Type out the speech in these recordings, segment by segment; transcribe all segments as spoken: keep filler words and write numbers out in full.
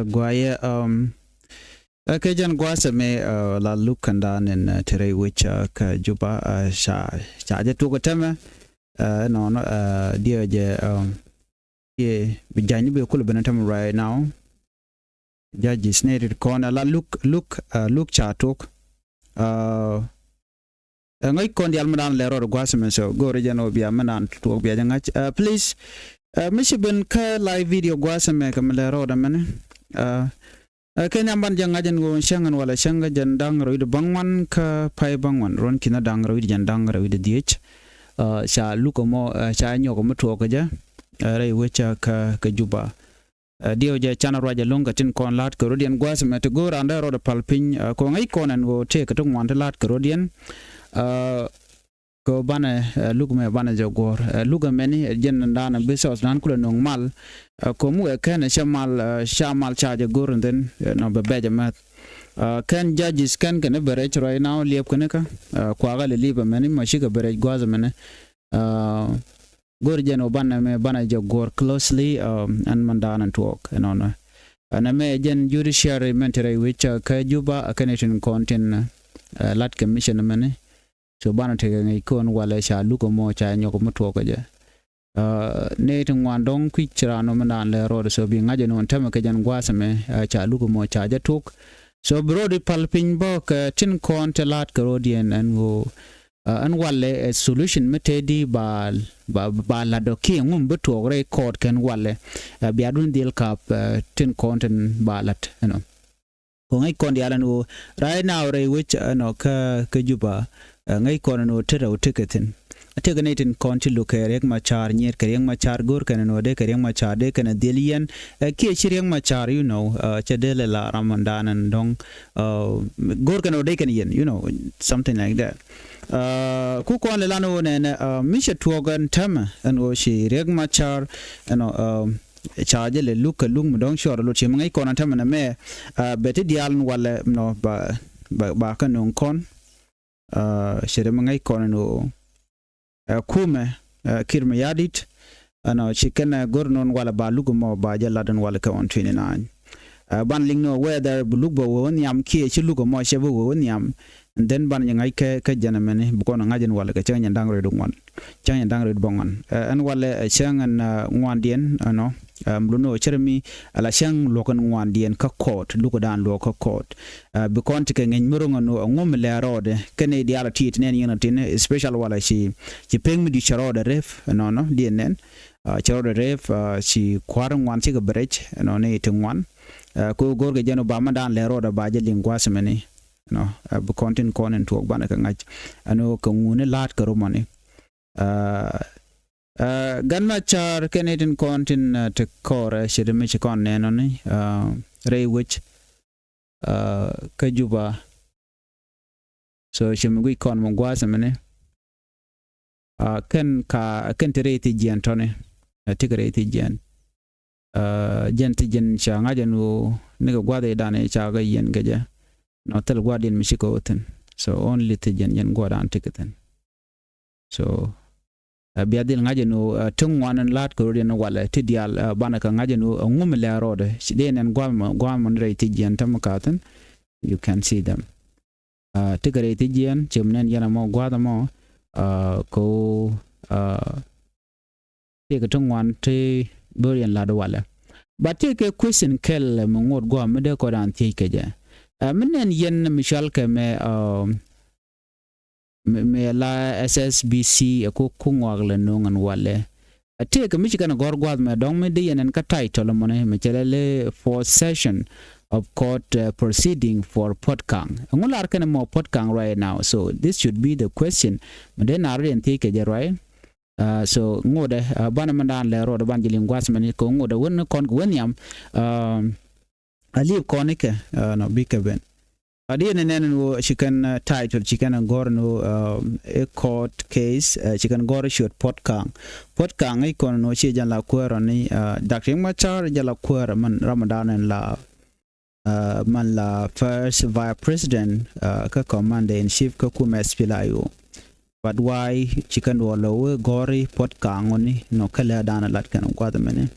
Guayɛ, um, ɛ kɛ jɛn gua̱a̱th ɛmɛ, uh, la luk kɛn da̱a̱n in, uh, te rɛy wec, uh, kä Juba, uh, ca, ca jɛ tuk ɛ tämɛ, uh, nɔnɔ, uh, diɛ jɛ, um, yɛ bi ja̱ny bi kul ben ɛ tämɛ right now. Judges ni rit kɔn, uh, la luk, luk, uh, luk ca tuk. Uh, Ɛ ŋäc kɔn diaal mi daan lɛ rɔɔd gua̱a̱th ɛmɛ, so go̱o̱rä jɛn ɣöö bia mi daan tuɔɔk bia jɛ ŋa̱c. Uh, please, uh, mi ci ben kä live video gua̱a̱th ɛmɛ kɛ mi lɛ rɔɔd ɛmɛni. Uh, uh, kɛ nhiam ban jɛ ŋa̱c ɛn ɣöö cäŋ ɛn walɛ cäŋ kä jɛn da̱ŋ rɛw wi̱cdɛ bäŋuan kä pay bäŋuan, ruɔ̱n ki̱n da̱ŋ rɛw wi̱cdɛ jɛn da̱ŋ rɛw wi̱cdɛ dhiec. Uh, ca luk ɛmɔ, uh, ca nyɔk ɛmɔ tuɔɔk kɛ jɛ, uh, rɛy wec, uh, kä, kä Juba. Ɛ, diɛw jɛ canɛ ruac ɛlɔ̱ŋ kɛ tin kɔn la̱t kɛ rɔ̱diɛn gua̱a̱th ɛmɛ ti go̱o̱r an dee rɔɔdɛ pal piny, ɛ, kɛ ɣöö ŋäc kɔn ɛn ɣöö tëëkɛ ti ŋuan ti la̱t kɛ rɔ̱diɛn. Ɛ, kɛ ɣöö banɛ, ɛ, luk ɛmɛ banɛ jɛ guɔ̱ɔ̱r. Ɛ, luk ɛmɛni, ɛ, jɛn daanɛ bi thɔɔth naan kulɛ nöŋ mal. Ɛ, kɛ ɣöö mi wëë kɛn ɛ cɛ mal, ɛ, ca mal ca jɛ go̱r and then, ɛ, nɔ bɛ bɛc ɛmɛth. Ɛ, kɛn judges kɛn kɛn i̱ bɛ rɛc right now liɛp kɛn ikä. Ɛ, kuakä lɛ liɛp ɛmɛni ma cikɛ bɛ rɛc gua̱a̱th ɛmɛni. Ɛ, go̱r jɛn ɔ banɛ mɛ banɛ jɛ guɔ̱r closely, ɛ, ɛn mɛn daanɛ tuɔɔk ɛnɔnɔ. Ɛn ɛmɛ jɛn judiciary mɛn ti rɛy wec, ɛ, kä Juba, ɛ, kɛn itin kɔn tin, ɛ, lat kɛ mission mɛni. So banɛ tekɛ ŋäc kɔn walɛ ca luk ɛmɔ ca nyɔk ɛmɔ tuɔɔk kɛ jɛ. Ɛ, nɛy ti ŋuan dɔ̱ŋ kui̱c ci raan ɔ mɛn daan lɛ rɔɔd, so bi ŋa̱c ɛn ɔ ɛn tämɛ kɛ jɛn gua̱a̱th ɛmɛ, ɛ, ca luk ɛmɔ ca jɛ tuk. So bi rɔɔd i̱ pal piny bä kɛ tin kɔn ti la̱t kɛ rɔɔdiɛn ɛn ɣöö, ɛ, ɛn walɛ ɛ solution mi tëëdi ba, ba, ba la̱t ɔ kiɛ ŋum bi tuɔɔk rɛy kɔɔt kɛn walɛ, ɛ, bia duun dhil kap, ɛ, tin kɔn tin ba la̱t ɛnɔ. Kɛ ŋäc kɔn diaal ɛn ɣöö right now rɛy wec ɛnɔ kä, kä Juba, ɛ, ŋäc kɔn ɛn ɣöö te rɛw tekɛ thi̱n. Tekɛ ni tin kɔn ti luk kɛ Riek Machar, nyiet kɛ Riek Machar, go̱o̱r kɛn ɛn ɣöö dee kɛ Riek Machar dee kɛn ɛ dhil yɛn, ɛ, kiɛ ci Riek Machar, you know, ɛ, cɛ dee lɛ la ram ɛn daan ɛn dɔ̱ŋ, ɛ, go̱o̱r kɛn ɣöö dee kɛn yɛn, you know, something like that. Ɛ, ku kɔn lɛ lan ɣöö nɛnɛ, ɛ, mi cɛ tuɔɔk ɛn tämɛ ɛn ɣöö ci Riek Machar ɛnɔ, ɛ, ca jɛ lɛ luk kɛ luk mi dɔ̱ŋ cuɔr lot ci mi ŋäc kɔn ɛn tämɛ nɛ mɛ, ɛ, bɛ ti diaal ɛn walɛ nɔ ba, ba, ba kä nöŋ kɔn. Ɛ, ci ri mi ŋäc kɔn ɛn ɣöö, ɛ, kumɛ, ɛ, Kiir Mayardit, ɛnɔ ci kɛn ɛ go̱r nɔn walɛ ba luk mɔ ba jɛ lat ɛn walɛ kɛ on twenty-nine. Ɛ, ban liŋ ni ɔ whether bi luk bɛ wee wä nhiam kiɛ ci luk mɔ cɛ bi wee wä nhiam. And then ban jɛ ŋa̱c kɛ, kɛ jɛn ɛmɛni bi kɔn ŋa̱c ɛn walɛ kɛ cäŋ jɛn da̱ŋ rɛw wi̱cdɛ ŋuan. Cäŋ jɛn da̱ŋ rɛw wi̱cdɛ bäŋuan. Ɛ, ɛn walɛ, ɛ, cäŋ ɛn, ɛ, ŋuandiɛn ɛnɔ. Ɛ, mi luni ɔ cɛ ri mi ala cäŋ luɔ̱k ɛn ŋuandiɛn kä court, luk ɛ daan luɔ̱k kä court. Ɛ, bi kɔn ti kɛ ŋäc mi ro̱ŋ ɛn ɣöö ɛŋu mi lɛ rɔɔdɛ kɛn i̱ diaal ɔ ti ti nɛn yɛn ɔ tin, especially walɛ ci, ci pek mi di cɛ rɔɔdɛ rep ɛnɔnɔ diɛn nɛn. Ɛ, cɛ rɔɔdɛ rep, ɛ, ci kua̱r ŋuan cikɛ bɛ rɛc ɛnɔ ni ti ŋuan. Ɛ, kɛ ɣöö go̱o̱r kɛ jɛn ɔ ba mɛn daan lɛ rɔɔdɛ ba jɛ liŋ gua̱a̱th ɛmɛni. Ɛnɔ, ɛ, bi kɔn tin kɔn in tuɔɔk banɛ kɛ ŋa̱c. Ɛn ɣöö kɛ ŋuni la̱a̱t kɛ rumɔni. Ɛ, ɛ, Gan Machar kɛn itin kɔn tin, ɛ, ti kɔrɛ ci ti mi ci kɔn nɛnɔni, ɛ, rɛy wec, ɛ, kä Juba. So ci mi guic kɔn mi gua̱a̱th ɛmɛni. Ɛ, kɛn ka, kɛn ti rɛy thi jiɛn tɔni. Ɛ, ti kɛ rɛy thi jiɛn. Ɛ, jɛn thi jiɛn ca ŋa̱c ɛn ɣöö nikɛ gua̱a̱th i̱ dan i̱ ca kɛ yiɛn kɛ jɛ. Nɔ thil gua̱a̱th diɛn mi ci kɛ wä thi̱n. So only thi jiɛn, jɛn gua̱a̱th dan ti kɛ thi̱n. So, ɛ, bia dhil ŋa̱c ɛn ɣöö, ɛ, ti ŋuan ɛn la̱a̱t kɛ rɔ̱diɛn walɛ ti diaal, ɛ, banɛ kɛ ŋa̱c ɛn ɣöö, ɛ, ŋu mi lɛ rɔɔdɛ. Ci dee nɛn gua̱a̱th mɔ, gua̱a̱th mɔ ni rɛy thi jiɛn tämɛ ka̱thi̱n. You can see them. Ɛ, ti kɛ rɛy thi jiɛn, ci mi nɛn yɛn ɛmɔ gua̱a̱th ɛmɔ, ɛ, kɛ ɣöö, ɛ, tëëkɛ ti ŋuan ti bör yɛn la̱t walɛ. But tëëkɛ question kɛl mi ŋot gua̱a̱th mi dee kɔn dan thiec kɛ jɛ. Ɛ, mi nɛn yɛn mi cɔalkɛ mɛ, ɛ, mɛ, mɛ la S S B C ɛ ku, ku ŋuak lɛ no̱o̱ŋ ɛn walɛ. Ɛ tëëkɛ mi ci kɛn ɛ gɔ̱r gua̱a̱th mɛ dɔ̱ŋ mi dee yɛn ɛn kä title mɔni mi cɛ lɛ lɛ fourth session of court, ɛ, proceeding for Puot Kang. Ɛŋu lar kɛn ɛmɔ Puot Kang right now? So this should be the question. Mi dee na rɔ̱diɛn thiec kɛ jɛ, right? Ɛ, so ŋotdɛ, ɛ, banɛ mɛn daan lɛ rɔɔdɛ ban ji̱ liŋ gua̱a̱th mɛni kɛ ŋotdɛ wen ni kɔn kɛ wen nhiam. Ɛ, a liep kɔn ikɛ, ɛ, nɔ bikɛ ben. A diɛ ni nɛn ni wä ci kɛn, ɛ, title ci kɛn gɔr ni wä, ɛ, a court case, ɛ, ci kɛn gɔr ciöt Puot Kang. Puot Kang ikɔn ni wä ci jɛn la kuäär ni, ɛ, Doctor Riek Machar jɛn la kuäär mɛn ram dan in la, ɛ, man la first vice president, ɛ, kä commander in chief kä kumɛ S P L A I O. But why ci kɛn duɔl lɔ wee gɔri Puot Kang ŋuni nɔ kɛ lɛ dan lat kɛn guath mɛni.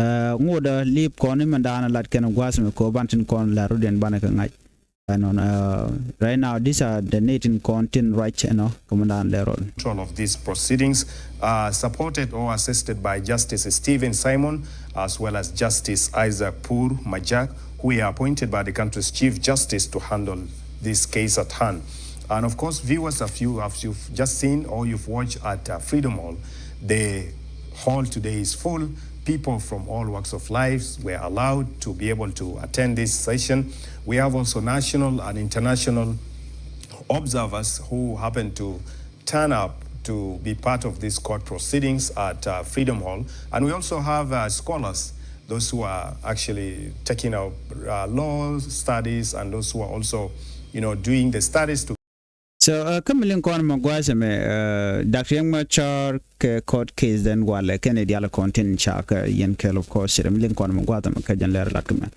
Ŋotdä lip kɔn i̱ mɛn da̱a̱n lat kɛn gua̱a̱th mi ko̱ ban tin kɔn la rut in banɛ kɛ ŋa̱c. Ɛnɔn, right now these are the nɛy tin kɔn tin ruac ɛnɔ kɛ mɛn da̱a̱n lɛ rɔl. Control of these proceedings are supported or assisted by Justice Stephen Simon as well as Justice Isaac Pur Majak, who were appointed by the country's Chief Justice to handle this case at hand. And of course, viewers, as you, as you've just seen or you've watched at uh, Freedom Hall, the hall today is full. People from all walks of life were allowed to be able to attend this session. We have also national and international observers who happen to turn up to be part of these court proceedings at uh, Freedom Hall. And we also have uh, scholars, those who are actually taking up uh, law studies and those who are also, you know, doing the studies to So, uh, kä mi liŋ kɔn mɛ gua̱a̱th ɛmɛ, uh, Doctor Riek Machar kɛ court case dɛn walɛ kɛn i̱ dial kɔn tin ca kɛ yɛn kɛl, of course, cɛ mi liŋ kɔn mɛ gua̱a̱th ɛmɛ kä jɛn lɛr lat kɛ mɛ.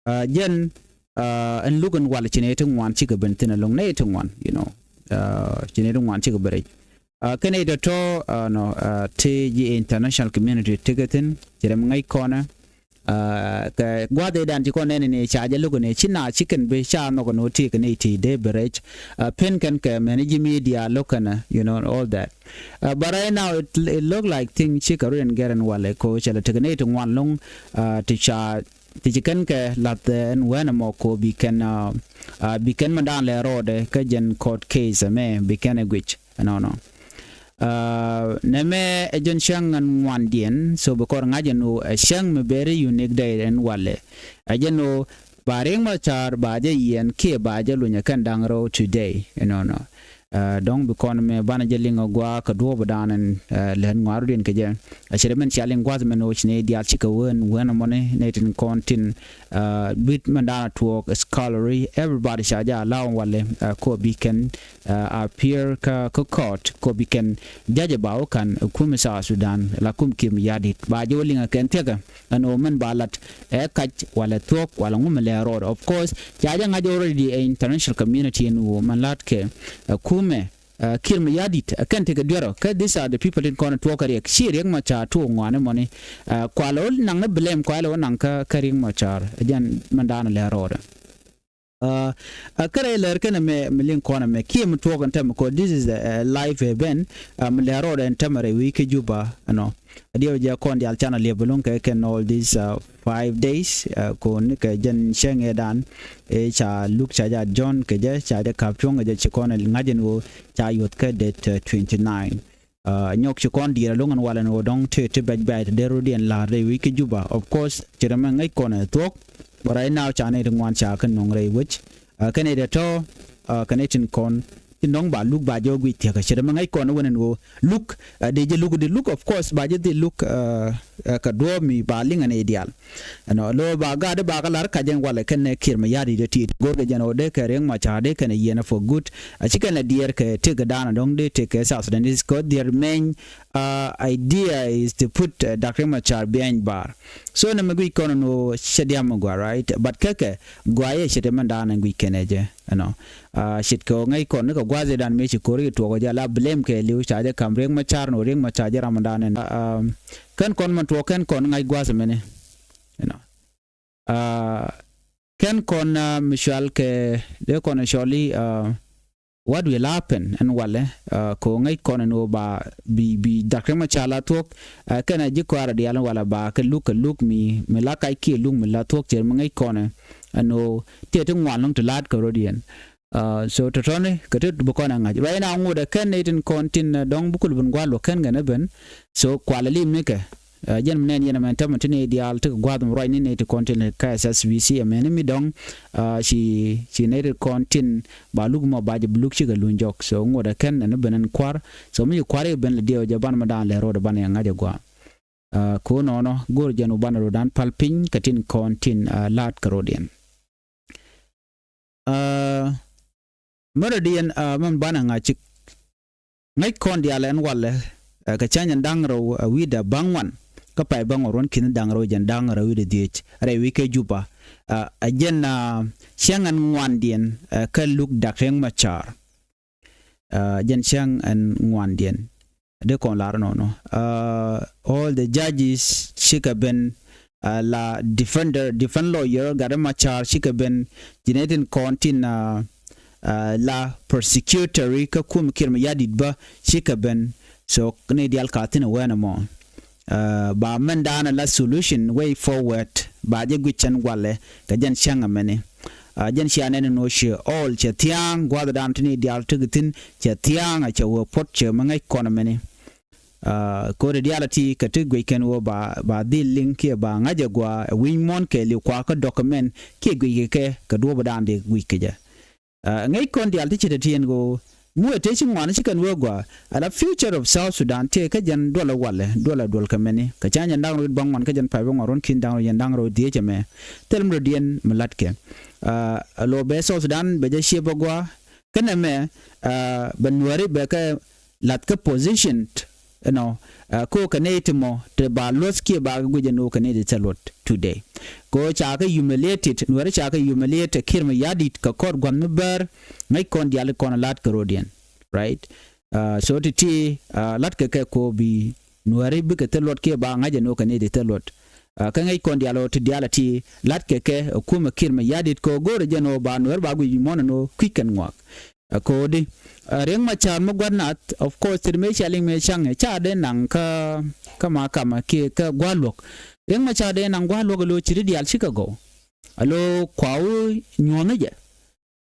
Uh, jɛn, uh, ɛn luk ɛn walɛ ci nɛy ti ŋuan cikɛ ben thi̱n ɛlɔ̱ŋ, nɛy ti ŋuan, you know. Uh, ci nɛy ti ŋuan cikɛ ben rɛc. Uh, kɛn i̱ tɔ̱tɔ̱, uh, nɔ, uh, ti ji̱ international community tekɛ thi̱n, ci rɛm ŋäc kɔnɛ. Uh, kɛ gua̱a̱th ëëdan ci kɔn nɛn ni ca jɛ lo̱k ni ci na ci kɛn bi ca nhɔk ni wä ti kɛ ni ti dee bi rɛc. Uh, pen kɛn kɛ mɛn ji̱ media lo̱k kɛn, you know, all that. Uh, but right now it, it look like thing ci kɛ rut in gɛr in walɛ ko cɛ lɛ tekɛ ni ti ŋuan lo̱ŋ, uh, ti ca ti ci kɛn kɛ lath ɛn wɛn ɛmɔ ko bi kɛn, uh, uh, bi kɛn mɛ da̱a̱n lɛ rɔɔdɛ kä jɛn court case ɛmɛ bi kɛn ɛ guic ɛnɔnɔ. Uh, nɛmɛ ɛ jɛn cäŋ ɛn ŋuandiɛn, so bi kɔr ŋa̱c ɛn ɣöö ɛ cäŋ mi very unique day ɛn walɛ. Ɛ jɛn ɣöö ba Riek Machar ba jɛ yiɛn kiɛ ba jɛ luny ɛ kɛn da̱ŋ rɛw today ɛnɔnɔ. Uh, dɔ̱ŋ bi kɔn mɛ banɛ jɛ liŋ ɛ gua̱a̱ kɛ duɔ̱ɔ̱p dan ɛn, uh, lɛn ŋuarudiɛn kɛ jɛ. A cɛ rɛ mɛn cia liŋ gua̱a̱th mɛn ɣöö ci nɛy diaal cikɛ wen wen ɛmɔni nɛy tin kɔn tin, uh, duit mɛn dan a tuɔɔk scholarly, everybody ca jɛ allow walɛ, uh, kɔ bi kɛn, uh, appear kä, kä court kɔ bi kɛn judge ba wä ka̱n ɛ kum South Sudan la kum Kiir Mayardit ba jɛ wä liŋ ɛ kɛn thiäkä. Ɛn ɣöö mɛn ba lat ɛ kac walɛ thuɔ̱k walɛ ŋu mi lɛ rɔɔd. Of course ca jɛ ŋa̱c already ɛ international community ɛn ɣöö mɛn la̱t kɛ, uh, kumɛ, uh, Kiir Mayardit, uh, kɛn tekɛ duerɔ kä these are the people tin kɔn tuɔɔk kɛ Riek ci Riek Machar tuɔɔk ŋuani mɔni. Uh, kualɛ wä naŋ ni blame kualɛ wä naŋ kä, kä Riek Machar. Jɛn mɛn da̱a̱n lɛ rɔɔdɛ. Uh, uh, kärɛ lɛr kɛn mɛ mi liŋ kɔn mɛ kiɛ mi tuɔɔk ɛn tɛmɛ kɔ this is a, a live event. Uh, mi lɛ rɔɔdɛ ɛn tɛmɛ rɛ wi̱i̱ kä Juba ɛnɔ. Diɛw jɛ kɔn dial canɛ liɛp bi luŋ kɛ kɛn all these, uh, five days, uh, ko ni kɛ jɛn cäŋ ëëdan ëë ca luk ca jɛ adjourn kɛ jɛ ca jɛ ka̱p cuɔ̱ŋ kɛ jɛ ci kɔn ŋa̱c ɛn ɣöö ca yuɔth kä date, uh, twenty nine. Uh, nyɔk ci kɔn diɛɛr ɛlɔ̱ŋ ɛn walɛ ɛn ɣöö dɔ̱ŋ ti ti bɛc bɛc ti dee rɔ̱diɛn la̱r rɛy wi̱i̱ kä Juba. Of course ci rɛmɛ ŋäc kɔn ɛ thuɔ̱k. But right now ca nɛy ti ŋuan ca kɛ nɔŋ rɛy wec. Uh, kɛn ɛ dee tɔ̱, uh, kɛn ɛ tin kɔn tin dɔ̱ŋ ba luk ba jɔɔk guic thia̱kä. Ce̱t ɛmɛ ŋäc kɔn wän ɛn ɣöö luk, uh, dee jɛ luk di luk, of course ba jɛ dhil luk, uh, uh, kɛ duɔ̱ɔ̱p mi ba liŋ ɛn i̱ diaal. Ɛnɔ lo̱ ba gaat ba kä la̱r kac ɛn walɛ kɛn ɛ Kiir Mayardit ɛ ti̱i̱t go̱rkɛ jɛn ɣöö dee kɛ Riek Machar dee kɛn ɛ yiɛn ɛ for good. A ci kɛn ɛ diɛɛr kɛ tëk dan ɛ dɔ̱ŋ dee tëk kɛ South Sudanese kɛ their main, uh, idea is to put, uh, Doctor Riek Machar behind bar. So nɛ mɛ guic kɔn ɛn ɣöö cɛ diam ɛ gua, right? But kɛ kɛ gua yɛ ce̱t ɛmɛn dan ɛ guic kɛn ɛ jɛ. Ɛnɔ, uh, ce̱tkɛ ɣöö ŋäc kɔn ni kɛ gua̱a̱th ëëdan mëë ci ko̱r i̱ tuɔɔk ɔ jɛ la blame kɛ li̱w ca jɛ ka̱m Riek Machar nɔ Riek Machar jɛ ram dan ɛn. Uh, um, kɛn kɔn mɛn tuɔɔk kɛn kɔn ŋa̱c gua̱a̱th ɛmɛni. You know. Uh, kɛn kɔn, uh, mi cual kɛ dee kɔn cɔl i̱, uh, what will happen ɛn walɛ, uh, kɛ ɣöö ŋäc kɔn ɛn ɣöö ba bi, bi Doctor Riek Machar la thuɔ̱k, uh, kɛn ɛ ji̱ kɔaarɛ diaal ɛn walɛ ba kɛ luk kɛ luk mi, mi la kac kiɛ luk mi la thuɔ̱k ce̱t mi ŋäc kɔn ɛ ɛn ɣöö tëë ti ŋuan lɔ̱ŋ ti la̱a̱t kɛ rɔ̱diɛn. Uh, so tɔ̱tɔ̱ni kɛ ti bi kɔn ɛ ŋa̱c. Right now ŋotdɛ kɛn nɛy tin kɔn tin, uh, dɔ̱ŋ bi kul bin gua̱a̱r luɔ̱k kɛn kɛn ɛ ben. So kualɛ lim ni kɛ. Uh, jɛn mi nɛn yɛn ɛmɛn tämɛ ti nɛy diaal ti kɛ gua̱a̱th mi ruac ni nɛy ti kɔn tin kɛ S S B C ɛmɛn mi dɔ̱ŋ, uh, ci, ci nɛy ti kɔn tin ba luk mɔ ba jɛ bi luk cikɛ luny jɔk. So ŋotdɛ kɛn ɛn ben ɛn kua̱r. So mi ci kua̱r i̱ ben lɛ diɛw jɛ ban mi da̱a̱n lɛ ro̱o̱dɛ ban yɛ ŋa̱c ɛ gua̱a̱. Uh, ko̱ nɔnɔ go̱r jɛn wä ban ro̱o̱dan pal piny kɛ tin kɔn tin, uh, la̱a̱t kɛ ro̱o̱diɛn. Uh, märä diɛn, uh, mɛn banɛ ŋa̱c cik. Ŋäc kɔn diaal ɛn walɛ, uh, kɛ cäŋ jɛn da̱ŋ rɛw, uh, wi̱i̱dɛ ba̱ŋ wan. Kä pay ba̱ŋ wan ruɔ̱n ki̱n da̱ŋ rɛw jɛn da̱ŋ rɛw wi̱i̱dɛ dhiec. Rɛy wi̱i̱ kɛ Juba. Uh, ɛ jɛn, uh, cäŋ ɛn ŋuandiɛn, uh, kä luk Doctor Riek Machar. Uh, jɛn cäŋ ɛn ŋuandiɛn. Dee kɔn lar nɔnɔ. Uh, all the judges cikɛ ben, la defender, defense lawyer Gat Machar cikɛ ben. Ji̱n ɛ tin kɔn tin la prosecutory kä kum Kiir Mayardit bä cikɛ ben. So ni dial ka thin wɛn mɔ ba mɛn dan la solution way forward ba jɛ guic cɛn walɛ kɛ jɛn cäŋ mɛni. Jɛn cia nɛn ni nɔ ciɛ all cɛ thia̱a̱ŋ gua̱th dan tin ni dial ti thin cɛ thia̱a̱ŋ a cɛ wä puɔt cɛ mɛ ŋäc kɔn mɛni. Ko̱ri dial ti kɛ ti guic kɛn wä ba dhil liŋ kiɛ ba ŋa̱c a gua wi̱ny muɔ̱n kɛ liw kua kä document kiɛ guic kɛ kɛ kɛ duɔ̱p dan di guic kɛ jɛ. Ŋäc kɔn dial ti ci te tiɛn ɣöö muɛ te ci ŋuan ci kɛn wee gua ala future of South Sudan tëë kä jɛn duɔl walɛ duɔl duɔl kɛ mɛni kɛ ca jɛn da̱ŋ rɔ ba ŋuan kä jɛn pay ba ŋuan ruɔ̱n ki̱n da̱ŋ rɔ jɛn daŋ rɔ dhiec ɛmɛ. Thil mi rɔ diɛn mi latkɛ lo bɛ South Sudan bɛ jɛ ciep a gua. Kɛnɛ mɛ bɛ nuɛri bɛ kɛ lath kä position. Ɛnɔ ko kɛ nɛy ti mɔ ti ba luɔth kiɛ ba kɛ guic ɛn ɣöö kɛ nɛy ti thil luɔt today. Ko ca kɛ humiliated nuɛri ca kɛ humiliated Kiir Mayardit kɛ kɔr gua̱th mi bär. Ŋäc kɔn diali kɔn lat kɛ rodiɛn, right? So ti ti lat kɛ kɛ ko bi nuɛri bikɛ thil luɔt kiɛ ba ŋa̱c ɛn ɣöö kɛ nɛy ti thil luɔt. Kä ŋäc kɔn dial ɣöö ti dial a ti lat kɛ kɛ kumɛ Kiir Mayardit kɛ ɣöö go̱o̱rɛ jɛn ɣöö ba nuɛri ba guic muɔ̱n ɛn ɣöö kui̱c kɛn ŋuak. Ko̱di Riek Machar mi gua̱t nath, of course, thir mëë cia liŋ mëë caŋɛ ca dee naŋ kä kä ma kamä kiɛ kä gua̱a̱r luɔ̱k. Riek Machar dee naŋ gua̱a̱r luɔ̱k alo ci ti diaal cikɛ gɔw alo kuawu nyuɔ̱ɔ̱ni jɛ.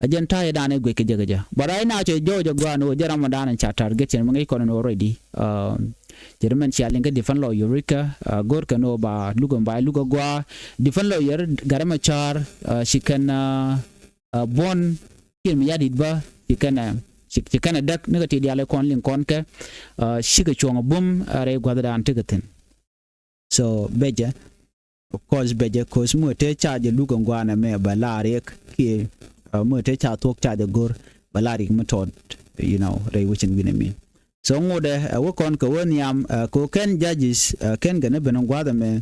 A jɛn ta̱a̱ yɛ da̱a̱n ɛ guic kɛ jɛ kɛ jɛ. But right now cɛ jɔw jɛ gua̱a̱r ni wä jɛ ram mi da̱a̱n ca target cɛn mi ŋäc kɔn ni wä ready. Cɛ ri mɛn cia liŋ kä defense lawyer Eureka go̱r kɛn wä ba luk ɛn ba luk ɛ gua̱a̱r defense lawyer Gat Machar ci kɛn buɔ̱n Kiir Mayardit bä ci kɛnɛ ci kɛnɛ däk ni kɛ ti diaal kɔn liŋ kɔn kɛ. Cikɛ cuɔ̱ŋ bum rɛy gua̱thdan tekɛ thi̱n. So bɛcɛ of course bɛcɛ cause muɛ te ca jɛ luk ɛn gua̱a̱nɛ mɛ bɛ la riɛk kiɛ muɛ te ca thuɔ̱k ca jɛ go̱r bɛ la riɛk mi tɔt, you know, rɛy wecin wi̱nɛ mi. So ŋotdɛ ɛ wä kɔn kɛ wä nhiam ko kɛn judges kɛn kɛ ni ben ɛn gua̱a̱th ɛmɛ.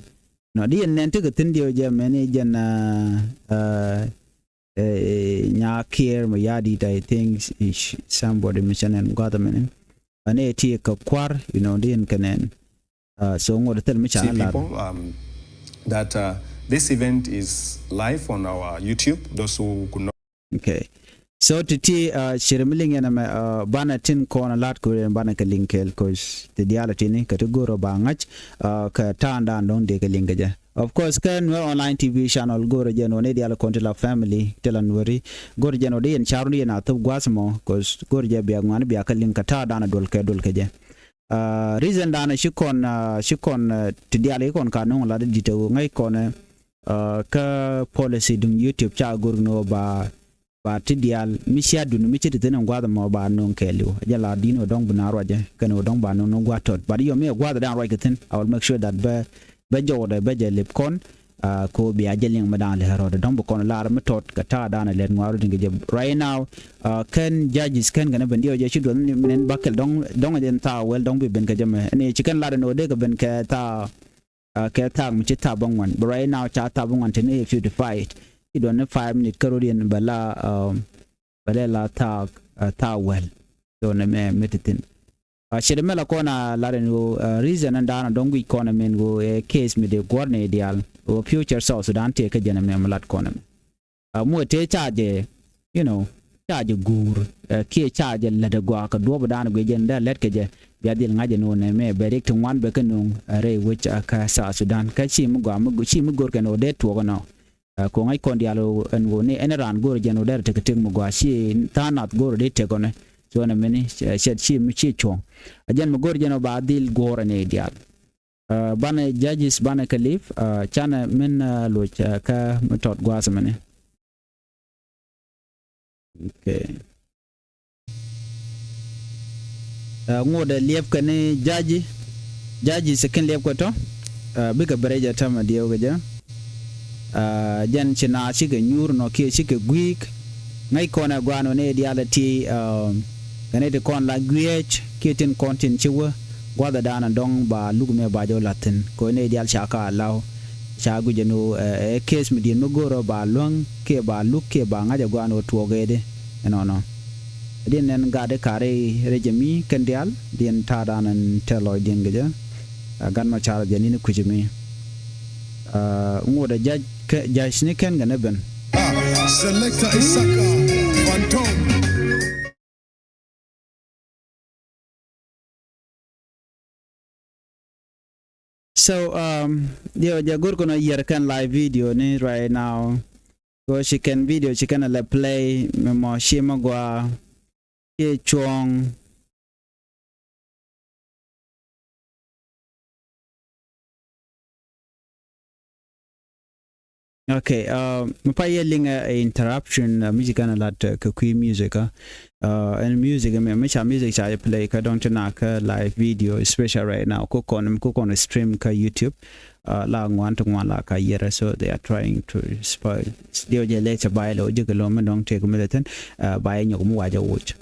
Nɔ di yɛn nɛn tekɛ thi̱n diɛw jɛ mɛni jɛn Nyakiɛɛr Mayardit, I think somebody mi cɛ nɛn gua̱th mɛni. Ani ti kɛ kua̱r, you know, di yɛn kɛ nɛn. So ŋot thil mi ca lar. That this event is live on our YouTube. Those who could not. Okay. So ti ti ciri mi liŋ yɛn ɛmɛ banɛ tin kɔn lat kuri banɛ kɛ liŋ kɛɛl cause ti diaal tini kɛ ti go̱rɔ ba ŋa̱c kɛ ta̱a̱n dan dɔ̱ŋ dee kɛ liŋ kɛ jɛ. Of course kɛ Nuer Online T V channel go̱rɛ jɛn wä ni dial kɔn ti la family ti la Nueri go̱rɛ jɛn wä di yɛn car wä ni yɛn a thop gua̱th mɔ cause go̱rɛ jɛ bia ŋuan bia kä liŋ kä ta̱a̱ dan a duɔl kɛ duɔl kɛ jɛ. Reason dan a ci kɔn ci kɔn ti dial ci kɔn ka nuŋ la di dit a wä ŋäc kɔn kä policy duŋ YouTube ca go̱r ni wä ba ba ti diaal mi cia duni mi ci ti thin in gua̱th mɔ ba nuŋ kɛɛliw jɛ la din wä dɔ̱ŋ bi na ruacɛ kɛn wä dɔ̱ŋ ba nuŋ ni gua̱th tɔt. But yɔ mi ɛ gua̱th dan ruac kɛ thin, I will make sure that bɛ bɛ jɔwdɛ bɛ jɛ lip kɔn ko bia jɛ liŋ mi dan lɛ rɔɔdɛ dɔ̱ŋ bi kɔn lar mi tɔt kɛ ta̱a̱ dan lɛ ŋuaru din kɛ jɛ right now. Kɛn judges kɛn kɛn ben diɛw jɛ ci duɔth ni min bakɛl dɔ̱ŋ dɔ̱ŋ jɛ thaak wɛl dɔ̱ŋ bi ben kɛ jɛ mɛ ni ci kɛn lar ni wä dee kɛ ben kɛ thaak kɛ thaak mi ci thaak bä ŋuan. But right now ca thaak bä ŋuan tini if you divide ci duɔn ni five minute kä rot yɛn bɛ la bɛ lɛ la thaak thaak wɛl. So nɛ mɛ mi ti thin a cɛ di mɛ la kɔn a lat ɛn ɣöö reason ɛn daanɔ dɔ̱ŋ guic kɔn ɛmɛn ɣöö ɛ case mi dee guɔ̱r ni diaal ɣöö future South Sudan tëë kä jɛn ɛmɛ mi lat kɔn ɛmɛ. Muɛ tëë ca jɛ you know ca jɛ guur kiɛ ca jɛ lät ɛ gɔaa kɛ duɔ̱ɔ̱p dan guic jɛn dee lät kɛ jɛ. Bia dhil ŋa̱c ɛn ɣöö nɛ mɛ bɛ riɛk ti ŋuan bɛ kä nuŋ rɛy wec kä South Sudan kä ci mi gɔaa mi ci mi go̱r kɛn ɣöö dee tuɔɔk ɛnɔ. Ko ŋa̱c kɔn diaal ɛn ɣöö ni ɛn raan go̱r jɛn ɣöö dee rɛ tek tek mi gɔaa ci tha̱a̱ŋ nath go̱r dee tek ɔnɛ. So nɛ mini cɛ ci mi ci cuɔ̱ŋ a jɛn mi go̱r jɛn ɣöö ba dhil guɔ̱ɔ̱r ɛn ɛ diaal. Banɛ judges banɛ kɛ lip canɛ min loc kä mi tɔt gua̱a̱th mini. Okay. Ŋot ɛ liɛpkɛ ni jaji jaji si kin liɛpkɛ tɔ bikɛ bɛ rɛc ɛ tämɛ diɛw kɛ jɛ. Jɛn ci na cikɛ nyuur nɔ kiɛ cikɛ gui̱i̱k. Ŋäc kɔn ɛ gua̱a̱n wä ni diaal ɛ ti kɛ ni ti kɔn la guiɛc kiɛ tin kɔn tin ci wä gua̱dhɛ daanɛ dɔ̱ŋ ba luk mɛ ba jɛ wä la̱thi̱n kɛ wä ni diaal ca ka law. Ca guic ɛn ɣöö ɛ case mi di̱i̱t mi go̱o̱rä ba luäŋ kiɛ ba luk kiɛ ba ŋa̱c ɛ gua̱a̱n ɣöö tuɔɔk ëëdi. Ɛnɔnɔ diɛn nɛn gat i̱ ka̱r i̱ rɛc ɛmi kɛn diaal diɛn ta̱a̱ da̱a̱n ɛn tɛl lɔcdiɛn kɛ jɛ. Gat ma ca̱r jɛ ni̱n i̱ kui̱c ɛmi. Ŋuɔdɛ jac ni kɛn kɛ ni ben. Selector Isaka Phantom. So, um, diɛ jɛ go̱r kɔnɔ yiɛr kɛn live video ni right now. Kɔ ci kɛn video ci kɛn a lɛ play mi mɔ ci mɛ gua. Ci cuɔ̱ŋ. Okay, uh, mi pa yɛ liŋ, uh, interruption, uh, mi ci kɛn a lat, uh, kɛ kui̱ music, uh, uh, ɛn music mi, mi ca music ca jɛ play kä dɔ̱ŋ ti na kä live video, especially right now, ku kɔn, ku kɔn stream kä YouTube, uh, la ŋuan ti ŋuan la ka yɛrɛ, so they are trying to spoil. Diɛ jɛ lɛ ca bay lɛ wä jɛ kɛ lom mi dɔ̱ŋ tëk mi lɛ thin, uh, bay nyɔk mi wa jɛ wuc.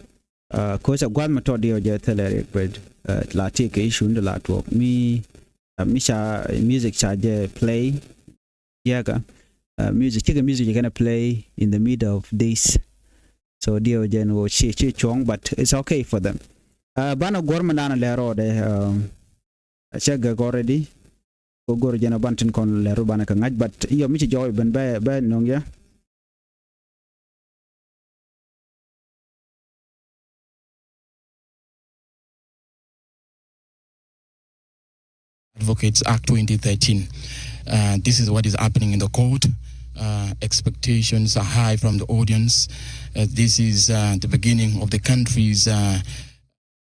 Uh, koca gua̱th mi tɔt diɛ jɛ thilɛ rik bed, uh, la ti kɛ issue ni la tuɔk mi, uh, mi ca music ca jɛ play. Yɛkä, uh, music, cikɛ music kɛn a play in the middle of this. So diɛ jɛ ni wä ci, ci cuɔ̱ŋ, but it's okay for them. Uh, banɛ guɔ̱r mi danɛ lɛ rɔɔdɛ, um, cɛ gɛk already. Kɔ go̱r jɛn a ban tin kɔn lɛ rɔ banɛ kɛ ŋa̱c, but yɔ mi ci jɔɔy ben bɛ, bɛ no̱ŋ yɛ. Advocates Act twenty thirteen. Uh, this is what is happening in the court. Uh, expectations are high from the audience. Uh, this is, uh, the beginning of the country's, uh,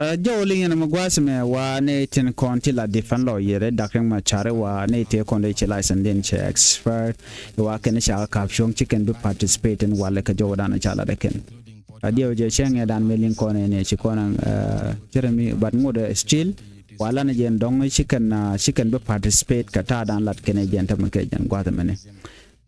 Uh, jɔw liŋ yɛn mɛ gua̱a̱th mɛ wa ni tin kɔn ti la defend lawyer Doctor Riek Machar wa ni ti kɔn di ci license din ci expire wa kɛn ca kap cuɔ̱ŋ ci kɛn bi participate in walɛ kɛ jɔw dan ca la de kɛn. A diɛw jɛ cɛŋ yɛ dan mɛ liŋ kɔn ni ci kɔn, uh, cɛrɛ mi, but ŋut, uh, still wa la ni jɛn dɔŋ ci kɛn, uh, ci kɛn bi participate kɛ ta̱a̱ dan lat kɛn jɛn tämɛ kɛ jɛn gua̱a̱th mɛ ni.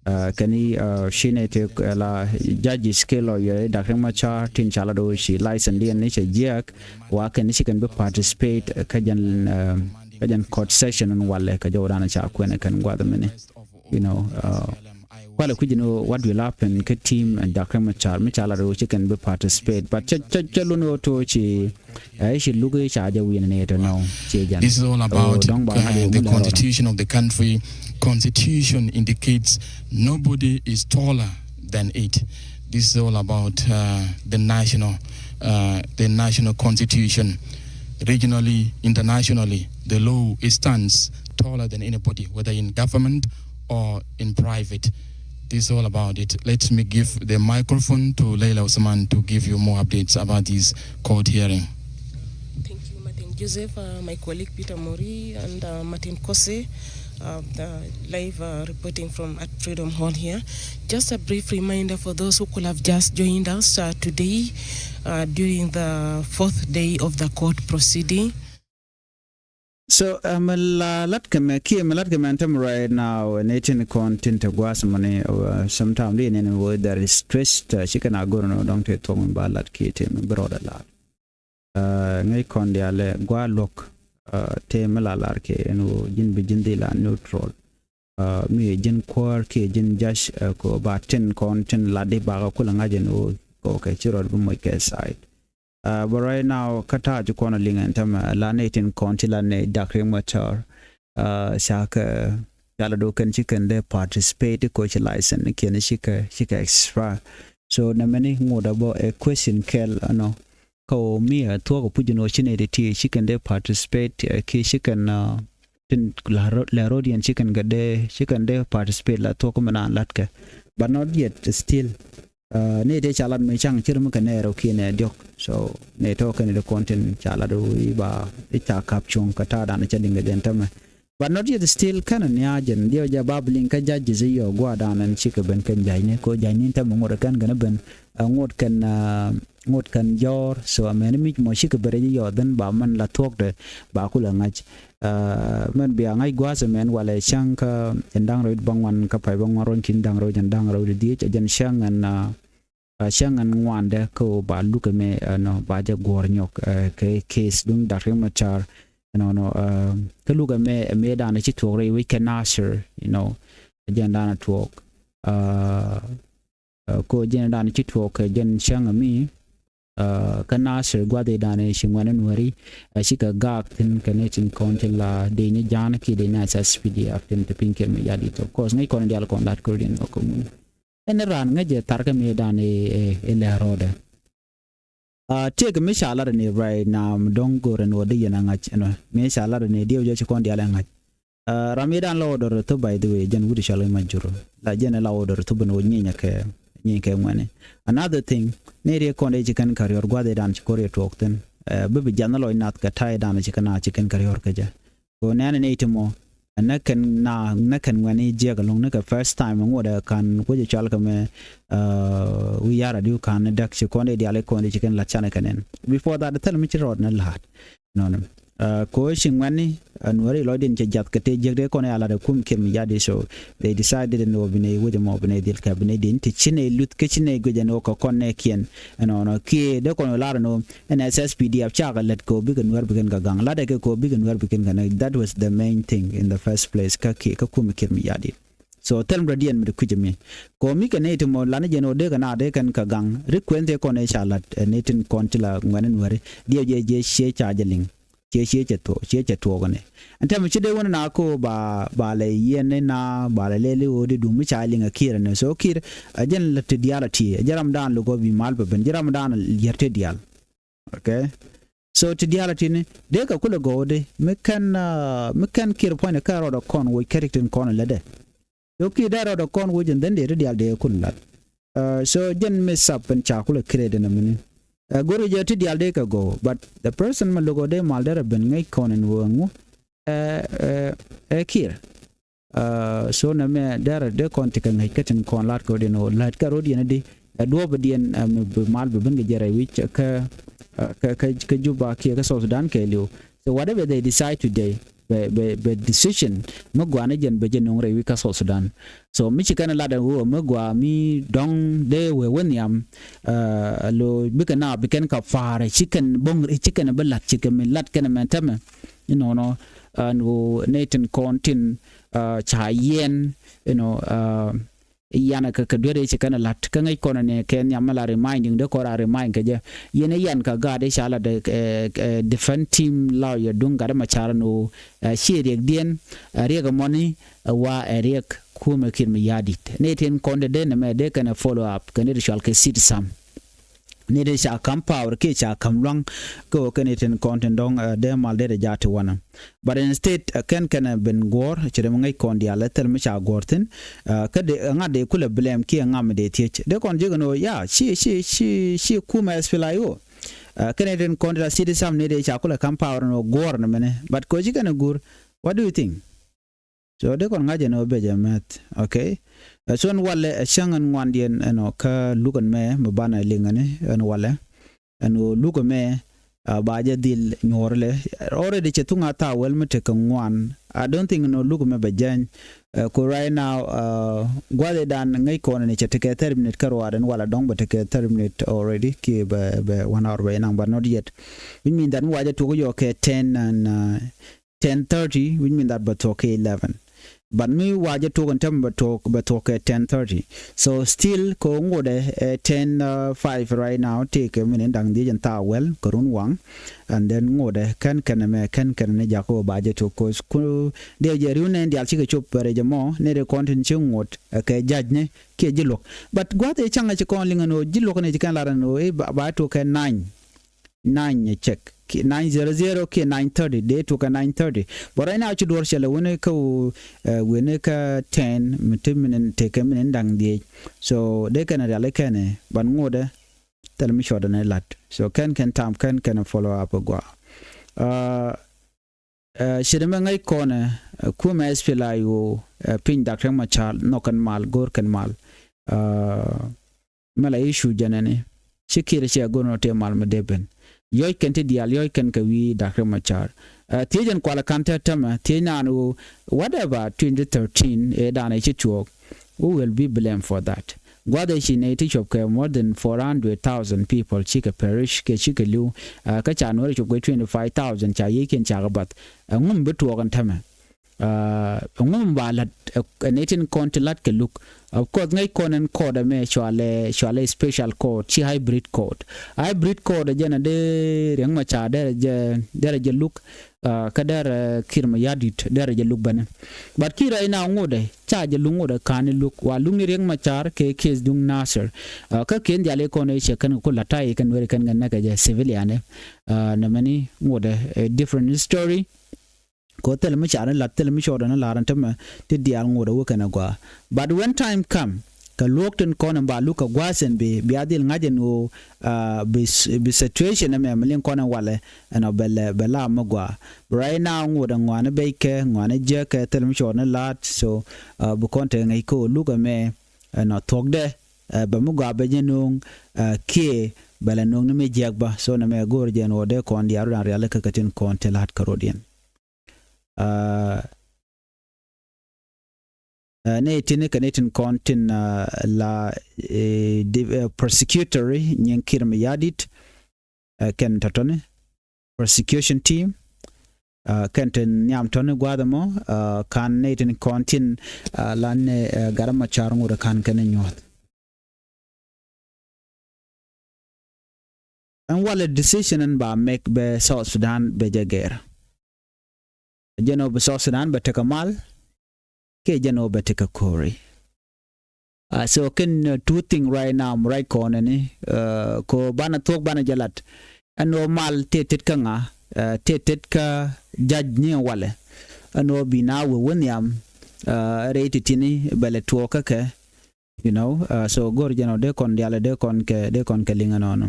Uh, kɛn i̱, uh, ci nɛy tëë, uh, la judges kiɛ lawyer i̱ Doctor Riek Machar tin ca la do̱ ci license diɛn ni cɛ jiɛk wa kɛn i̱ ci kɛn bi participate, uh, kä jɛn, uh, kä jɛn court session in walɛ kɛ jɔw dan ca kuɛn kɛn gua̱th mini. You know, uh, kualɛ kui̱ ji̱n what will happen kä team and Doctor Riek Machar mi ca la do̱ ci kɛn bi participate, but cɛ, cɛ, cɛ lun wä to ci Ɛ i̱ ci luk i̱ ca jɛ wi̱n ni tɔ nɔ ci jɛn. This is all about, uh, the constitution of the country. Constitution indicates nobody is taller than it. This is all about, uh, the national, uh, the national constitution. Regionally, internationally, the law, it stands taller than anybody, whether in government or in private. This is all about it. Let me give the microphone to Leila Osman to give you more updates about this court hearing. Thank you, Martin Joseph, uh, my colleague Peter Mori, and, uh, Martin Kose, uh, the live, uh, reporting from at Freedom Hall here. Just a brief reminder for those who could have just joined us, uh, today, uh, during the fourth day of the court proceeding. So, uh, mi la lat kɛ mɛ kiɛ mi lat kɛ mɛ ɛn tämɛ right now, ɛn ɛ tin kɔn tin te gua̱a̱th mɔni, uh, sometime di nɛn wä there is twist, uh, ci kɛn a go̱r nɔ dɔ̱ŋ te thuɔ̱k mi ba lat kiɛ te mi bi rɔɔdɛ lar. Uh, ŋäc kɔn diaalɛ gua̱a̱ luɔ̱k, uh, te mi la lar kɛ ɛn wä ji̱n bi ji̱n dhi la neutral. Uh, mi ji̱n kuäär kiɛ ji̱n judge, uh, kɛ ba tin kɔn tin lat di bakɛ kulɛ ŋa̱c ɛn wä kɛ ci rɔɔd bi moc kɛ side. Uh, but right now kä ta̱a̱ ci kɔn a liŋ ɛn tämɛ la nɛy tin kɔn ti la nɛy Doctor Riek Machar, uh, ca kɛ, ca la do̱ kɛn ci kɛn dee participate kɔ ci license kiɛn ci kɛ, ci kɛ expire. So nɛ mɛni ŋot a bä ɛ question kɛl ɛnɔ kä ɣöö mi ɛ thuɔ̱k ɛ puc ɛn ɣöö ci nɛy ti ti ci kɛn dee participate, uh, kiɛ ci kɛn, uh, tin la rɔ, la rɔ̱diɛn ci kɛn kɛ dee, ci kɛn dee participate la thuɔ̱k mi naan la̱tkɛ. But not yet still. Uh, ni ti ca lat mi caŋ cir mi kɛ nɛɛr ɔ kiɛ nɛɛ diɔk. So ni tɔ kɛn ti kɔn tin ca lat i̱ ba i̱ ca kap cuɔ̱ŋ kɛ ta̱a̱ dan cɛ liŋ kɛ jɛn tämɛ. But not yet still kɛn ni a jɛn diɛ jɛ ba bi liŋ kä judges i̱ yɔ gua̱a̱ dan ɛn cikɛ ben kɛn judge ni ko judge ni tämɛ ŋot kɛn kɛn ben, uh, ŋot kɛn, uh, ŋot kɛn jɔɔr. So amɛn mic mɔ cikɛ ben rɛc i̱ yɔ dhin ba mɛn la thuɔ̱kdɛ ba kulɛ ŋa̱c. Uh, mɛn bia ŋa̱c gua̱a̱th ɛmɛn walɛ cäŋ kä ɛn da̱ŋ rɛw ba ŋuan kä pay ba ŋuan ruɔ̱n ki̱n da̱ŋ rɛw jɛn da̱ŋ rɛw di dhiec ɛ jɛn cäŋ ɛn, uh, uh, cäŋ ɛn ŋuandɛ kä ɣöö ba lukɛ mɛ, uh, nɔ ba jɛ guɔ̱ɔ̱r nyɔk, uh, kɛ case duŋ Doctor Riek Machar. Ɛnɔnɔ, uh, kä lukɛ mɛ, mɛ danɛ ci tuɔɔk rɛy wec kɛ Nasir, you know, ɛ jɛn danɛ tuɔɔk. Uh, uh, ko jɛn danɛ ci tuɔɔk kɛ jɛn cäŋ ɛmi, Kä Nasir gua̱dhidan ɛ ci ŋuɛ̈ni Nuääri ɛ cikɛ gaak thi̱n kɛ nɛy tin kɔn ti la dee nyi ja̱a̱n kiɛ dee nɛy S S P D F tin te piny Kiir Mayardit. Of course ŋäc kɔn diaal kɔn la̱t kɛ rɔ̱diɛn nhɔk kɛ ŋun. Ɛn raan ŋäc ɛ tharkɛ mëëdan ɛ lɛr rɔɔdɛ. Tiek mi ca lat ni right now mi dɔ̱ŋ go̱o̱rɛ ni wä di yɛn a ŋa̱c ɛnɔ mi ca lat ni diɛw jɛ ci kɔn diaal ɛ ŋa̱c. Ram mi dan la order thop, by the way, jɛn wut cɔl ma jur. La jɛn la order thop ni wä nyinyɛ kɛ nyinyɛ kɛ ŋuɛni. Another thing, ni riek kɔn de ci kɛn kariɔr gua̱dhi dan ci kor yɛ tuɔk thin. Bi bi jɛn lɔc nath kɛ ta̱y dan ci kɛn a ci kɛn kariɔr kɛ jɛ. Ko nɛn ni ti mɔ. Nɛ kɛn na nɛ kɛn ŋuɛni jiɛk lɔŋ ni kɛ first time ŋuɔdɛ kan wä jɛ cɔl kɛ mɛ. Wi yara diu kan däk ci kɔn de diali kɔn de ci kɛn lat canɛ kɛ nɛn. Before that thil mi ci rɔɔd ni la̱t. Nɔnɔ. Ko ci ŋuɛni Nuääri lɔcdiɛn cɛ jath kɛ te jiäk dee kɔn ɛ a lat ɛ kum Kiir Mayardit, so they decided ni wä bi nɛ wec ɛmɔ bi nɛ dhil kɛ bi nɛ din ti ci nɛ luth kä ci nɛ guic ɛn wä kɛ kɔn nɛ kiɛn. Ɛnɔnɔ kiɛ dee kɔn ɛ lar ɛn wä ɛn S S P D F cakɛ lät kɛ wä bikɛ Nuäär bikɛn kɛ gaŋ lat ɛ kɛ kɛ wä bikɛ Nuäär bikɛn kɛ nɛ. That was the main thing in the first place kä kiɛ kä kum Kiir Mayardit. So thil mi rɔ̱diɛn mi di kui̱c ɛmi. Kɛ wä mi kɛ nɛ ti mɔ lan jɛn wä dee kɛ na dee kɛn kɛ gaŋ ri kuɛn thie kɔn ɛ ca lat ɛ nɛ tin kɔn ti la ŋuɛni Nuääri diɛ jɛ jɛ ciɛ ca jɛ liŋ. Ciɛ ciɛ cɛ tuɔɔk ciɛ cɛ tuɔɔk ni. Ɛn tɛmɛ ci dee wun na ko ba ba lɛ yɛn ni na ba lɛ lɛ li woo di dum mi ca liŋ a Kiir ni. So Kiir a jɛn lɛ ti diaal a ti a jɛ ram daan lugɔ bi mal bɛ ben jɛ ram daan yɛr ti diaal. Okay. So ti diaal a ti ni dee ka kulɛ gɔw di mi kɛn mi kɛn Kiir puɔ̱ny ni kɛ rɔɔd a kɔn woc kɛ rik tin kɔn lɛ dɛ. Yo ki dee rɔɔdɛ kɔn wec in dhɛn dee ti dial dee kun lat. So jɛn mi sap in ca kulɛ create in a mini. Go̱ri jɛ ti dial dee kɛ go, but the person mi logo dee mal derɛ ben ŋäc kɔn in wee ŋu ɛ Kiir. So nɛ mɛ derɛ dee kɔn ti kɛ ŋäc kä tin kɔn lat kɛ wä diɛn wä lat kɛ rot yɛn di ɛ duɔp diɛn mi bi mal bi ben kɛ jɛ rɛy wi̱c kä kä Juba kiɛ kä South Sudan kɛ liw. So whatever they decide today, bɛ bɛ bɛ decision mi guani jɛn bɛ jɛ nuŋ rɛy wi̱i̱ kä South Sudan. So mi ci kɛn lat ɛn ɣöö mi gua mi dɔ̱ŋ dee wee wä nhiam. Lo bikɛ na bikɛn ka pa̱a̱rɛ ci kɛn bo̱ŋ ci kɛn bi lat ci kɛn mi lat kɛn mɛ tämɛ. Inɔnɔ ɛn ɣöö nɛ tin kɔn tin ca yɛn inɔ. Yanɛ kɛ kɛ duet ëë ci kɛn ɛ la̱t kä ŋäc kɔn ɛ nɛ kɛ nhiam mi la reminding dee kɔn ra remind kɛ jɛ. Yɛn ɛ yan kɛ gaat ëë ca lat ɛ defend team lawyer duŋ gat ɛ ma car ɛn ɣöö ɛ ci riɛkdiɛn ɛ riɛk ɛmɔni ɛ wa ɛ riɛk kumɛ Kiir Mayardit. Nɛ tin kɔn dee dee nɛmɛ dee kɛn ɛ follow up kɛn dee cual kɛ sit sam. Ni dee ca ka̱m power kiɛ ca ka̱m lua̱ŋ. Kä ɣöö kɛn itin kɔn tin dɔ̱ŋ dee mal dee dee jaat ti wanɛ. But instead kɛn kɛn ben guɔ̱ɔ̱r ci rem ŋäc kɔn diaal ɛ thil mi ca guɔ̱ɔ̱r thi̱n. Kä dee ŋa̱t dee kulɛ blame kiɛ ŋam dee thiec dee kɔn ji̱ kɛn ɣöö ya ci ci ci ci kumɛ S P L A I O. Kɛn itin kɔn diaal city sam ni dee ca kulɛ ka̱m power ni ɣöö guɔ̱ɔ̱r ni mɛnɛ but koci kɛn ɛ guur. What do you think? So dee kɔn ŋa̱c ɛn ɣöö bec ɛ mɛth. Okay. Ɛ so ɛn walɛ ɛ cäŋ ɛn ŋuandiɛn ɛn ɔ kä luk ɛn mɛ mi banɛ liŋ ɛn ɛn walɛ ɛn ɣöö luk ɛmɛ. Ba jɛ dhil nyuɔ̱ɔ̱r lɛ already cɛ thuŋ a thaak wäl mi tekɛ ŋuan. I don't think ɛn ɣöö luk ɛmɛ bɛ jɛny. Ku right now gua̱dhidan ŋäc kɔn ɛn cɛ tekɛ thirty minute kä ruaadɛn walɛ dɔ̱ŋ bɛ tekɛ thirty minute already kiɛ bɛ bɛ one hour bɛ inaŋ but not yet. Which mean that mi wa jɛ tuɔk yɔɔk kɛ ten and ten thirty, which mean that bɛ thuɔk kɛ eleven. But mi wa jɛ tuɔk in tɛm bɛ tuɔk bɛ thuɔk kɛ ten thirty. So still kɛ ŋotdɛ ɛ ten five right now tëëkɛ min in da̱ŋ dhiec in thaak wäl kɛ run waŋ. And then ŋotdɛ kɛn kɛn mɛ kɛn kɛn ni jakä wä ba jɛ tuɔk koth ku dee jɛ riw nɛn diaal cikɛ cop bɛ rɛc ɛmɔ ni dee kɔn tin ci ŋot ɛ kɛ ja̱c ni kiɛ ji̱ luɔk. But gua̱th ëë caŋ ɛ ci kɔn liŋ ɛn ɣöö ji̱ luɔk ni ci kɛn lar ɛn ɣöö i̱ ba tuɔk kɛ nine. Nine cek nine zero zero kiɛ nine thirty dee tuɔkɛ nine thirty. But right now ci duɔr cɛ lɛ wen kä wen kä ten mi ti min tekɛ min in daŋ dhiec. So dee kɛn riali kɛn ɛ ban ŋotdɛ thil mi cuɔt ɛn lat. So kɛn kɛn tam kɛn kɛn follow up gua. Ci dee mɛ ŋäc kɔn ɛ kumɛ S P L A I O piny dak tɛŋ ma cal nhɔk kɛn mal go̱o̱r kɛn mal. Mɛ la issue jɛnɛni ci Kiir ciɛ go̱r nɔ tëë mal mi dee ben. Yɔc kɛn ti diaal yɔc kɛn kɛ wi̱i̱ dak tɛŋ ma car. Thiec ɛn kualɛ ka̱n tɛt tämɛ thiec naan ɣöö whatever twenty thirteen ëë danɛ ci tuɔɔk. We will be blamed for that. Gua̱th ëë ci nɛy ti cuɔp kɛ more than four hundred thousand people cikɛ perish kɛ cikɛ li̱w. Kä ca nuɔ̱ɔ̱ri cuɔp kɛ twenty five thousand ca yiëëkiɛn cakɛ bath. Ɛŋu mi bi tuɔɔk ɛn tämɛ? Ɛŋu mi ba la̱t ɛ nɛy tin kɔn ti la̱t kɛ luk? Of course ŋäc kɔn ɛn court ɛmɛ cualɛ cualɛ special court, ci hybrid court. Hybrid court ɛ jɛn ɛ dee Riɛk Macar derɛ jɛ derɛ jɛ luk, kä derɛ Kiir Mayardit derɛ jɛ luk bɛnɛ. But Kiir ɛ ina ŋotdɛ ca jɛ luk ŋotdɛ ka̱n iluk wa luk ni Riɛk Macar kɛ case duŋ Nasir. Kä kiɛn diali kɔn ɛ cɛ kɛn kɛ ku la̱t ta̱y kɛn weri kɛn kɛ nɛkɛ jɛ civilian ɛ. Nɛ mɛni ŋotdɛ different story. Ko thil mi car ni lat, thil mi cɔɔdɛ ni lar ni tämɛ ti diaal ŋot a wä kɛn a gua. But when time come, kɛ luɔk tin kɔn in ba luk kɛ gua̱a̱th in bi bia dhil ŋa̱c in ɣöö bi situation ɛmɛ mi liŋ kɔn in walɛ ɛn ɔ bɛ lɛ bɛ la mi gua. Right now ŋot a ŋuani bɛc kɛ ŋuani jiäk kɛ thil mi cɔɔd ni lat. So bi kɔn te ŋäc kä ɣöö luk ɛmɛ ɛn ɔ thuɔ̱kdɛ bɛ mi gua bɛ jɛ no̱o̱ŋ kiɛ bɛ lɛ no̱o̱ŋ ni mi jiäk bä. So nɛmɛ go̱o̱r jɛ ɛn ɣöö dee kɔn diaal rut an riali kä kɛ tin kɔn te la̱t kä rot yɛn. Nɛ tini kɛ ni tin kɔn tin la prosecutory nyin Kiir Mayardit kɛn tɔtɔni prosecution team kɛn tin niam tɔni gua̱dhɛ mɔ. Kan ni tin kɔn tin la ni gat a Macar ŋot kan kɛn nyuɔth. Ɛn walɛ decision ɛn ba make bɛ South Sudan bɛ jɛ gɛr. Jɛn ɔ bi South Sudan bɛ tekɛ mal kiɛ jɛn ɔ bɛ tekɛ ko̱ri. So kɛn two thing right now right kɔn ɛni ko banɛ thuɔ̱k banɛ jɛ lat. Ɛn ɔ mal tëë tet kä ŋa? Tëë tet kä judge ni walɛ. Ɛn ɔ bi na wee wä nhiam rɛy ti tini bɛ lɛ tuɔɔk kä kɛ. You know, so go̱r jɛn ɔ dee kɔn dialɛ dee kɔn kɛ dee kɔn kɛ liŋ ɛnɔnɔ.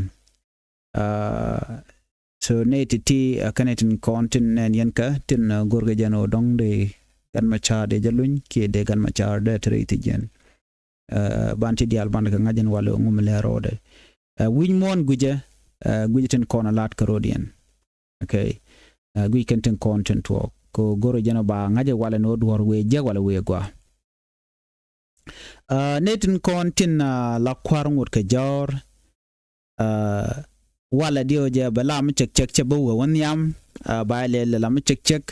So nɛ ti ti kɛnɛ tin kɔn tin nɛn yɛn kä tin go̱r kɛ jɛn ɔ dɔŋ dee Gat Macar dee jɛ luny kiɛ dee Gat Macar dee te rɛy ti jɛn. Ban ti dial ban kɛ ŋa̱c jɛn walɛ ŋum lɛ rɔɔdɛ. Wi̱c muɔ̱ɔ̱n guicɛ guicɛ tin kɔn a lat kɛ rɔɔd yɛn. Okay. Guic kɛn tin kɔn tin tuɔɔk ko go̱r jɛn ɔ ba ŋa̱c jɛ walɛ ni ɔ duɔ̱r wee jɛ walɛ wee gua. Ni tin kɔn tin la kua̱r ŋot kɛ jɔ̱ɔ̱r. Walɛ diɛ wä jɛ bɛ la mi cɛk cɛk cɛ bä wee wä nhiam. Ba ilɛ lɛ la mi cɛk cɛk.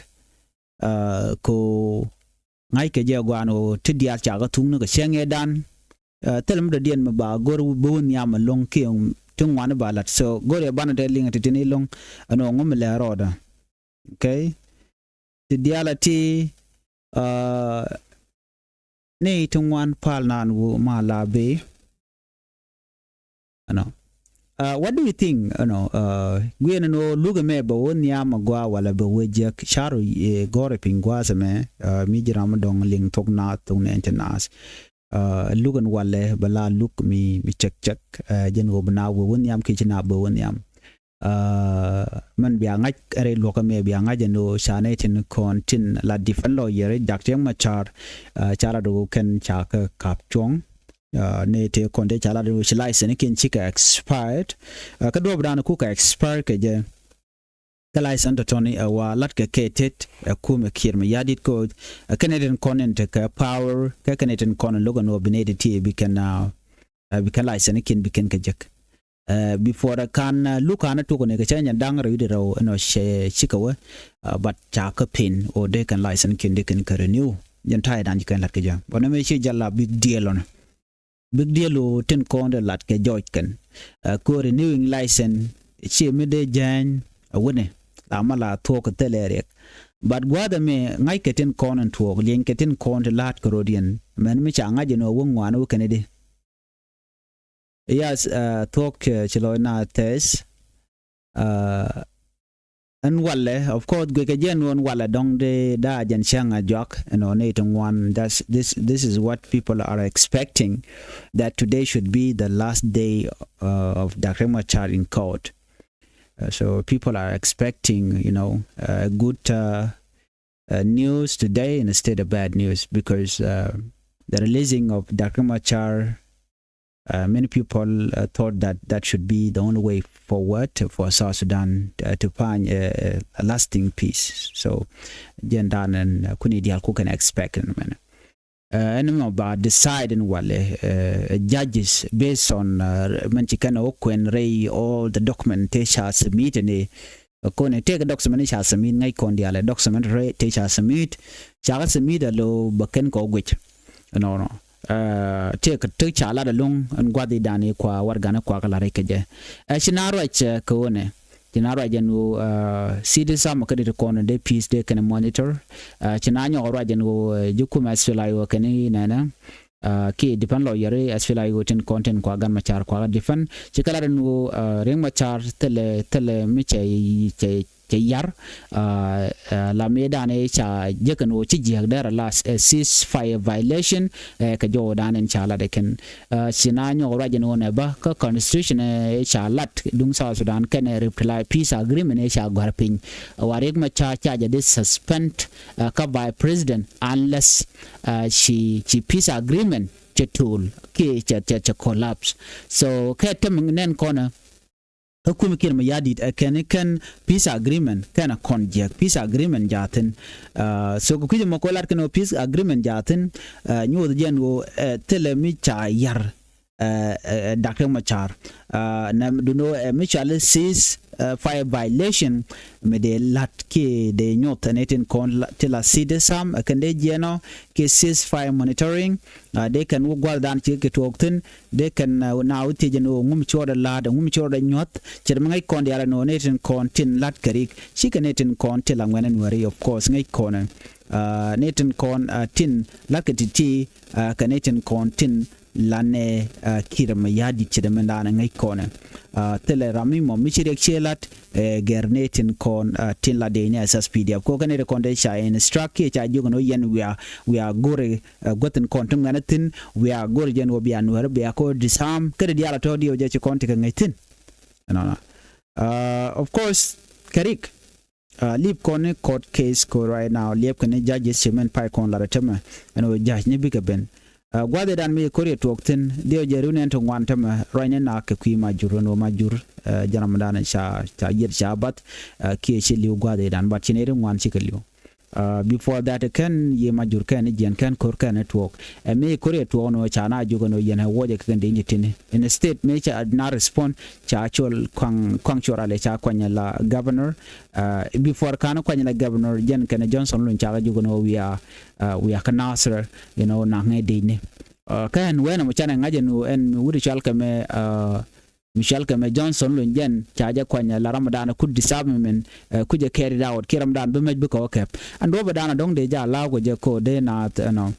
Ko ŋa̱ckɛ jɛ guan ɣöö ti diaal cakɛ thuk ni kɛ cäŋ ëëdan. Thilɛ mi dɔ̱diɛn mi ba go̱r bä wä nhiam ɛlɔ̱ŋ kiɛ ti ŋuani ba la̱t. So go̱r yɛ banɛ dee liŋ ti tin ilo̱ŋ ɛn ɣöö ŋu mi lɛ rɔɔdä. Okay. Ti diaal a ti ni ti ŋuan pal naan wu ma la bi. Ɛnɔ. What do you think? Ɛnɔ. Guiɛn ɛn ɣöö luk ɛmɛ bɛ wä nhiam a gua walɛ bɛ wä jiäk car ɛ gɔ̱r ɛ piny gua̱a̱th ɛmɛ. Mi ji̱ ram mi dɔ̱ŋ liŋ thok naath thok nɛn ti naath. Luk ɛn walɛ bɛ la luk mi mi cɛk cɛk. Jɛn ɣöö bi na wä wä nhiam kiɛ ci na bɛ wä nhiam. Mɛn bia ŋa̱c rɛy luɔ̱k ɛmɛ bia ŋa̱c ɛn ɣöö ca nɛ tin kɔn tin la defend lawyer Doctor Riek Machar. Ca la do̱k kɛn ca kä kap cuɔ̱ŋ. Nɛ tëë kɔn tëë ca la do̱k ci license ni kiɛn cikɛ expired. Kä duɔ̱p dan kukɛ expire kɛ jɛ. Kä license tɔ̱tɔ̱ni ɛ wa lat kɛ kɛ tet ɛ kumɛ Kiir Mayardit ko. Kɛnɛ tin kɔn in tekɛ power kɛ kɛnɛ tin kɔn in lo̱k ɛn ɣöö bi nɛ ti ti bi kɛn bi kɛn license ni kiɛn bi kɛn kɛ jek. Before kan luk kan tuɔk ni kɛ cä nyɛ da̱ŋ rɛw di rɛw ɛnɔ cɛ cikɛ wä. But ca kä pen ɔ dee kɛn license kiɛn dee kɛn kɛ renew. Jɛn ta̱yɛ dan ci kɛn lat kɛ jɛ bɔ nɛ mɛ ci jal la big deal ɔnɔ. Big deal ɔ tin kɔn dee lat kɛ jɔc kɛn. Kɛ renewing license ci mi dee jɛny a wunɛ la ma la thuɔk kɛ thilɛ riɛk. But gua̱dhɛ mi ŋa̱c kɛ tin kɔn in tuɔk lieny kɛ tin kɔn ti la̱t kɛ rot yɛn mɛn mi ca ŋa̱c in ɔ wä ŋuan wä kɛn di. Yes, thuɔ̱k ci lɔc na tɛth. Ɛn walɛ, of course guikɛ jɛn ɣöö ɛn walɛ dɔ̱ŋ dee daa jɛn cäŋ a juak ɛn ɣöö nɛy ti ŋuan. This, this is what people are expecting, that today should be the last day of Doctor Riek Machar in court. So people are expecting, you know, a good news today instead of bad news because the releasing of Doctor Riek Machar, many people thought that that should be the only way forward for South Sudan to find a lasting peace. So jɛn dan ɛn kuni dial ku kɛn expect ɛn mɛn. Ɛn mɔ ba decide in walɛ judges based on mɛn ci kɛn ɔ kuen rɛy all the document te ca submit ni Kɔn tëëkɛ document ca submit ŋäc kɔn diaal ɛ document rɛy tëë ca submit. Ca kɛ submit alo bɛ kɛn kɔ guic. Nɔnɔ tëëkɛ tëë ca lat alo̱ŋ ɛn gua̱thidan i̱ kua warɛgani kua kɛ lat rɛy kɛ jɛ. Ɛ ci na ruac kɛ ɣöö nɛ ci na ruac ɛn ɣöö citizen kä dee ti kɔn dee peace dee kɛn monitor. Ci na nyɔk ruac ɛn ɣöö ji̱ kumɛ SPLA-IO kɛn i̱ nɛnɛ kiɛ defend lawyer i̱ SPLA-IO tin kɔn tin kua gan Machar kua defend. Ci kɛ lat ɛn ɣöö Riek Machar thilɛ thilɛ mi cɛ cɛ cɛ yar. La mëëdan ëë ca jek ɛn ɣöö ci jiääk dee rɛ la ceasefire violation. Kɛ jɔwdan ɛn ca lat ɛ kɛn ci na nyɔk ruac ɛn ɣöö nɛ bä kä constitution ëë ca lat duŋ South Sudan kɛnɛ reply peace agreement ëë ca gɔ̱a̱r piny. Wa Riek Machar ca jɛ dee suspend kä vice president unless ci ci peace agreement cɛ tool kiɛ cɛ cɛ cɛ collapse. So kɛ tem nɛn kɔnɛ kä kumi Kiir Mayardit ɛ kɛn i̱ kɛn peace agreement kɛn ɛ kɔn jiäk peace agreement jathin. So kɛ kui̱c ɛmɔ kɛ lat kɛn ɣöö peace agreement jathin nyuuth jɛn ɣöö thilɛ mi ca yar Dak Riek Machar. Nɛ dun ɣöö ɛ mi cɔal i̱ cease fire violation mi dee la̱t kiɛ dee nyuth ɛn itin kɔn ti la citizen ɛ kɛn dee jiɛn ɔ kiɛ cease fire monitoring. Dee kɛn wä gua̱thdan ci kɛ tuɔɔk thi̱n dee kɛn na wä thiec ɛn ɣöö ŋum ci rɔɔdɛ la̱a̱t ɛŋum ci rɔɔdɛ nyuɔ̱th. Ce̱t mi ŋäc kɔn diaal ɛn ɣöö ni tin kɔn tin la̱t kɛ rik cikɛ ni tin kɔn ti la ŋuɛn ɛn wääri of course ŋäc kɔn ɛ ni tin kɔn tin la̱t kɛ ti̱ti̱ kɛ ni tin kɔn tin lanɛ Kiir Mayardit ce̱t mi da̱a̱n ŋäc kɔn ɛ. Thilɛ ram mi mɔ mi ci riɛk cië la̱t gɛr ni tin kɔn tin la dee ni SSPDF ko kɛ ni ti kɔn dee ca instruct kiɛ ca jiök ɛn ɣöö yɛn wiaa wiaa go̱ri guäthin kɔn ti ŋuɛn thi̱n wiaa go̱ri jɛn ɣöö bia nuääri bia ko disarm kä ti diaal a tɔ̱ diɛw jɛ ci kɔn ti kɛ ŋäc thi̱n. Ɛnɔnɔ of course kɛ rik liep kɔn ni court case ko right now liep kɛ ni judges ci mɛn pay kɔn lat ɛ tämɛ ɛn ɣöö judge ni bikɛ ben. Gua̱thidan mi ko̱r yɛ tuɔɔk thi̱n diɛw jɛ riw nɛn ti ŋuan tämɛ ruacni nak kɛ kui̱ Majur ɛn ɣöö Majur jɛn ramdan ca ca yiet ca bath kiɛ ci li̱w gua̱thidan but ci nɛy ti ŋuan cikɛ li̱w. Before that kɛn yiëë Majur kɛn i̱ jiɛn kɛn ko̱r kɛn i̱ tuɔɔk ɛ mi ko̱r yɛ tuɔɔk ɛn ɣöö ca na jiök ɛn ɣöö yɛn ɛ wuɔcɛ kɛ kɛn dee nyi ti̱ni instead mi ca na respond ca col kuaŋ kuaŋ col ralɛ ca kuany la governor. Before ka̱n kuany la governor jɛn kɛn Johnson Olony ca kɛ jiök ɛn ɣöö wiaa wiaa kä Nasir you know naŋ ŋɛ dee ni. Kä ɛn wɛn ɛmɔ canɛ ŋa̱c ɛn ɣöö ɛn mi wut cɔal kɛ mɛ mi cɔal kɛ mɛ Johnson Olony jɛn ca jɛ kuany la ramdan kut disarmament ku jɛ carried out kiɛ ramdan bi mec bi kɛ wä kɛp. Ɛn duɔ̱pɛ dan a dɔ̱ŋ dee jɛ a la̱a̱k wä jɛ ko dee naath ɛnɔ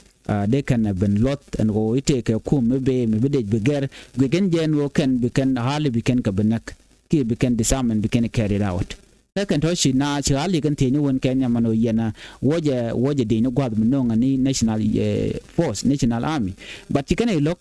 dee kɛn ɛ ben luɔth ɛn ɣöö i̱ tëëkɛ kum mi bee mi bi dec bi gɛr guic kɛn jɛ ɛn ɣöö kɛn bi kɛn hali bi kɛn kɛ bi näk kiɛ bi kɛn disarmament bi kɛn carried out. Kä kɛn tɔ̱ ci na ci hali kɛn thiec ni wän kɛn nyamɛn ɣöö yɛn a wuɔcɛ wuɔcɛ dec ni gua̱th mi no̱o̱ŋ ɛn i̱ national force national army. But ci kɛn ɛ i̱ lo̱k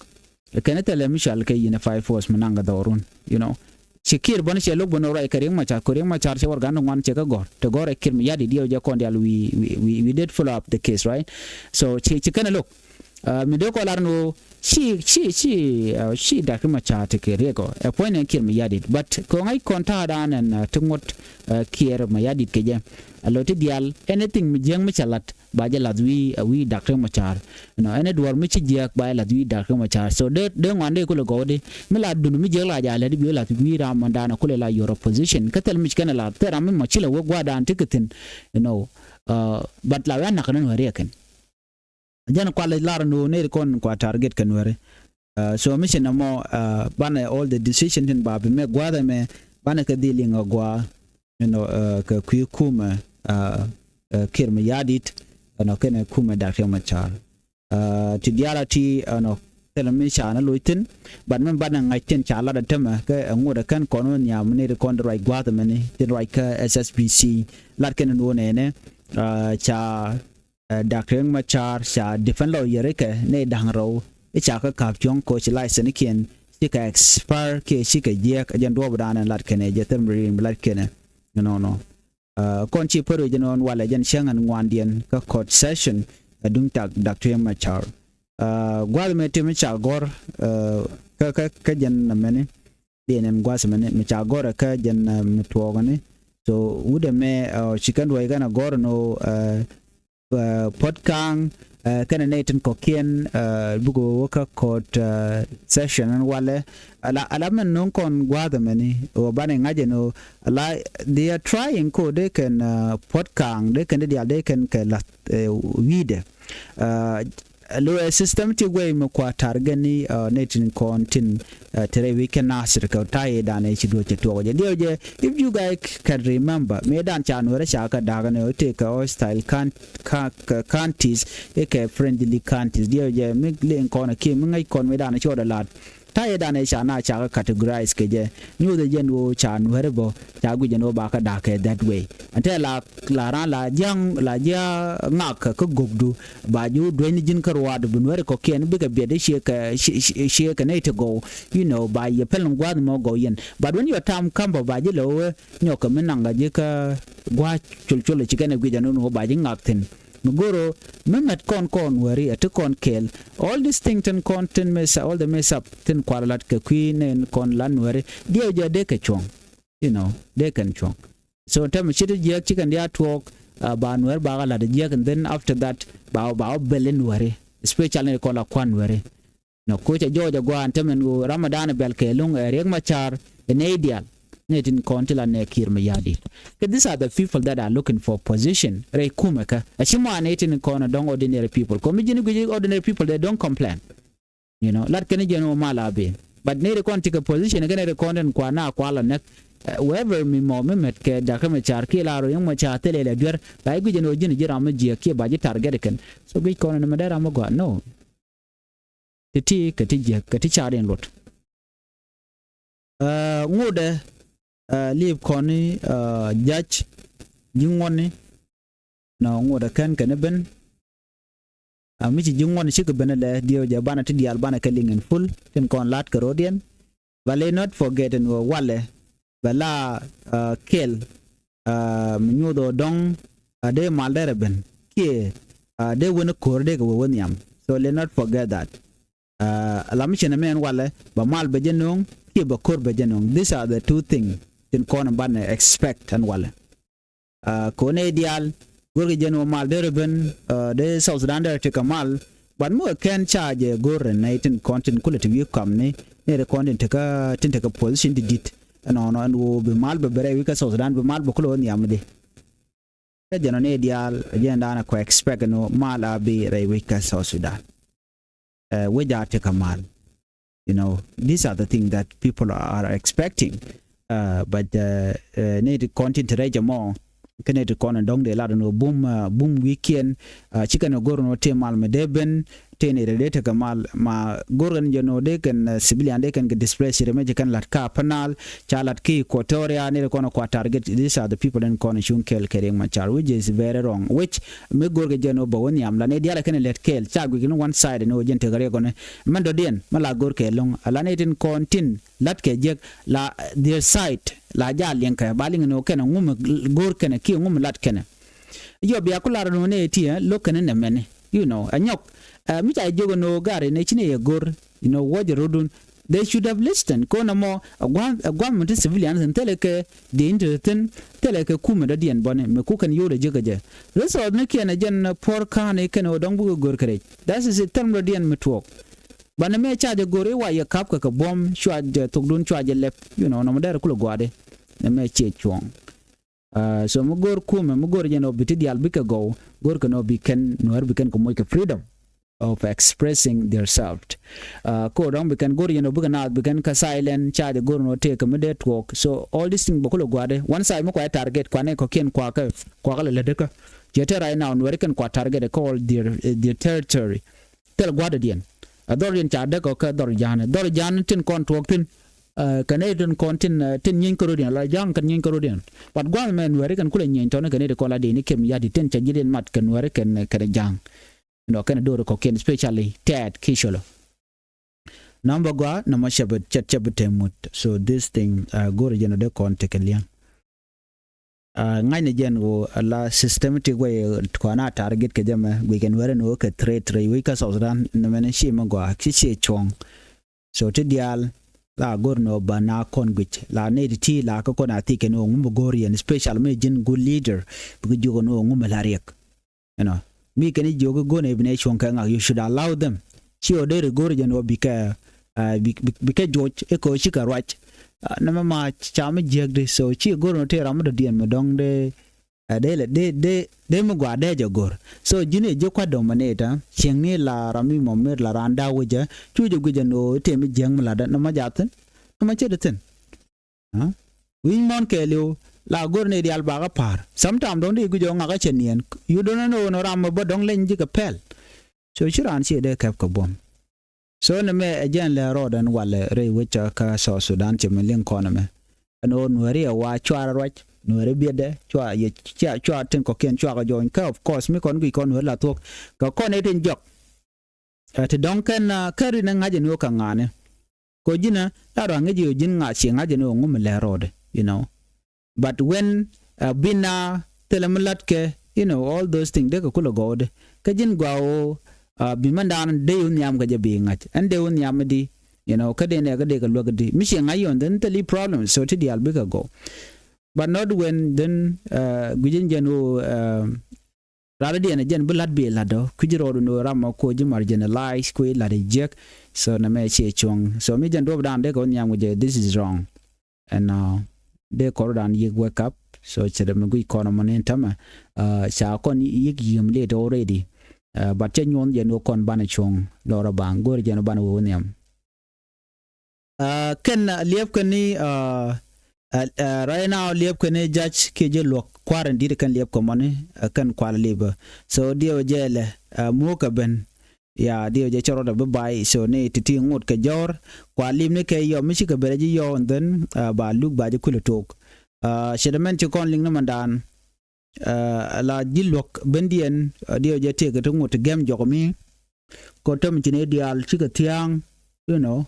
kɛn thilɛ mi cɔal kɛ unified force mi naŋ kɛ dhɔrun you know. Ci Kiir bä ni cɛ lo̱k bä ni ruac kɛ Riek Machar kɛ Riek Machar cɛ warɛgani ŋuan cɛ kɛ gɔ̱r te gɔ̱r ɛ Kiir Mayardit diɛw jɛ kɔn diaal we we we did follow up the case right. So ci ci kɛn ɛ lo̱k mi dee kɔ lar ni ɣöö ci ci ci ci Dak Riek Machar ti kɛ Riek ɔ ɛ puɔ̱ny ni Kiir Mayardit but kɛ ŋäc kɔn ta̱a̱dan ɛn ti ŋuɔ̱t Kiir Mayardit kɛ jɛ. Alo ti diaal anything mi jiäŋ mi cɛ lat ba jɛ lath wi̱i̱ a wi̱i̱ Dak Riek Machar. Nɔ ɛn ɛ duɔ̱ɔ̱r mi ci jiääk ba jɛ lath wi̱i̱ Dak Riek Machar so dee dee ŋuan dee kulɛ gɔw di mi la dun mi jiääk la jɛ a lät bi wä lath wi̱i̱ ram mɔndan a kulɛ la your opposition kä thil mi ci kɛn a lath thil ram mi mɔ ci la wä gua̱a̱dan ti kɛ thi̱n. You know but la wä a nak ni nuääri a kɛn. Jɛn kual lar ni wä neri kɔn kua target kɛ nuääri. So mi ci nɛ mɔ banɛ all the decision tin ba bi mɛ gua̱a̱th ɛmɛ banɛ kɛ dhil iŋ a gua̱a̱. You know kɛ kui̱ kumɛ Kiir Mayardit ɛnɔ kɛnɛ kumɛ Dak Riek Machar. Ti diaal a ti ɛnɔ thilɛ mi ca ni loc thi̱n. But mi banɛ ŋa̱c tin ca lat a tämɛ kɛ ɛ ŋot ɛ kɛn kɔn wä nhiam ni ri kɔn di ruac gua̱a̱th ɛmɛni tin ruac kä SSPC lat kɛn ni wä nɛnɛ ca Dak Riek Machar ca defend lawyer kɛ ni da̱ŋ rɛw i̱ ca kä ka̱p cuɔ̱ŋ ko ci license kiɛn cikɛ expire kiɛ cikɛ jiɛk ɛ jɛn duɔɔpdan ɛn lat kɛnɛ jɛ thil mi ri mi lat kɛnɛ. Nɔnɔ kɔn ci pär wi̱c ɛn ɣän walɛ jɛn cäŋ ɛn ŋuandiɛn kä court session. Ɛ duŋ tak Dak Riek Machar gua̱th mëë ti mi ca gɔ̱r kä kä kä jɛn ɛmɛni. Diɛn ɛn gua̱th ɛmɛni mi ca gɔ̱r kä jɛn mi tuɔɔkni. So wut ɛmɛ ci kɛn ruɔ̱c kɛn ɛ gɔ̱r ɛn ɣöö Puɔ̱t Ka̱a̱ŋ Kɛnɛ nɛy tin kɔ̱kiɛn bikɛ wä kä court session ɛn walɛ. Ala ala mɛn no̱o̱ŋ kɔn gua̱a̱th ɛmɛni ɣöö banɛ ŋa̱c ɛn ɣöö ala they are trying ko dee kɛn puɔ̱t kaaŋ dee kɛn dee diaal dee kɛn kɛ la̱th wi̱i̱dɛ. Lo ɛ system ti guey mi kua target ni nɛy tin kɔn tin ti rɛy wi̱c kɛ Nasir kɛ ta̱yɛ danɛ ci duɔ̱c cɛ tuɔɔk jɛ diɛw jɛ. If you guys can remember mëë dan ca nuɛrɛ ca kɛ da̱a̱k ni ɣöö tëë kɛ hostile counties i̱ kɛ friendly counties diɛw jɛ mi liŋ kɔn kiɛ mi ŋäc kɔn mëë dan ci ɣɔt ɛ la̱t. Ta̱yɛ danɛ ca na ca kɛ categorize kɛ jɛ nyuuth ɛ jɛn ɣöö ca nuɛrɛ bä ca guic ɛn ɣöö ba kɛ da̱a̱k kɛ that way. Ɛn tɛ la la ran la jiaŋ la jia ŋak kä gokdu ba ju dueny ni jin kä ruadu bi nuɛri kɔkiɛn bikɛ biɛt i̱ ciɛ kɛ ciɛ kɛ nɛy ti gɔw. You know ba yɛ pɛl ni gua̱a̱th mɔ gɔw yɛn but when your time come ba ba ji lɛ wee nyɔk kɛ mi naŋ ka ji kä gua̱a̱c col col ci kɛn ɛ guic ɛn wun wee ba ji ŋak thin. Mi goro mi mɛt kɔn kɔn weri ɛ ti kɔn kɛɛl. All this thing tin kɔn tin mesa all the mesa up tin kual lat kɛ kui̱ nɛn kɔn la nuɛri diɛw jɛ dee kɛ cuɔ̱ŋ. You know dee kɛn cuɔ̱ŋ. So tɛmɛ ci ti jiɛk ci kɛn diaal tuɔɔk ba nuɛr ba kɛ la̱t jiɛk and then after that ba ba wä bɛl in wɛri especially ni kɔn la kuan wɛri. Nɔ koc a jɔɔc a guan tɛmɛ ni Ramadan bɛl kɛ luŋ ɛ Riek Machar ɛ nɛy diaal. Nɛy tin kɔn ti la nɛ Kiir Mayardit kɛ these are the people that are looking for position rɛy kumɛ kä a ci mɔ a nɛy tin kɔn a dɔŋ ordinary people kɔ mi ji̱n guic ordinary people they don't complain. You know lat kɛn jɛn wä mal a bi but neri kɔn tikɛ position kɛn ri kɔn den kua na kua la nɛk. Whoever mi mɔ mi mɛt kɛ Dak Machar kiɛ la ro yäŋ Machar thilɛ lɛ duer ba i̱ guic jɛn wä ji̱n ji̱ ram mi jiɛk kiɛ ba ji̱ target kɛn. So guic kɔn ni mɛ dee ram mi gɔaa no. Ti ti kɛ ti jiɛk kɛ ti car in luɔt. Ŋotdɛ liip kɔn ni jac ji̱ ŋuɔ̱tni. Nɔ ŋotdɛ kɛn kɛn i̱ ben. Mi ci ji̱ ŋuɔ̱tni cikɛ ben ilɛ diɛw jɛ banɛ ti diaal banɛ kɛ liŋ in full tin kɔn la̱t kɛ ro̱diɛn. But let not forget in wä walɛ bɛ la kɛl mi nyuuth ɣä dɔ̱ŋ. Dee mal derɛ ben kiɛ dee wen ko̱r dee kɛ wä wä nhiam. So let not forget that. Lam mi cin ɛmɛn walɛ bɛ mal bɛ jɛ no̱o̱ŋ kiɛ bɛ ko̱r bɛ jɛ no̱o̱ŋ. These are the two things tin kɔn in banɛ expect ɛn walɛ. Kɛ wä nɛy diaal go̱rkɛ jɛn wä mal derɛ ben dee South Sudan derɛ tekɛ mal. But mi wä kɛn ca jɛ go̱r rɛ nɛy tin kɔn tin kulɛ ti wi̱i̱ kɔamni nɛy ti kɔn tin tekä tin tekä position ti di̱t. Ɛnɔnɔ ɛn wä bi mal bɛ bɛ rɛy wi̱i̱ kä South Sudan bi mal bɛ kulɛ wä nhiamdi. Kä jɛn ɔ nɛy diaal jɛn danɛ kɔ expect ɛn wä mal a bi rɛy wi̱i̱ kä South Sudan. Wec a tekɛ mal. You know these are the things that people are expecting. But ni ti kɔn tin ti rɛc ɛmɔ kɛ ni ti kɔn dɔŋ dee lat ni bum bum wi̱i̱kiɛn. Ci kɛn go̱r ni ti mal mi dee ben ti ni rɛ dee tekɛ mal ma go̱r kɛn jɛ ni dee kɛn civilian dee kɛn kɛ displace rɛ mɛ ci kɛn lat ka penal. Ca lat ki Equatoria ni ti kɔn kua target these are the people in kɔn cuŋ kɛl kɛ Riek Machar which is very wrong which mi go̱r kɛ jɛ ni bɛ wä nhiam la ni dial kɛn lɛt kɛl ca guic ni one side ni wä jɛn tekɛ riɛk kɔn. Mɛn dɔ̱diɛn mɛ la go̱r kɛ lo̱ŋ ala nɛy tin kɔn tin la̱t kɛ jiäk la their side la ja liɛŋkɛ ba liŋ ni wä kɛnɛ ŋumɛ go̱r kɛnɛ kiɛ ŋumɛ la̱t kɛnɛ. Yɔ bia ku lar ni wä nɛy ti lo̱k kɛnɛ nɛ mɛni. You know ɛ nyɔk mi ca jiök ni wä gari nɛ ci ni yɛ go̱r. You know wä jɛ rotdun. They should have listened kɔn ɛmɔ ɛ guam ɛ guam mi ti civilian thin thilɛ kɛ dieny ti thin thilɛ kɛ kumɛ dɔ̱diɛn bɔni mi ku kɛn yio̱w dɛ jiäk kɛ jɛ. Resource ni kiɛn ɛ jɛn puɔ̱r ka̱n i̱ kɛn wä dɔ̱ŋ bikɛ go̱r kɛ rɛc. That is it thɛm dɔ̱diɛn mi tuɔɔk. Banɛ mëë ca jɛ go̱r i̱ wa yɛ kap kɛ kɛ buɔ̱m cua jɛ thokdun cua jɛ lɛp. You know nɔmɔ dɛr kulɛ gua̱a̱di. Nɛ mëë ciɛ cuɔ̱ɔ̱ŋ. So mi go̱r kumɛ mi go̱r jɛ nɔ bi ti diaal bikɛ gɔw go̱r kɛ nɔ bi kɛn nuäär bi kɛn kɛ moc kɛ freedom of expressing their self. Ko dɔ̱ŋ bi kɛn go̱r jɛ nɔ bikɛ naath bi kɛn kä silent ca jɛ go̱r nɔ tëëk kɛ mi dee tuɔɔk so all this thing bɛ kulɛ gua̱a̱di one side mi kuayɛ target kuanɛ kɔ̱kiɛn kuakä kuakä lɛ lätdä kä. Ciɛ te right now nuäär kɛn kua target kɛ all their their territory. Thil gua̱dädiɛn. Ɛ dhɔr diɛn ca däk ɔ kɛ dhɔr ja̱a̱n dhɔr ja̱a̱n tin kɔn tuɔɔk thi̱n. Kɛ nɛy tin kɔn tin tin nyieny kärodiɛn la ja̱a̱ŋ kɛn nyieny kärodiɛn. But gua̱a̱th mɛ nuɛɛri kɛn kulɛ nyieny tɔ̱ni kɛ nɛy ti kɔn la dee ni kem ya̱di tin ca ji̱ diɛn mat kɛ nuɛɛri kɛn kɛn ja̱a̱ŋ. Nɔ kɛn do̱r kɔ̱kiɛn especially tɛɛt ki colo. Namba gɔaa namba cɛ bi cɛ bi te mut. So this thing go̱r jɛn ɔ dee kɔn tekɛ liɛŋ. Ŋa̱cnɛ jɛn ɣöö la systematic way kɔn a target kɛ jɛ mɛ guic kɛn wɛrɛ ni ɣöö kɛ threat rɛy wec kä South Sudan nɛmɛni ci mi gɔaa ci ciɛ cuɔ̱ŋ. So ti diaal la go̱r ni ɣöö ba na kɔn guic la nɛy ti ti la kä kɔn a thik kɛn ɣöö ŋumɛ go̱r yɛn special mi ji̱n good leader bikɛ jiök kɛn ɣöö ŋumɛ la riɛk. You know Mi kɛn i̱ jiök i̱ go̱o̱r nɛ bi nɛ cuɔ̱ŋ kɛ ŋak, you should allow them. Ci ɣöö deri go̱o̱r jɛn ɣöö bikɛ, ah, bi, bi, bikɛ joc i̱ kɛ ɣöö cikɛ ruac. Ah, nɛmɛ ma ca mi jiäkdi, so ci go̱o̱r nɔ tëë ram mi dɔ̱diɛn mi dɔ̱ŋ dee, ah, dee lɛ, dee, dee, dee mi gɔaa dee jɛ go̱o̱r. So ji̱n i̱ ji̱ kua̱t dominate, ah, cieŋni la ram mi mɔ mir la raan da̱a̱ wecä, cu jɛ guic ɛn ɣöö i̱ tëë mi jiäk mi la̱tdä, nɛmɛ jaathin, nɛmɛ ce̱t ithin. Ah? Wi̱i̱ muɔ̱ɔ̱n kɛɛliw la go̱r ni diaal bakä pa̱a̱r. Sometimes dɔ̱ŋ di guic ɣöö ŋakä cɛ niɛn. You don't know nɔ ram mi bä dɔ̱ŋ leny ji̱ kɛ pɛl. So ci raan ciɛ dee kɛp kɛ buɔ̱m. So ni mɛ ɛ jɛn lɛ rɔɔdɛn walɛ rɛy wecä kä South Sudan cɛ mi liŋ kɔn ɛmɛ. Ɛn ɣöö nuääri ɛ wa cua ruac, nuääri biɛtdɛ cua yɛ, cua, cua tin kɔ̱kiɛn cua kɛ jɔɔny. Kä of course mi kɔn guic kɔn nuääri la thuɔ̱k kɛ kɔn ɛ tin jɔk. Ɛ, ti dɔ̱ŋ kɛn, ah, kɛn ri ni ŋa̱c ɛn ɣöö kɛ ŋa̱a̱ni. Kɛ ɣöö ji̱n, ah, la rɔ ŋäc i̱ ɣöö ji̱n ŋa̱c, ci ŋa̱c ɛn ɣöö ŋu mi lɛr rɔɔdɛ, you know. But when, ah, bi na thilɛ mi la̱tkɛ, you know, all those things, dee kɛ kulɛ gɔwdɛ. Kä ji̱n gɔaa ɣöö, ah, bi mɛndan dee wä nhiam kɛ jɛ bi ŋa̱c. Ɛn dee wä nhiam mi di, you know, kä dee nɛ kä dee kɛ luäk di. Mi ci ŋa̱c yɔn, then thilɛ problem, so ti diaal bikɛ gɔw. But not when, then, ah, gui̱c in jɛn ɣöö, ah, Rat diɛn jɛn bi la̱t bi la̱t dɔ kui̱c rɔɔd ni ram mɔ kuɔ ji̱ marginalize kui̱ la̱t jiäk. So nɛ mɛ ciɛ cuɔ̱ŋ. So mi jɛn duɔp dan dee kɛ wä nhiam wi̱cɛ, this is wrong. And, uh, dee kɔr dan yiëk wake up. So cɛ dɛ mi gui̱c kɔn mɔ ni tämɛ. Uh, ca kɔn yiëk yiëm late already. Uh, but cɛ nyuɔn jɛn wä kɔn banɛ cuɔ̱ŋ lɔrɔ baŋ go̱r jɛn wä banɛ wä nhiam. Uh, kɛn, uh, liɛpkɛ ni, uh, uh, uh, right now liɛpkɛ ni judge kiɛ jɛ luɔk kua̱r in di̱t kɛn liɛpkɛ mɔni, uh, kɛn kual liɛpɛ. So diɛw jɛ lɛ, uh, muɔ̱kɛ ben. Ya, diɛw jɛ cɛ rɔɔdɛ bi bay. So ni ti̱ti̱ ŋot kɛ jɔr kual liɛp ni kɛ yɔ mi cikɛ ben ji̱ yɔ, and then, uh, ba luk ba ji̱ kulɛ tok. Uh, cɛ dɛ mɛn ci kɔn liŋ ni mandan. Uh, la ji̱ luɔk bendiɛn, uh, diɛw jɛ tiɛk ti ŋot ti gɛm jɔk mi. Kɔ tɔm ci ni diaal cikɛ thia̱a̱ŋ, you know,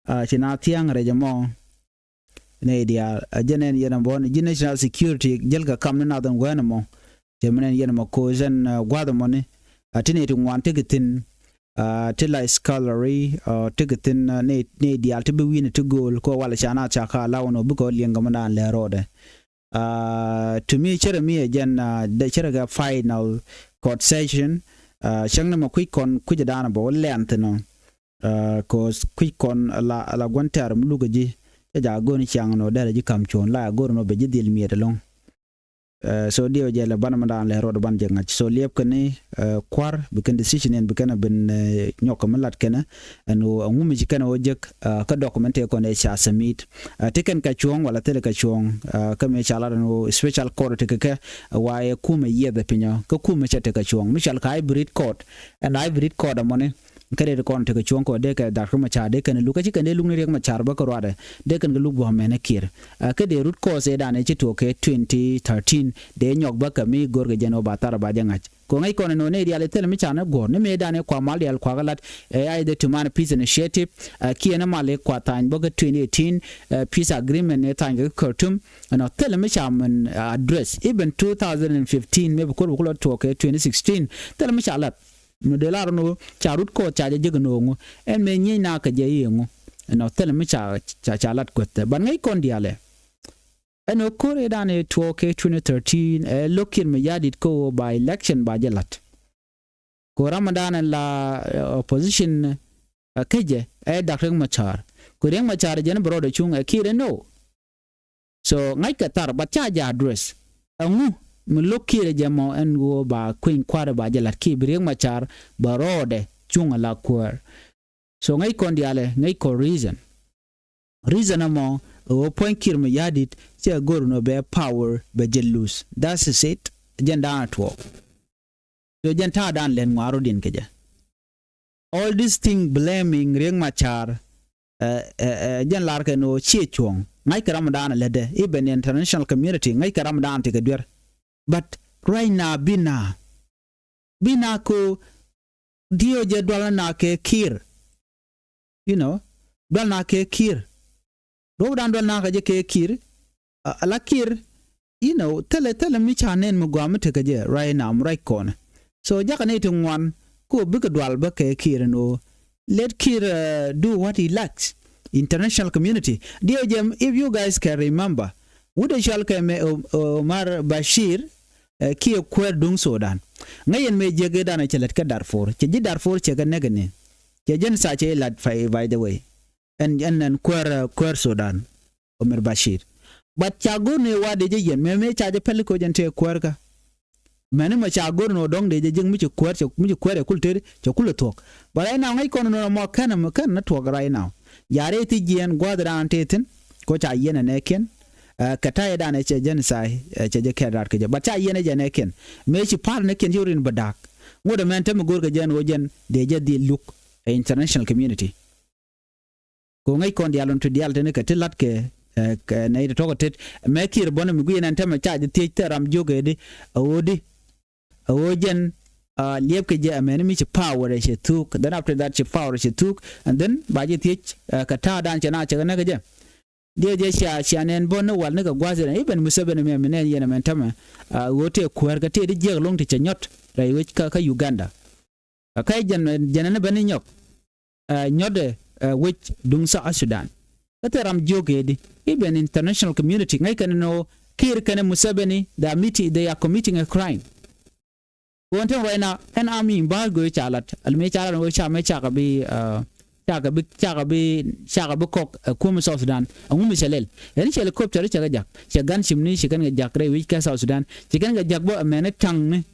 uh, ci na thia̱a̱ŋ rɛc ɛmɔ. Ni diaal, uh, jɛn ɛn yɛn ɛmɔ ni ji̱ national security jäl kɛ kam ni nath ɛn wɛn ɛmɔ. Cɛ min ɛn yɛn ɛmɔ koc ɛn, uh, gua̱th ɛmɔ ni, uh, ti ni ti ŋuan ti kɛ thi̱n, uh, ti la scholarly, uh, ti kɛ thi̱n, uh, ni, ni diaal ti bi wi̱i̱ni ti go̱o̱l kɔ wal ca na ca ka law ni ɔ bikɛ ɔ liɛŋ kɛ mi naan lɛ rɔɔdɛ. Uh, to me, cärɛ mi ɛ jɛn, uh, dee cärɛ kɛ final court session. Uh, cäŋ ni mɛ kui̱c kɔn kui̱c dan bɛ wä lɛn thin ɔ. Uh, cause kui̱c kɔn la, la gua̱n tɛ̈r mi luk ji̱. Cɛ ja go̱n ciaŋ nɔ derɛ ji̱ kam cuɔ̱n la go̱r nɔ bɛ ji̱ dhil miɛt ɛlɔ̱ŋ. Uh, so diɛw jɛ lɛ ban mi dan lɛ rɔɔd ban jɛ ŋa̱c. So liɛp kɛn ni, uh, kua̱r bi kɛn decision in bi kɛn a bin, uh, nyɔk kɛ mi lat kɛn. Ɛn ɣöö ɛŋu mi ci kɛn ɣöö jek, uh, kä document tëë kɔn ëë ca submit. Uh, ti kɛn kɛ cuɔ̱ɔ̱ŋ wala thilɛ kɛ cuɔ̱ɔ̱ŋ, uh, kä mëë ca lat ɛn ɣöö special court ti kɛ kɛ, uh, wa ɛ kumɛ yiɛth ɛ pinyɔ kä kumɛ cɛ ti kɛ cuɔ̱ɔ̱ŋ mi cɔal kɛ hybrid court. Ɛn hybrid court ɛmɔni kä dee ti kɔn ti kɛ cuɔ̱ɔ̱ŋ kɔ dee kɛ Doctor Machar dee kɛn luk kä ci kɛn dee luk ni Riek Machar bä kä ruadɛ dee kɛn kɛ luk bä mɛn ɛ kiɛr. Uh, kä dee root cause ëë dan ëë ci tuɔɔk kɛ twenty thirteen dee nyɔk bä kɛ mi go̱r kɛ jɛn ɣöö ba thar ba jɛ ŋa̱c. Kɛ ŋäc kɔn ɛn ɣöö nɛy diaal ɛ thilɛ mi ca ni guɔ̱r ni mëë dan ɛ kua mal diaal kuakä lat, ɛ, either to man peace initiative, ɛ, kiɛ ni mal ɛ kua tha̱a̱ny bä kä twenty eighteen, ɛ, peace agreement ni tha̱a̱ny kɛ Khartoum. Ɛnɔ thilɛ mi ca min, ɛ, address. Even two thousand and fifteen mëë bi ko̱r bi kulɔ tuɔɔk kɛ twenty sixteen thilɛ mi ca lat. Mi dee lar ni ɣöö ca root cause ca jɛ jek ni ɣöö ŋu ɛn mëë nyieny na kɛ jɛ i̱ ŋu. Ɛnɔ thilɛ mi ca, ca, ca lat kuäthɛ. But ŋäc kɔn diaal ɛ Ɛn ɣöö ko̱r ëë dan ëë tuɔɔk kɛ twenty thirteen, ɛ lo̱k Kiir Mayardit kä ɣöö ba election ba jɛ la̱t. Kɛ ɣöö ram ëë dan ɛ la, ɛ, opposition, ɛ, kä jɛ, ɛ dak Riek Machar. Kɛ Riek Machar jɛn bɛ rɔɔdɛ cuŋ ɛ Kiir ɛ no. So ŋa̱ckɛ thar, but ca jɛ address. Ɛŋu mi lo̱k Kiir ɛ jɛ mɔ ɛn ɣöö ba kueny kua̱r ɛ ba jɛ la̱t Kiir bi Riek Machar bɛ rɔɔdɛ cuŋ ɛ la kuäär. So ŋäc kɔn diaalɛ, ŋäc kɔn reason. Reason ɛmɔ ɛ ɣöö puɔ̱ny Kiir Mayardit cɛ go̱r nɔ bɛ power bɛ jɛ lose. That is it. Jɛn da̱a̱n a tuɔɔk. So jɛn ta̱a̱ da̱a̱n lɛn ŋuaar rɔ din kɛ jɛ. All this thing blaming Riek Machar, ɛ, ɛ, ɛ, jɛn lar kɛ nɔ ciɛ cuɔ̱ɔ̱ŋ. Ŋa̱ckɛ ram da̱a̱n a lätdɛ. Even international community ŋa̱ckɛ ram da̱a̱n tekɛ duer. But right now bi na bi na ko diɔ jɛ dual na kɛ Kiir. You know, dual na kɛ Kiir. Duɔp dan dual na kɛ jɛ kɛ Kiir. A, ala Kiir, you know, thilɛ, thilɛ mi ca nɛn mi gɔaa mi tekɛ jɛ right now, mi ruac kɔnɛ. So jakɛ ni ti ŋuan ko bikɛ dual bä kɛ Kiir ɛn ɣöö let Kiir, uh, do what he likes. International community. Diɔ jɛ, if you guys can remember, wut ɛ cɔal kɛ mɛ, O-, Omar Bashir, Ɛ, kiɛ kuäär duŋ Sudan. Ŋäc yɛn mëë jiäk ëëdan ɛ cɛ lät kä Darfur. Cɛ ji̱ Darfur cɛ kɛ näk ɛ ni. Cɛ genocide cɛ lat, by, by the way. Ɛn, ɛn, ɛn kuäär, ɛ, kuäär Sudan. Omar Bashir. But ca go̱r ni wa dee jɛ yɛn. Mëë, mëë ca jɛ päl koc ɛn tëë kuäär kä. Mɛni mɔ ca go̱r ni wä dɔ̱ŋ dee jɛ jiäk mi ci kuäär, cɛ, mi ci kuäär ɛ kul tëëdi, cɛ kul ɛ thuɔ̱k. But right now, ŋäc kɔn nɔ mɔ kɛn, kɛn ni tuɔk right now. Ja̱ rɛy thiec jiɛn gua̱a̱th dan tëë thi̱n. Ko ca yɛn ɛ nɛɛkiɛn. Ɛ, kɛ ta̱yɛ dan ɛ cɛ genocide, ɛ, cɛ jɛ kɛɛt raat kɛ jɛ. But ca yɛn ɛ jɛ nɛɛkiɛn. Mëë ci pa̱r nɛɛkiɛn ci rin bä da̱a̱k. Ŋot ɛmɛn te mi go̱o̱r kɛ jɛn ɣöö jɛn dee jɛ dhil luk ɛ international community. Ko ŋäc kɔn diaal ɣän ti diaal teni kɛ ti lat kɛ, ɛ, kɛ nɛy ti tɔk ɛ tet. Mɛ Kiir bɔnɛ mi guic ɛn ɛn tämɛ ca jɛ thiec thɛ ram jiök ɛ di, ɛ ɣöö di. Ɛ ɣöö jɛn, ɛ, liɛp kɛ jɛ ɛmɛni mi ci power ɛ cɛ thuk. Then after that ci power ɛ cɛ thuk. And then ba jɛ thiec, ɛ, kɛ ta̱a̱ dan cɛ na cɛ kɛ nɛ kɛ jɛ. Diɛ jɛ cia, cia nɛn bä ni wal ni kɛ gua̱th in. Even Museveni mɛ mi nɛn yɛn ɛmɛn tämɛ. Ɛ ɣöö tëë kuäär kɛ tëë di jiɛk lo̱ŋ ti cɛ nyɔt rɛy wec kä, kä Uganda. Ɛ kä jɛn, jɛn ɛn bä ni nyɔk. Ɛ nyɔt ɛ, ɛ wec duŋ South Sudan. Kä thil ram jiök ëëdi. Even international community ŋäc kɛn ni ɣöö Kiir kɛn Museveni, they are meeting, they are committing a crime. Ɣöö ɛn tɛm right now, ɛn army embargo ca lat. Al mëë ca lat ɣöö ca mɛ cakɛ bi, ɛ, cakɛ bi, cakɛ bi, cakɛ bi kɔk, ɛ, kuäär mi South Sudan. Ɛŋu mi cɛ lɛl. Ɛn cɛ helicopter cɛ kɛ jak. Cɛ gunship ni ci kɛn kɛ jak rɛy wec kä South Sudan. Ci kɛn kɛ jak bä ɛmɛni taŋni.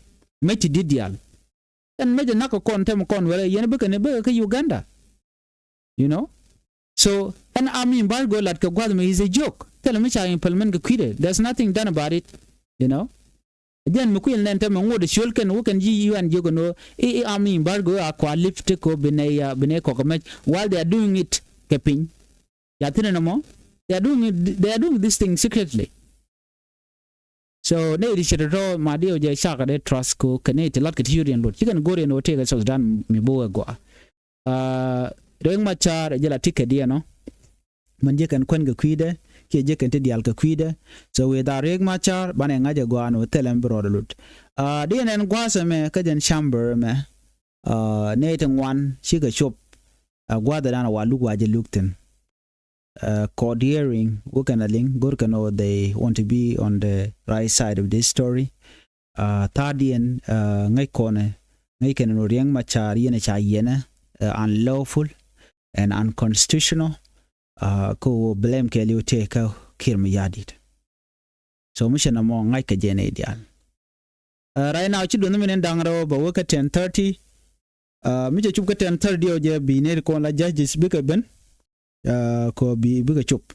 Mec ti di̱t diaal. Ɛn mec ɛ nak kɛ kɔn tɛm kɔn wɛrɛ yɛn bikɛ ni bikɛ kä Uganda. You know? So, ɛn army embargo lat kɛ gua̱th mi is a joke. Thilɛ mi ca implement kɛ kui̱dɛ. There's nothing done about it. You know? Jɛn mi kuil nɛn tɛmɛ ŋot ciöl kɛn wä kɛn ji̱ U N jiök ɛn ɣöö i̱, i̱ army embargo a kua lift ko bi nɛy, uh, bi nɛy kɔk ɛmɛc while they are doing it kɛ piny. Ya thi̱n ɛn ɛmɔ, they are doing it, they are doing this thing secretly. So nɛy ti ce̱t tɔ̱tɔ̱ ma diɛw jɛ cakɛ dee trust ko kɛ nɛy ti lat kɛ ti yuriɛn lot. Ci kɛn go̱r yɛn ɣöö tëëkɛ South Sudan mi bo̱o̱k ɛ gɔaa. Aa, Riek Machar ɛ jɛ la ticket diɛn ɔ. Mɛn ji̱ kɛn kuän kɛ kui̱dɛ kiɛ ji̱ kɛn ti diaal kɛ kui̱dɛ. So without Riek Machar banɛ ŋa̱c ɛ gɔaa ni wä thilɛ mi bi rɔɔdɛ lut. Aa, diɛn ɛn gua̱a̱th ɛmɛ kä jɛn chamber ɛmɛ. Aa, nɛy ti ŋuan cikɛ cop. Aa, gua̱a̱th ɛ dan ɛ wa luk wa jɛ luk thi̱n. Aa, court hearing wä kɛn a liŋ go̱r kɛn ɔ, they want to be on the right side of this story. Aa, tha̱a̱diɛn, aa, ŋäc kɔnɛ, ŋäc kɛn ɔ Riek Machar yɛn ɛ ca yɛnɛ, aa, unlawful and unconstitutional. Aa, kä wä blame kɛɛliw tëë kä Kiir Mayardit. So mi cɛ nɔmɔ ŋa̱c kɛ jɛ nɛy diaal. Aa, right now ci duɔth mi ni da̱ŋ rɛw bɛ wä kä ten thirty. Aa, mi cɛ cup kä ten thirty ɔ jɛ bi nɛy ti kɔn la judges bikɛ ben. Aa, kɔ bi, bikɛ cop.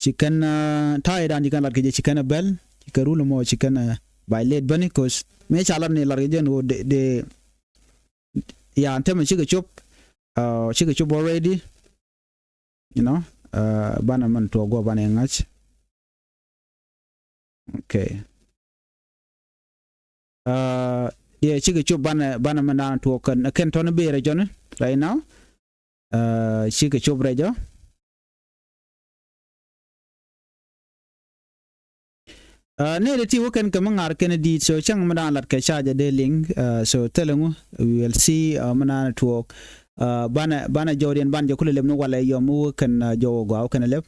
Ci kɛn, aa, ta̱a̱ i̱ dan ci kɛn lat kɛ jɛ ci kɛn ɛ bɛl ci kɛn rul ɛmɔ ci kɛn ɛ violate bäni 'cause mëë ca lat ni lat kɛ jɛ ni ɣöö de, de, ya, ɛn tämɛ cikɛ cop. Aa, cikɛ cop already. You know, aa, banɛ mɛn tuɔɔk guɔ banɛ ŋa̱c. Okay. Aa, yɛ cikɛ cop banɛ, banɛ mɛn da̱a̱n tuɔɔk kɛn, kɛn tɔ̱ni bëë rɛ jɔni right now. Aa, cikɛ cop rɛ jɔ. Aa, nɛy ti ti wä kɛn kɛ mi ŋa̱r kɛn di̱i̱t, so cäŋ mi da̱a̱n lat kɛ ca jɛ dee liŋ. Aa, so thilɛ ŋu, we will see, aa, mi da̱a̱n tuɔɔk. Aa, banɛ, banɛ jɔwdiɛn ban jɛ kulɛ lɛp ni walɛ yɔm mi wä kɛn, aa, jɔw ɛ gɔaa wä kɛn lɛp.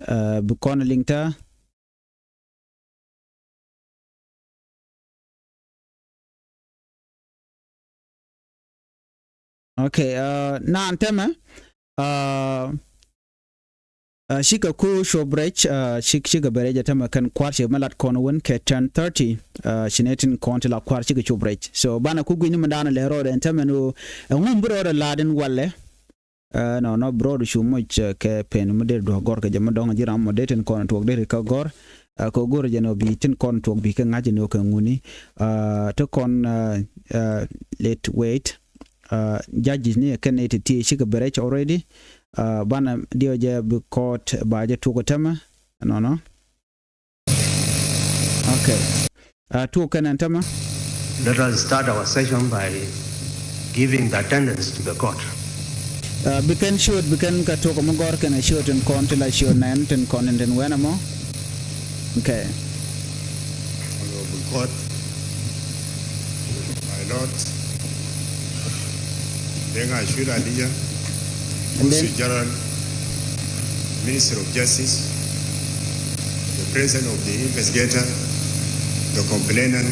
Aa, bi kɔn liŋ ta̱a̱. Okay, aa, naan tämɛ, aa, aa, cikɛ ku cuɔp rɛc, aa, cik, cikɛ bɛ rɛc ɛ tämɛ kɛn kua̱r ci mi lat kɔn wän kɛ ten thirty, aa, ci nɛ tin kɔn ti la kua̱r cikɛ cuɔp rɛc. So banɛ ku gui̱ni mi daanɛ lɛ rɔɔdɛ ɛn tämɛ ni ɣöö ɛŋu mi bi rɔɔdɛ la̱a̱t in walɛ. Aa, nɔnɔ bi rɔɔd cu moc, aa, kɛ pen mi dee duɔ̱k gɔr kɛ jɛ mi dɔ̱ŋ ji̱ ram mɔ dee tin kɔn tuɔk dee ri kä gɔr. Aa, kɛ go̱r jɛ nɔ bi tin kɔn tuɔk bi kɛ ŋa̱c ni wä kɛ ŋuni. Aa, ti kɔn, aa, aa, let wait. Aa, judges ni kɛn ni ti ti cikɛ bɛ rɛc already. Aa, banɛ diɔ jɛ bi court ba jɛ tuɔk tämɛ. Nɔnɔ. Okay. Aa, tuɔk kɛn ɛn tämɛ. Let us start our session by giving the attendance to the court. Aa, bi kɛn ciöt, bi kɛn kɛ tuɔk mi gɔr kɛn ɛ ciöt tin kɔn ti la ciöt nɛn tin kɔn tin wɛn ɛmɔ. Okay. Honorable court, my lord, Deng Achul Adija, and then Consul General, Minister of Justice, the President of the Investigator, The complainant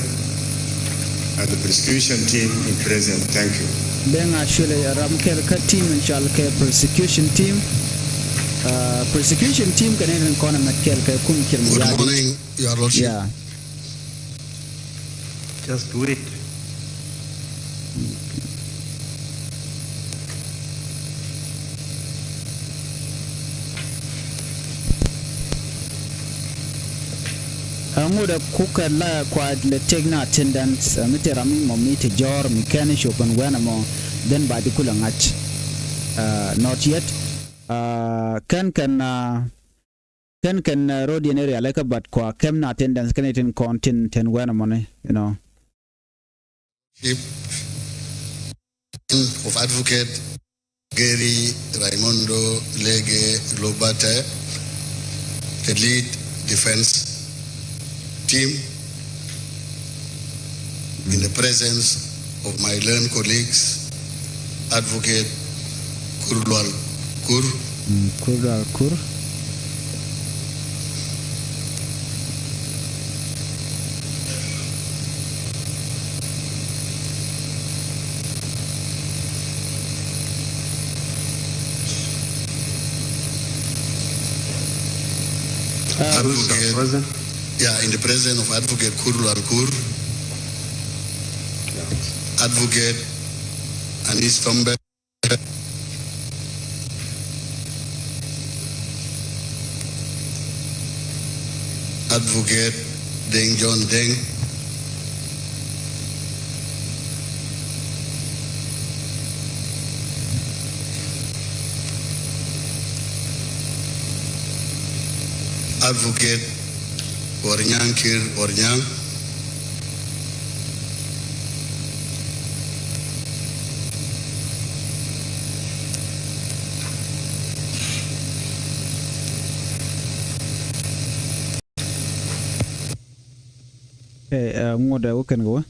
and the prosecution team in present. Thank you. Dee ŋa cuɛlɛ ram kɛl kä team in cɔal kɛ prosecution team. Uh, prosecution team kɛn in kɔn ɛmɛ kɛl kɛ kum Kiir Mayardit. Good morning, Your Lordship. Yeah. Just wait. Ɛ ŋut ɛ kukɛ la kua lɛ take na attendance, ɛ mi te ram mi mɔ mi te jɔr mi kɛn cop ɛn wɛn ɛmɔ, then ba ji̱ kulɛ ŋa̱c. Ɛ, not yet. Ɛ, kɛn kɛn, ɛ, kɛn kɛn, ɛ, road yɛn area lɛ kä bat kua kɛm na attendance kɛn itin kɔn tin ten wɛn ɛmɔni, you know. Chief of Advocate Gary Raimundo Lege Lobata, the lead defense team, in the presence of my learned colleagues, Advocate Kur Lual Kur. Mm, Kur Lual Kur. Uh, Advocate, present. Yeah, in the presence of Advocate Kur Lual Kur, Advocate Anis Tombe, Advocate Deng John Deng, Advocate Warnyang Kir Warnyang. Ɛ, ɛ, ŋuɔ̱t ɛ wä kɛn kɛ wä.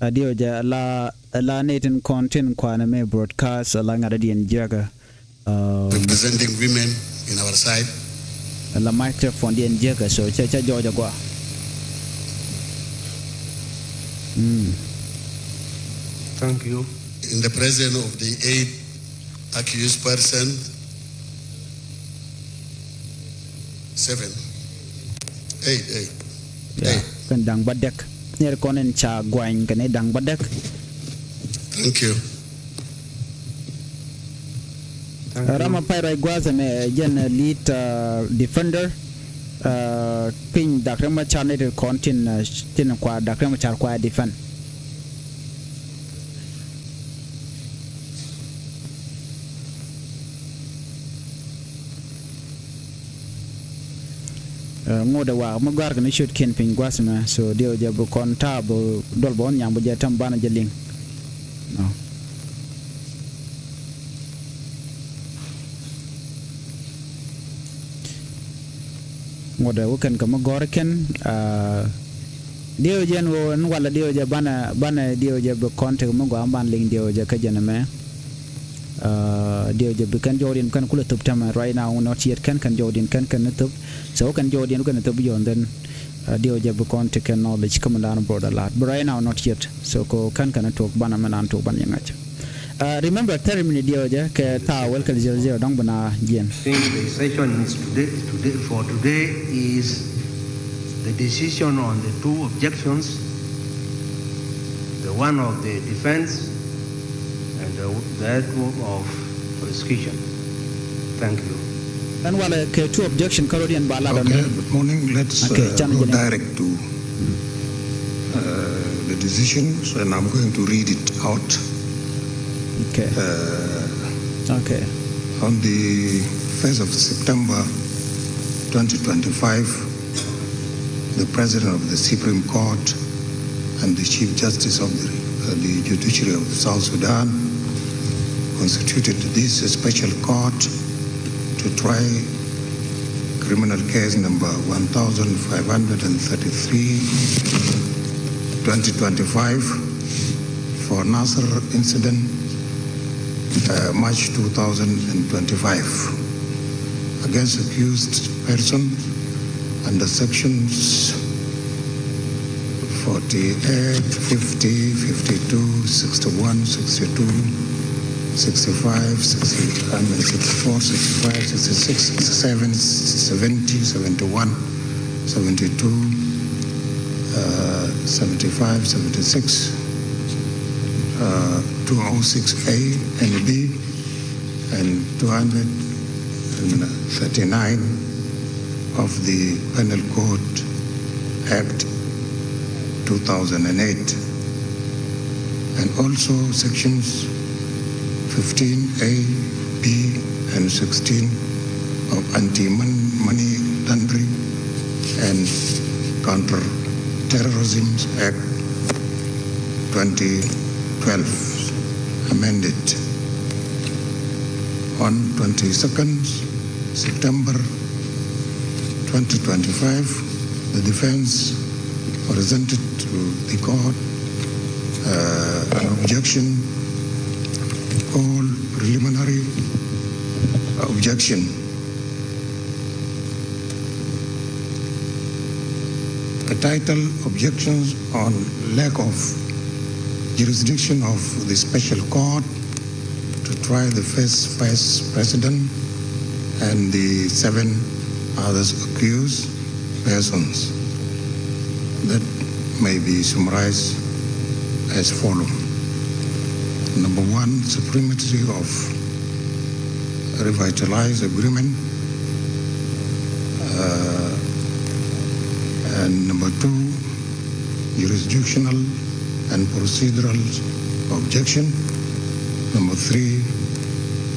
A diɛw jɛ la, la nɛy tin kɔn tin kuanɛ mɛ broadcast, la ŋa̱t a diɛn jiäkä. Uh, representing women in our side. La microphone diɛn jiäkä, so cɛ, cɛ jɔɔc a gɔaa. Mm. Thank you. In the presence of the eight accused person, seven, eight, eight, yeah, eight. Kɛn da̱ŋ bädäk. Nɛr kɔn in ca guany kɛn da̱ŋ bädäk. Thank you. Ram a pay ruac gua̱a̱th ɛn, eh, jɛn, eh, lead, uh, defender, uh, piny Dak Riek Machar ni ti kɔn tin, uh, tin kua Dak Riek Machar kua defend. Ɛ, ŋot ɛ wak mi gɔ̱a̱r kɛ ni ciötkiɛn piny gua̱th mɛ, so diɛw jɛ bi kɔn ta̱a̱ bi duɔl bä wä nhiam bi jɛ täm banɛ jɛ liŋ. Nɔ. Ŋot ɛ wä kɛn kɛ mi gɔ̱a̱r kɛn, aa, diɛw jɛ ni wä ni walɛ diɛw jɛ banɛ, banɛ diɛw jɛ bi kɔn tek mi gɔaa ban liŋ diɛw jɛ kä jɛ ni mɛ. Aa, diɛw jɛ bi kɛn jɔwdiɛn kɛn kulɛ thop tämɛ right now, not yet kɛn, kɛn jɔwdiɛn kɛn kɛn ni thop. So kɛn jɔwdiɛn kɛn ni thop yɔn then, aa, diɛw jɛ bi kɔn ti kɛn knowledge kä mi dan broad a lat. But right now not yet. So ko kɛn kɛn ni tuɔk banɛ mɛ nan tuɔk banɛ yɛ ŋa̱c. Aa, remember thirty minute diɛw jɛ kɛ thaw wɛl kɛ zero zero dɔ̱ŋ bi na jiɛn. I think the session is today, today, for today is the decision on the two objections, the one of the defense and the, that of prosecution. Thank you. Ɛn walɛ kɛ two objection kä rɔ̱diɛn ba lat ɔn. Okay, good morning. Let's, okay, uh, go direct to, uh, the decisions, and I'm going to read it out. Okay. Uh, okay. On the first of September twenty twenty-five, the President of the Supreme Court and the Chief Justice of the, uh, the Judiciary of South Sudan constituted this special court to try criminal case number one thousand five hundred and thirty-three, twenty twenty-five, for Nasir incident, uh, March two thousand and twenty-five, against accused person under sections forty-eight, fifty, fifty-two, sixty-one, sixty-two, sixty-five, sixty, I mean, sixty-four, sixty-five, sixty-six, sixty-seven, seventy, seventy-one, seventy-two, uh, seventy-five, seventy-six, uh, two oh six A and B, and two hundred thirty-nine of the Penal Code Act two thousand and eight, and also sections fifteen A, B, and sixteen of Anti-Money Laundering and Counter-Terrorism Act twenty twelve, amended. On twenty-second September twenty twenty-five, the defense presented to the court, uh, an objection called preliminary objection, a title, Objections on Lack of Jurisdiction of the Special Court to Try the First Vice President and the seven others accused persons, that may be summarized as follow. Number one, supremacy of revitalized agreement. Uh, and number two, jurisdictional and procedural objection. Number three,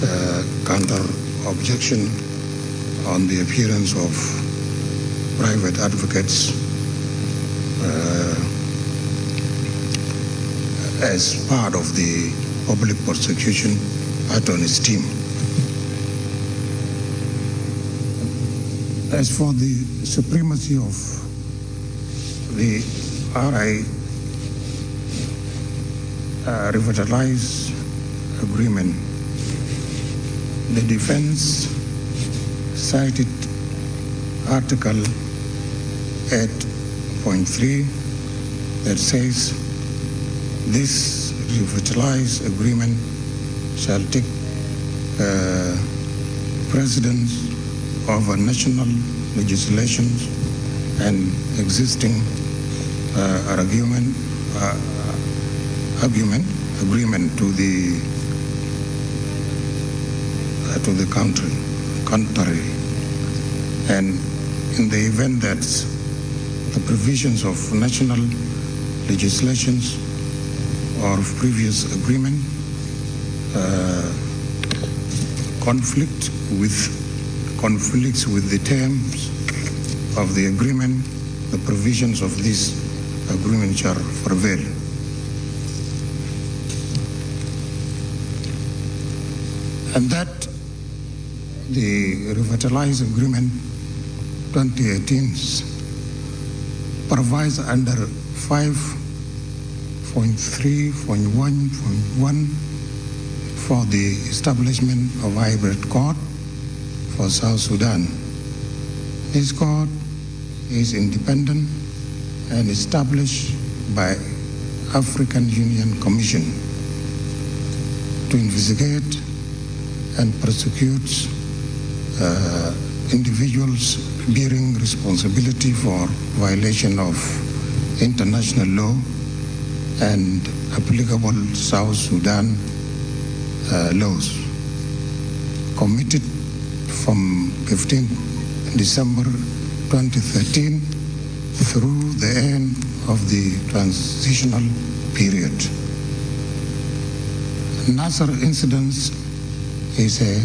uh, counter objection on the appearance of private advocates, uh, as part of the public prosecution attorney's team. As for the supremacy of the R I, uh, revitalized agreement, the defense cited Article eight point three that says this revitalized agreement shall take, uh, precedence over national legislations and existing, uh, argument, uh, argument, agreement to the, uh, to the country, contrary. And in the event that the provisions of national legislations or of previous agreement, uh, conflict with, conflicts with the terms of the agreement, the provisions of this agreement shall prevail. And that the revitalized agreement twenty eighteen provides under five point three point one point one for the establishment of hybrid court for South Sudan. This court is independent and established by African Union Commission to investigate and prosecute, uh, individuals bearing responsibility for violation of international law and applicable South Sudan, uh, laws committed from fifteenth December twenty thirteen through the end of the transitional period. Nasser incidents is a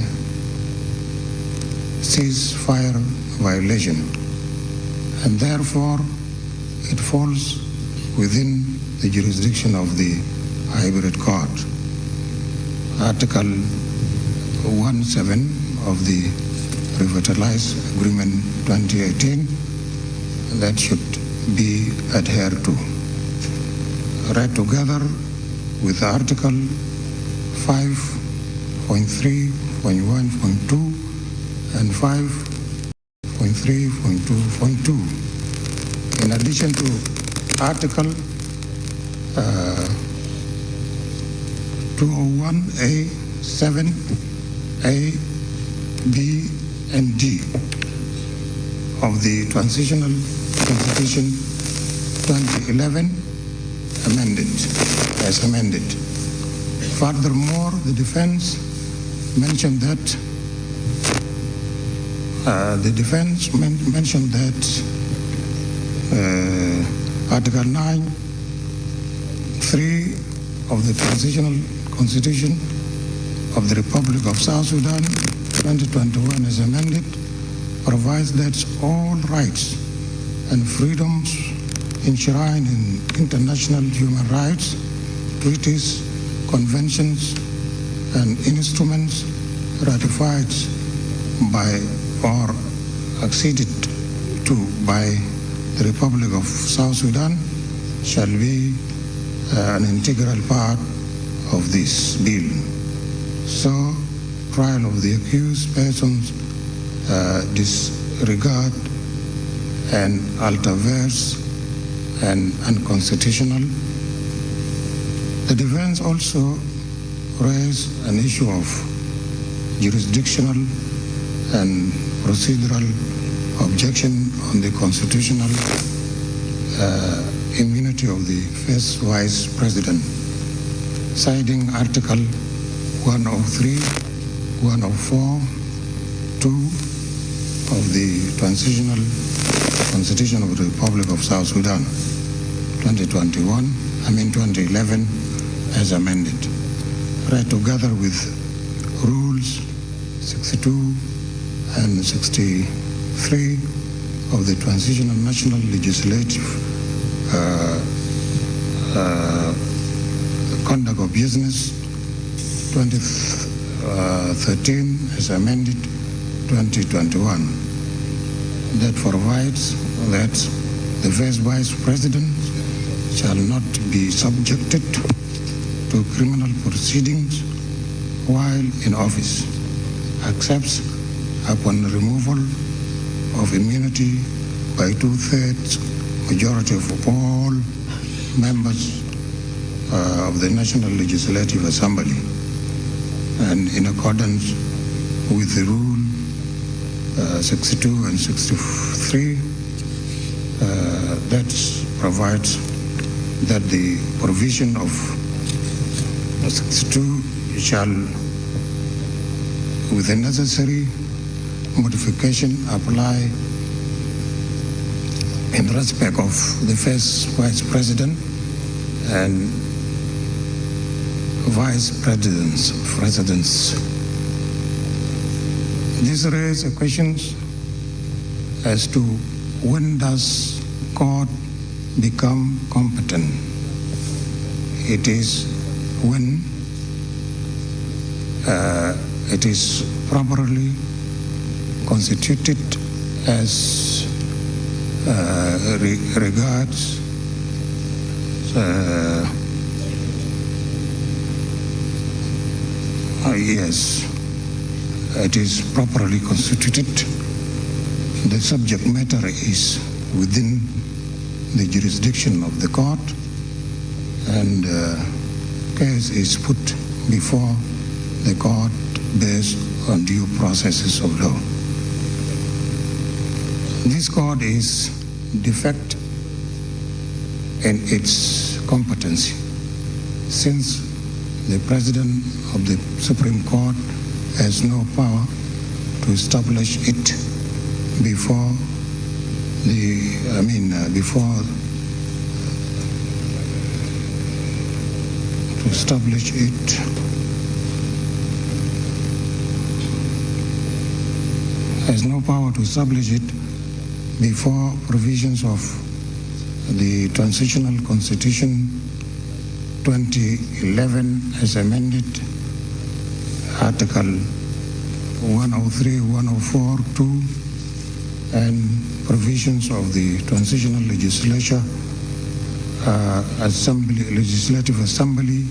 ceasefire violation, and therefore it falls within the jurisdiction of the hybrid court. Article one seven of the Revitalized Agreement twenty eighteen that should be adhered to. Read together with Article five point three point one point two and five point three point two point two. In addition to Article uh, two oh one A seven A, B, and D of the Transitional Constitution twenty eleven, amended, as amended. Furthermore, the defense mentioned that uh, the defense men- mentioned that uh, Article nine three of the Transitional Constitution of the Republic of South Sudan twenty twenty-one, as amended, provides that all rights and freedoms enshrined in international human rights treaties, conventions, and instruments ratified by or acceded to by the Republic of South Sudan shall be uh, an integral part of this bill. So, trial of the accused persons uh, disregard and ultra-vires and unconstitutional. The defense also raised an issue of jurisdictional and procedural objection on the constitutional uh, immunity of the first vice president, citing Article one oh three, one oh four, two of the Transitional Constitution of the Republic of South Sudan, twenty twenty-one, I mean twenty eleven, as amended, read together with Rules sixty-two and sixty-three of the Transitional National Legislative uh, uh, Conduct of Business twenty thirteen, as amended, twenty twenty-one, that provides that the first vice president shall not be subjected to criminal proceedings while in office, except upon removal of immunity by two-thirds majority of all members uh, of the National Legislative Assembly, and in accordance with the rule uh, sixty-two and sixty-three uh, that provides that the provision of sixty-two shall, with the necessary modification, apply in respect of the first vice president and vice presidents. Presidents. This raises a question as to when does court become competent. It is when uh, it is properly constituted as uh, re- regards uh, uh, yes, it is properly constituted. The subject matter is within the jurisdiction of the court, and uh, case is put before the court based on due processes of law. This court is defect in its competency, since the President of the Supreme Court has no power to establish it before the, I mean, uh, before to establish it has no power to establish it before provisions of the Transitional Constitution twenty eleven as amended, Article one oh three, one oh four, two, and provisions of the Transitional Legislature uh, Assembly, Legislative Assembly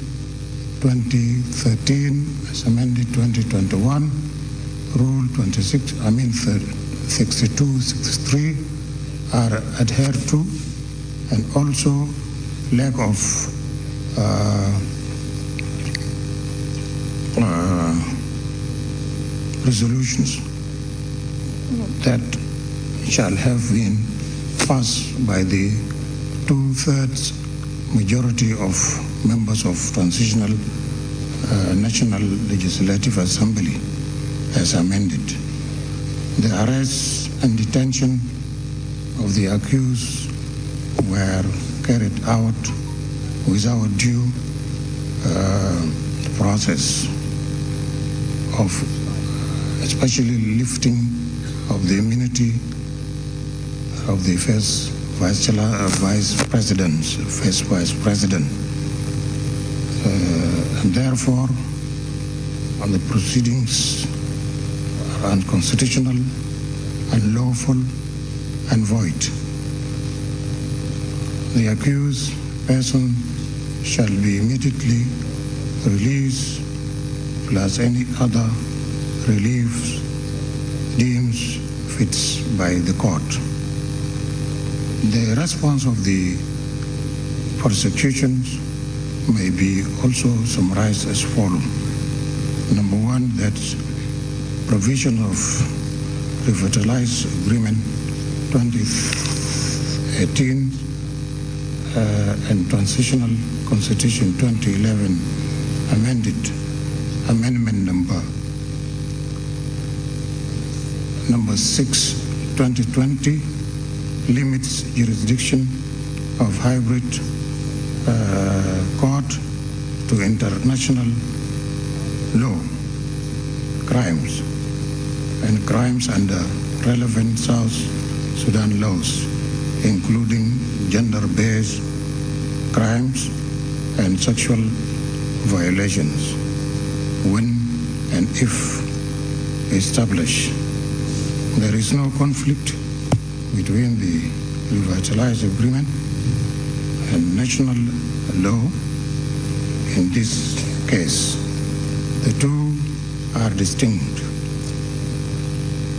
twenty thirteen as amended twenty twenty-one, Rule twenty-six, I mean thirty, sixty-two, sixty-three are adhered to and also lack of uh, uh, resolutions that shall have been passed by the two-thirds majority of members of transitional uh, National Legislative Assembly as amended. The arrest and detention of the accused were carried out without due uh, process of especially lifting of the immunity of the first vice, chancellor, uh, vice president, first vice president, uh, and therefore on the proceedings are unconstitutional, unlawful, and void. The accused person shall be immediately released plus any other reliefs deemed fits by the court. The response of the prosecutions may be also summarized as follow. Number one, that provision of revitalized agreement twenty eighteen uh, and transitional constitution twenty eleven amended, amendment number number six, twenty twenty, limits jurisdiction of hybrid uh, court to international law crimes and crimes under relevant South Sudan laws, including gender-based crimes and sexual violations, when and if established. There is no conflict between the revitalized agreement and national law in this case. The two are distinct.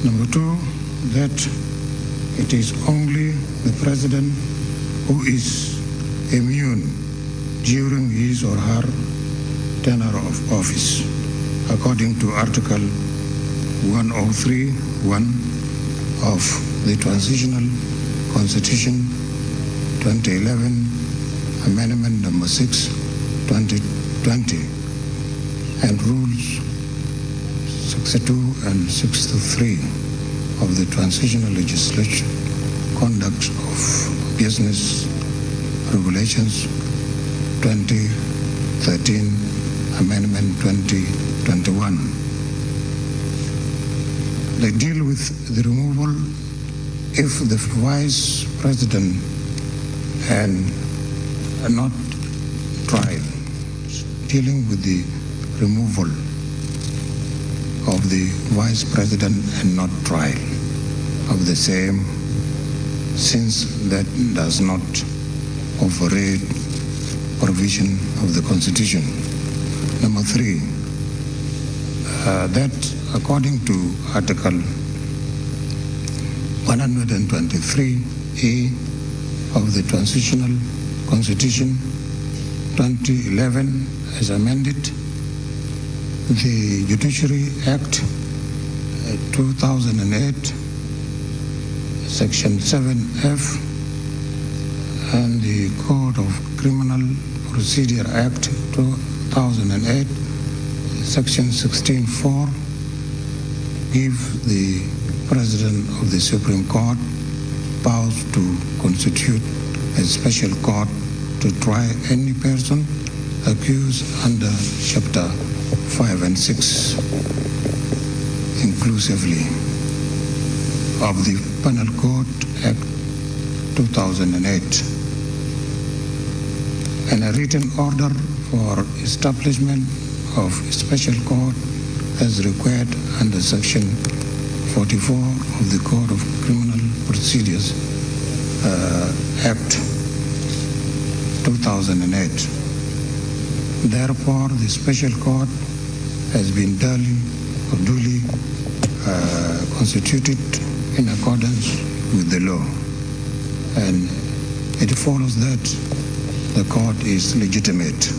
Number two, that it is only the president who is immune during his or her tenure of office, according to Article one oh three one of the Transitional Constitution twenty eleven, Amendment number six, twenty twenty, and Rules sixty-two and sixty-three of the Transitional Legislature, Conduct of Business Regulations twenty thirteen, Amendment twenty twenty-one. They deal with the removal if the vice president and not trial, dealing with the removal of the vice president and not trial of the same, since that does not override provision of the Constitution. Number three, uh, that according to Article one hundred twenty-three A of the Transitional Constitution twenty eleven as amended, the Judiciary Act uh, two thousand eight, Section seven F, and the Code of Criminal Procedure Act two thousand eight, Section sixteen four, give the President of the Supreme Court powers to constitute a special court to try any person accused under Chapter five and six, inclusively, of the Penal Code Act two thousand eight, and a written order for establishment of special court as required under Section forty-four of the Code of Criminal Procedures uh, Act two thousand eight. Therefore, the special court has been duly or duly uh, constituted in accordance with the law, and It follows that the court is legitimate.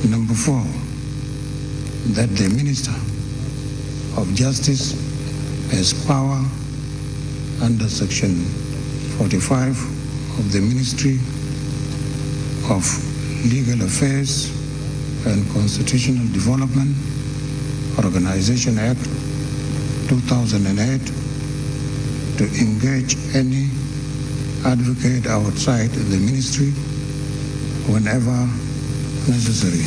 Number four, that the Minister of Justice has power under Section forty-five of the Ministry of Legal Affairs and Constitutional Development, Organization Act two thousand and eight, to engage any advocate outside the ministry whenever necessary.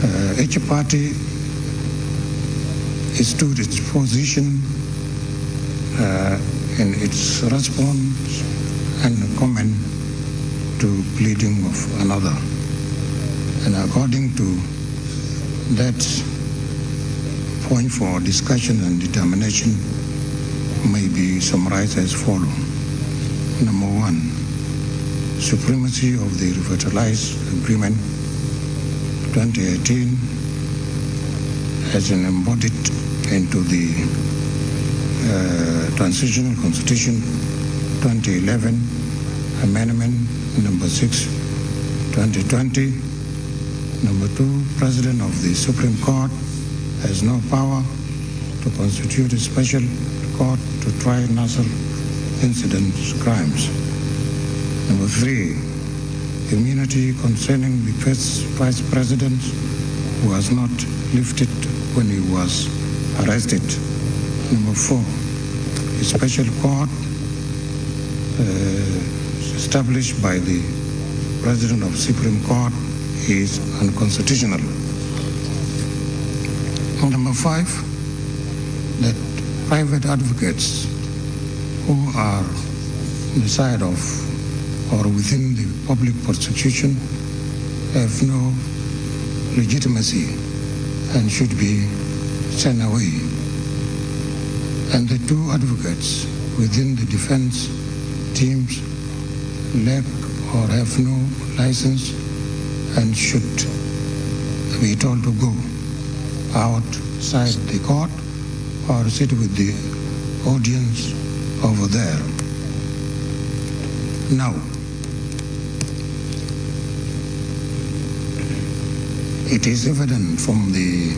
Uh, each party stood its position uh, in its response and comment to pleading of another. And according to that point for discussion and determination may be summarized as follow. Number one, supremacy of the revitalized agreement twenty eighteen as an embodied into the uh, transitional constitution twenty eleven amendment number six, twenty twenty. Number two, President of the Supreme Court has no power to constitute a special court to try Nasir incident crimes. Number three, immunity concerning the first vice president who was not lifted when he was arrested. Number four, a special court uh, established by the President of Supreme Court is unconstitutional. Number five, that private advocates who are on the side of or within the public prosecution have no legitimacy and should be sent away. And the two advocates within the defense teams lack or have no license and should be told to go outside the court or sit with the audience over there. Now, it is evident from the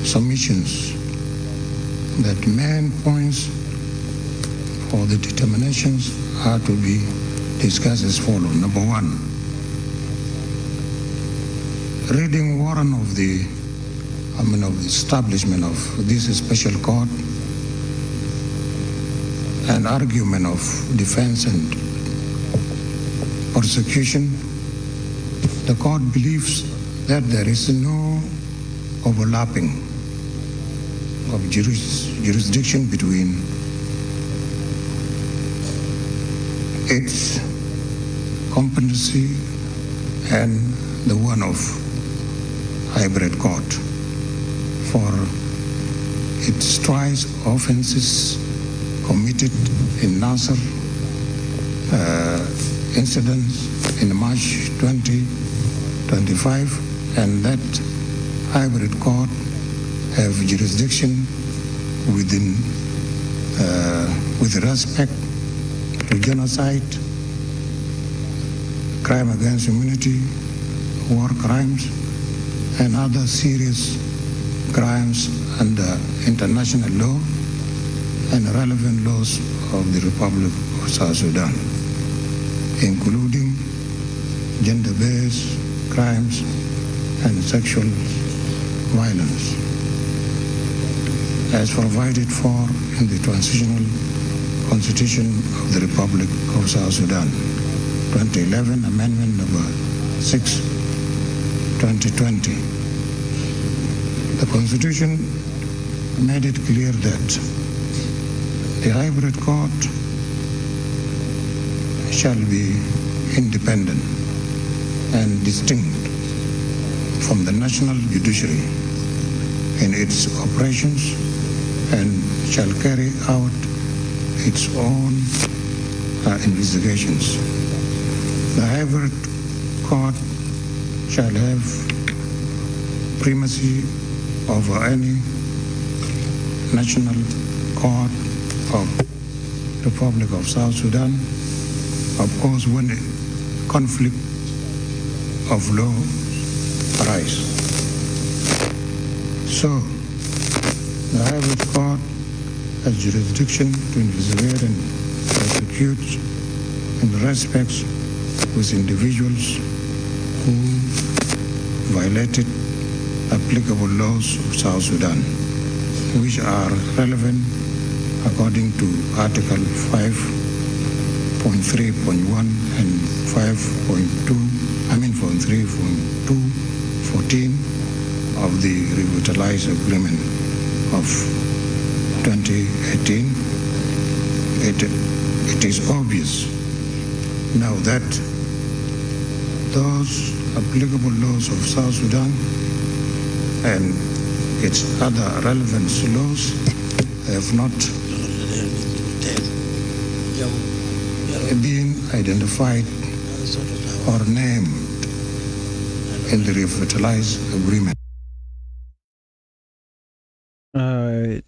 submissions that main points for the determinations are to be discussed as follow. Number one, reading warrant of the, I mean, of the establishment of this special court and argument of defense and prosecution, the court believes that there is no overlapping of juris, jurisdiction between its competency and the one of hybrid court for its twice offenses committed in Nasir uh, incidents in March twenty twenty-five, and that hybrid court have jurisdiction within uh, with respect to genocide, crime against humanity, war crimes, and other serious crimes under international law and relevant laws of the Republic of South Sudan, including gender-based crimes and sexual violence, as provided for in the Transitional Constitution of the Republic of South Sudan, twenty eleven, Amendment Number six, twenty twenty. The Constitution made it clear that the hybrid court shall be independent and distinct from the national judiciary in its operations and shall carry out its own uh, investigations. The hybrid court shall have primacy over any national court of Republic of South Sudan Of course, when a conflict of law arise. So, the High Court has jurisdiction to investigate and prosecute in respects with individuals who violated applicable laws of South Sudan, which are relevant according to Article five point three point one and five point two, I mean, point three point two, fourteen of the Revitalized Agreement of twenty eighteen. It, it is obvious now that those applicable laws of South Sudan and its other relevant laws have not been identified or named in the Revitalized Agreement.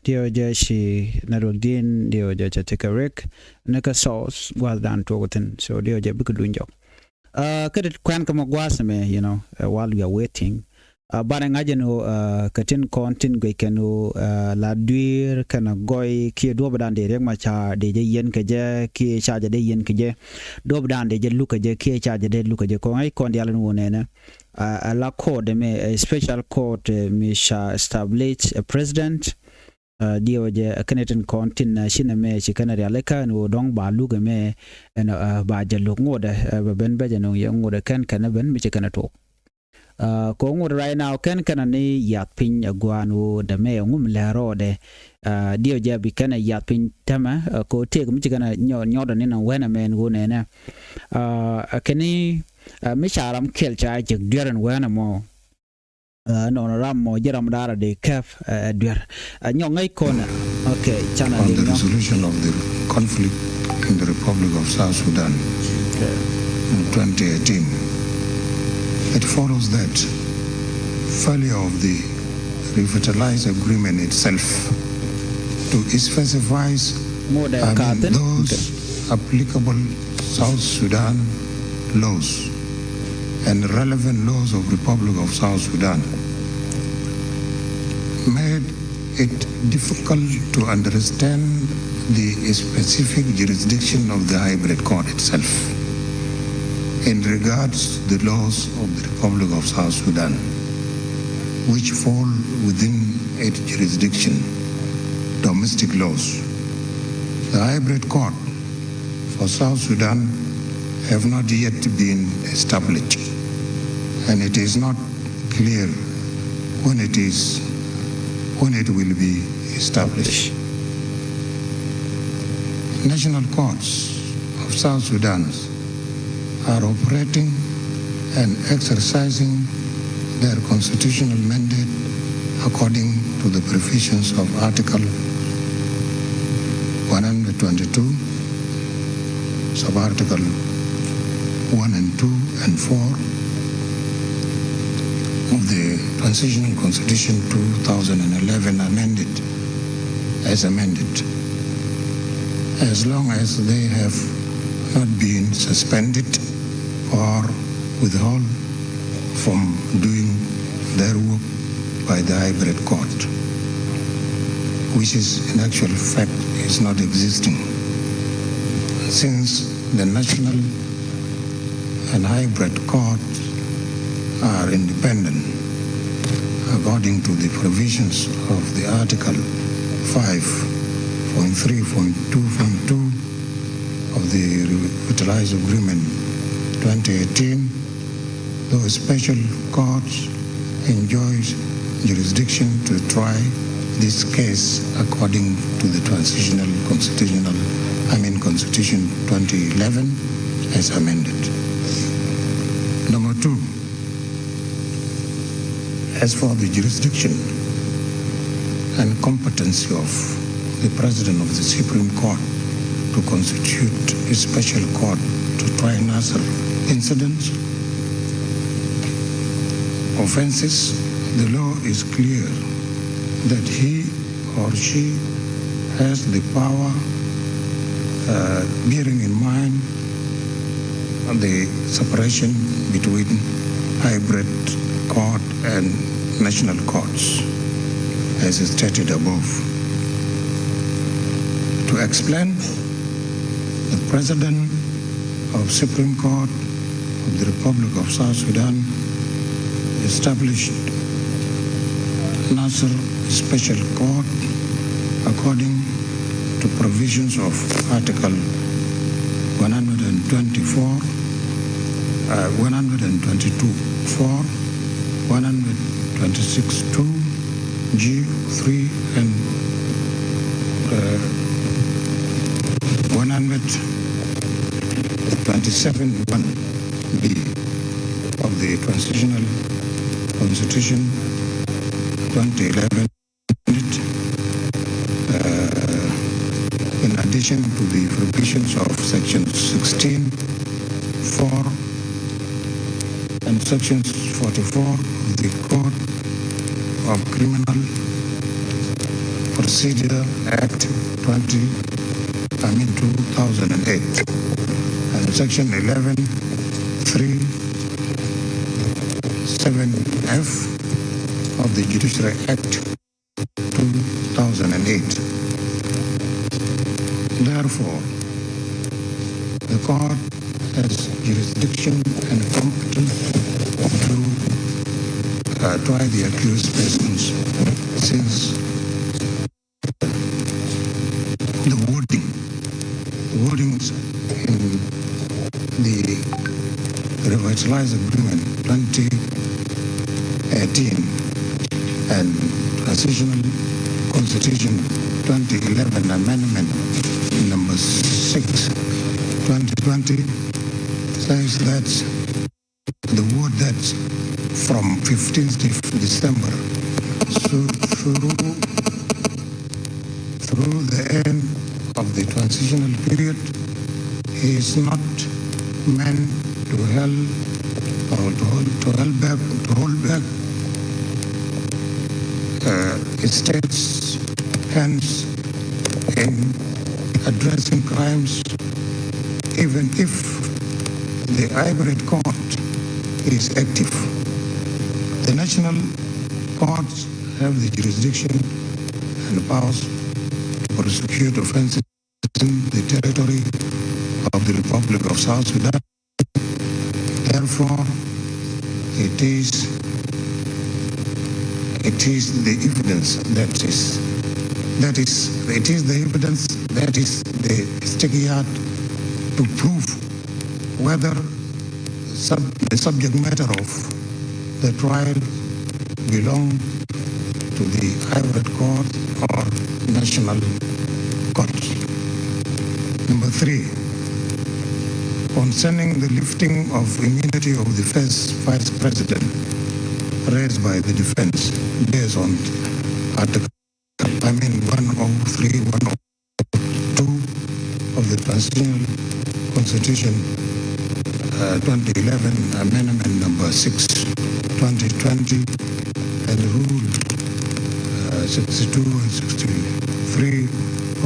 Diɛw jɛ ci network din, diɛw jɛ cɛ tekɛ rek ni kä source gua̱th dan tuɔk thin. So diɛw jɛ bikɛ duny jɔk. Kä ti kuɛn kä ma gua̱th mɛ, you know, while we are waiting, banɛ ŋa̱c ɛn ɣöö kä tin kɔn tin guic kɛn ɣöö la dui̱r kɛn gɔy kiɛ duɔ̱p dan dee Riek Machar dee jɛ yɛn kɛ jɛ kiɛ ca jɛ dee yɛn kɛ jɛ, duɔ̱p dan dee jɛ luk kɛ jɛ kiɛ ca jɛ dee luk kɛ jɛ. Kɔn ŋa̱c kɔn dial ɛn ɣöö nɛnɛ a la court mɛ, a special court mi ca establish a president. Diɛw jɛ kɛn tin kɔn tin ci nɛ mɛ ci kɛn rialikä ɛn ɣöö dɔ̱ŋ ba luk ɛmɛ ɛn ba jɛ luk ŋotdɛ bɛ ben bɛ jɛ nöŋ yɛ ŋotdɛ kɛn kɛn ben mi ci kɛn tuɔk. Kɛ ŋot right now kɛn kɛn ni yath piny a gua̱a̱n ɣöö dɛ mɛ ŋum lɛ rɔɔdɛ. Diɛw jɛ bi kɛn yath piny tämɛ kɛ tëëk mi ci kɛn nyɔɔdɛ ni nɔ wɛn ɛmɛ ɛn ɣöö nɛnɛ kɛn ni mi ca ram kɛl ca jek duer ɛn wɛn ɛmɔ. Nɔnɔ ram mɔ ji̱ ram da̱rä dee kɛp ɛ duer. Nyɔk ŋäc kɔn. Okay, canɛ on the resolution of the conflict in the Republic of South Sudan in twenty eighteen. It follows that failure of the Revitalized Agreement itself to specify those applicable South Sudan laws and relevant laws of Republic of South Sudan made it difficult to understand the specific jurisdiction of the hybrid court itself in regards to the laws of the Republic of South Sudan, which fall within its jurisdiction, domestic laws. The hybrid court for South Sudan have not yet been established, and it is not clear when it is, when it will be established. National courts of South Sudan are operating and exercising their constitutional mandate according to the provisions of Article one hundred twenty-two, sub-article one and two and four of the Transitional Constitution two thousand and eleven amended, as amended, as long as they have not been suspended or withheld from doing their work by the hybrid court, which is in actual fact is not existing, since the national and hybrid courts are independent according to the provisions of the Article five point three point two point two of the Revitalized Agreement twenty eighteen, though special courts enjoys jurisdiction to try this case according to the transitional constitutional, I mean, Constitution twenty eleven as amended. Number two, as for the jurisdiction and competency of the President of the Supreme Court to constitute a special court to try Nasir incidents, offenses, the law is clear that he or she has the power, uh, bearing in mind the separation between hybrid court and national courts, as stated above. To explain, the President of Supreme Court of the Republic of South Sudan established Nasir Special Court according to provisions of Article one hundred twenty-four, uh, one hundred twenty-two four, one hundred twenty-six two, G three, and, uh, one hundred twenty-seven one B of the Transitional Constitution twenty eleven, uh, in addition to the provisions of Section sixteen four and Section forty-four of the Code of Criminal Procedure Act twenty, I mean, two thousand and eight, and Section eleven three seven F of the Judiciary Act two thousand and eight. Therefore, the court has jurisdiction and competence to, uh, try the accused persons, since the wording, wordings in the Revitalized Agreement twenty eighteen and Transitional Constitution twenty eleven Amendment number six, twenty twenty, says that the word that from fifteenth of December, so through, through the end of the transitional period, is not meant to held or to hold, to hold back, to hold back, uh, states' hands in addressing crimes, even if the hybrid court is active. The national courts have the jurisdiction and powers to prosecute offenses in the territory of the Republic of South Sudan. Therefore, it is, it is the evidence that is, that is, it is the evidence that is the stickyard to prove whether sub-, the subject matter of the trial belong to the hybrid court or national court. Number three, concerning the lifting of immunity of the first vice president raised by the defense based on Article, I mean, one oh three, one oh two of the Transitional Constitution, uh, twenty eleven Amendment number six, twenty twenty, and Rule, uh, sixty-two and sixty-three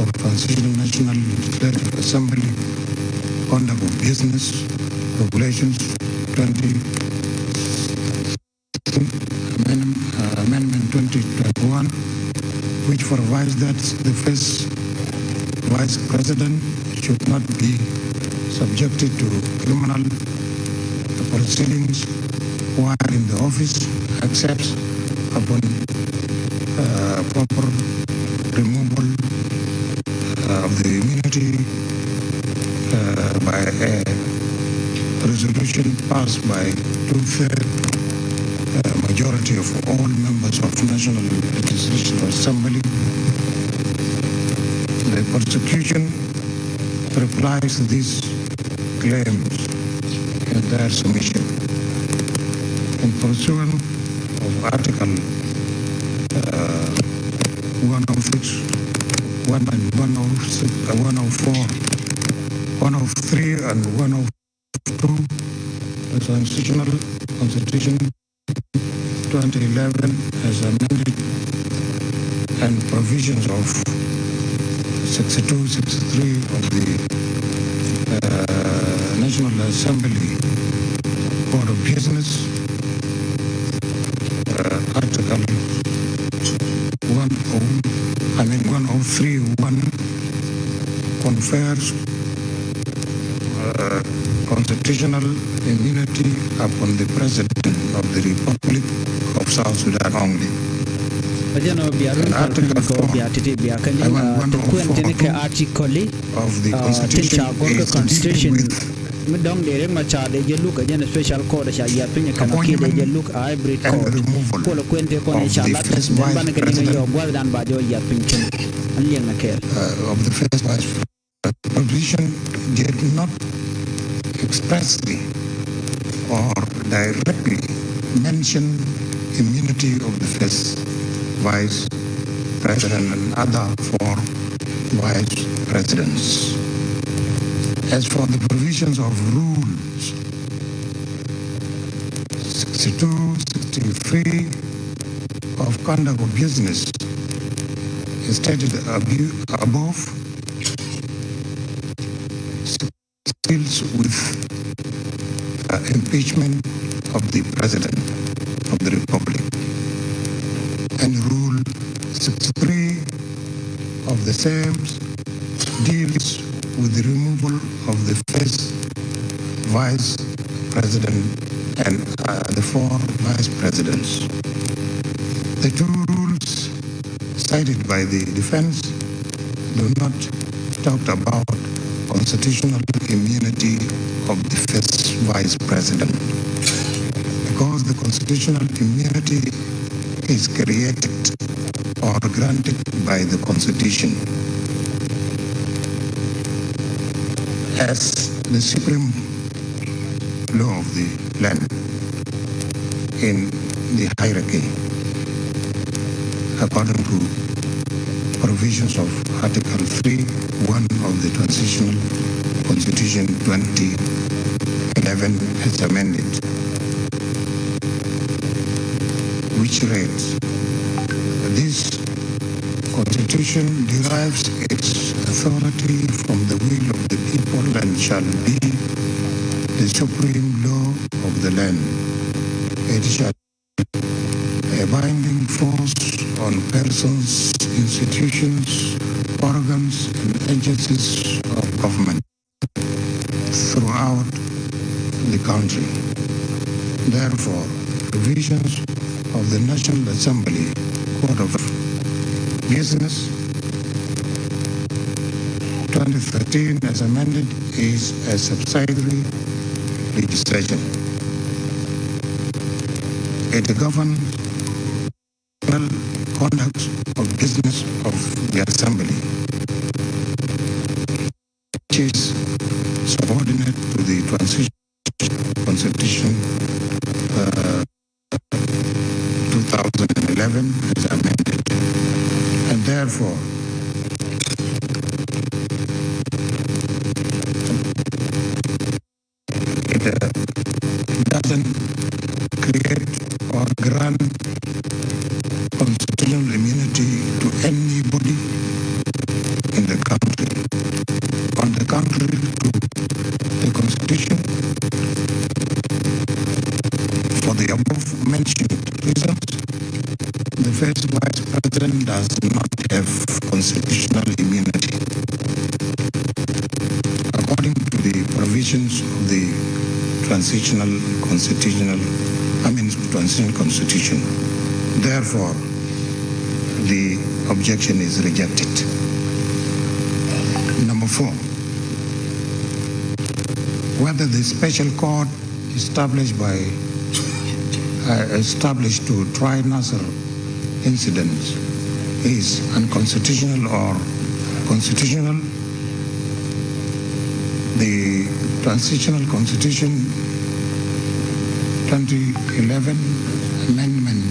of Transitional National Legislative Assembly, Conduct of Business Regulations twenty, Amendment, uh, Amendment twenty twenty-one, which provides that the first vice president should not be subjected to criminal proceedings while in the office, except upon, uh, proper removal, uh, of the immunity, uh, by a resolution passed by two-third, uh, majority of all members of National Legislative Assembly. The prosecution replies these claims in their submission. In pursuance of Article, uh, one oh six, one and one oh six, uh, one oh four, one oh three and one oh two, the Transitional Constitution twenty eleven as amended, and provisions of sixty-two, sixty-three of the, uh, National Assembly Code of Business, uh, Article one oh, I mean one oh three one confers uh, constitutional immunity upon the President of the Republic of South Sudan only. Ɛ jɛn ɔ bia run pal piny kɛ ɔ bia titi bia kɛ liŋ ti kuɛn tini kɛ article of the constitution is to deal with mi dɔŋ de rek ma ca de jɛ luk ɛ jɛn special court ca yiath piny kɛ nɔ kiɛ de jɛ luk a hybrid court. Kuɔl kuɛn te kɔn ca lat den ban kɛ liŋ yɔ guath dan ba jɔ yiath piny kɛn. An liɛŋ na kɛɛl. Uh, of the first vice provision did not expressly or directly mention immunity of the first vice president and other four vice presidents. As for the provisions of rules sixty-two, sixty-three of conduct of business stated abu- above, deals with uh, impeachment of the President of the Republic. And Rule sixty-three of the same deals with the removal of the first vice president and uh, the four vice presidents. The two rules cited by the defense do not talk about constitutional immunity of the first vice president, because the constitutional immunity is created or granted by the constitution as the supreme law of the land in the hierarchy according to provisions of Article three one of the Transitional Constitution twenty eleven as amended, which reads, this Constitution derives its authority from the will of the people and shall be the supreme law of the land. It shall have a binding force on persons, institutions, organs, and agencies of government throughout the country. Therefore, provisions of the National Assembly Code of Business twenty thirteen as amended is a subsidiary legislation. It governs conduct of business of the Assembly, which is subordinate to the transition constitution uh, two thousand eleven as amended, and therefore it uh, doesn't create or grant constitutional immunity to anybody in the country. On the contrary to the constitution, for the above mentioned reasons, the first vice president does not have constitutional immunity according to the provisions of the transitional constitutional, I mean, transitional constitution. Therefore, the objection is rejected. Number four, whether the special court established by uh, established to try Nasser incidents is unconstitutional or constitutional, the Transitional Constitution twenty eleven Amendment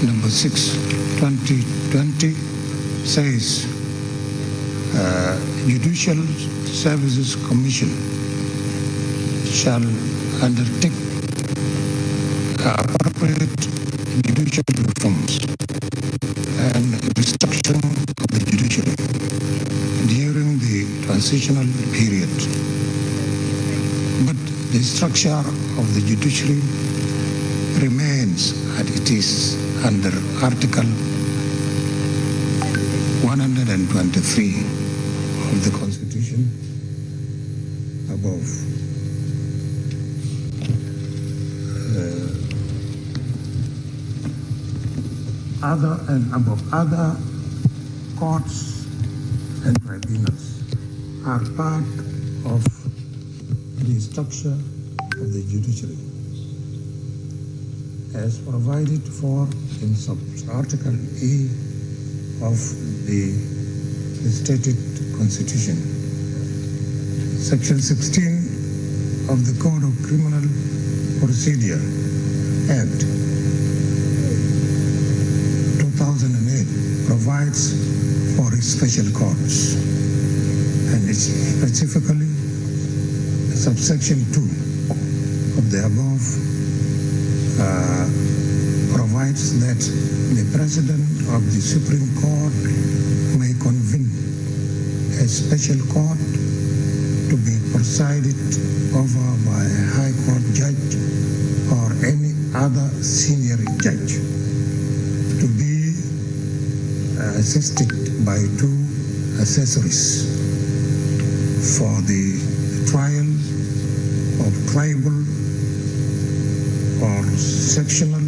number six, twenty twenty says uh, Judicial Services Commission shall undertake appropriate judicial reforms and restructuring of the judiciary during the transitional period. The structure of the judiciary remains as it is under Article one hundred and twenty-three of the Constitution above. Uh, other and above other courts and tribunals are part of the structure of the judiciary as provided for in sub-article A of the stated constitution. Section sixteen of the Code of Criminal Procedure Act two thousand and eight provides for special courts, and it's specifically subsection two of the above uh, provides that the President of the Supreme Court may convene a special court to be presided over by a High Court judge or any other senior judge, to be uh, assisted by two assessories for the trial of tribal or sectional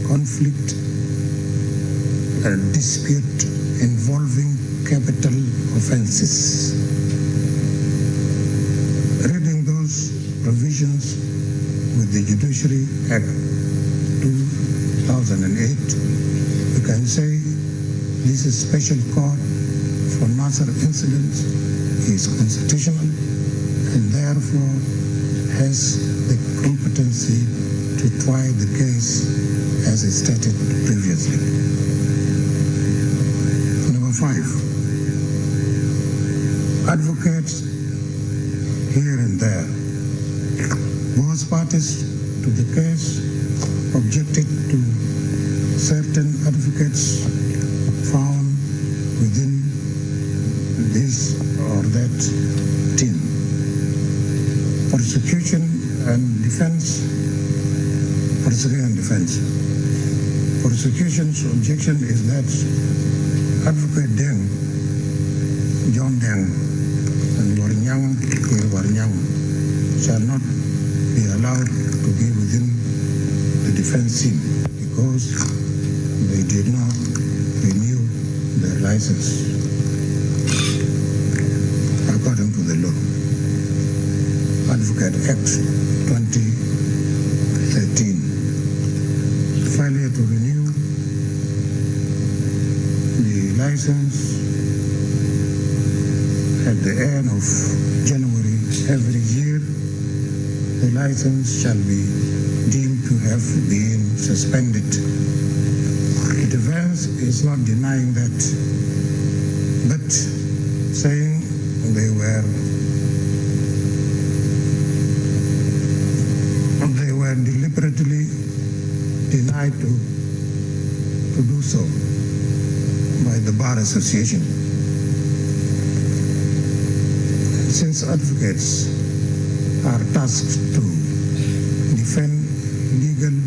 conflict and dispute involving capital offenses. Reading those provisions with the Judiciary Act two thousand and eight, we can say this special court for Nasir incident is constitutional and therefore has the competency to try the case as stated previously. Number five, advocates here and there. Both parties to the case objected to certain advocates found within this or that team. Prosecution and defense. Prosecution and defense. Prosecution's objection is that Advocate Deng, John Deng, and Warnyang, Warnyang shall not be allowed to be within the defense team because they did not renew their license according to the law. Advocate Act twenty thirteen. Failure to renew the license at the end of January every year, the license shall be deemed to have been suspended. The defense is not denying that, but saying they were they were deliberately denied to, to do so by the Bar Association. Since advocates are tasked to defend legal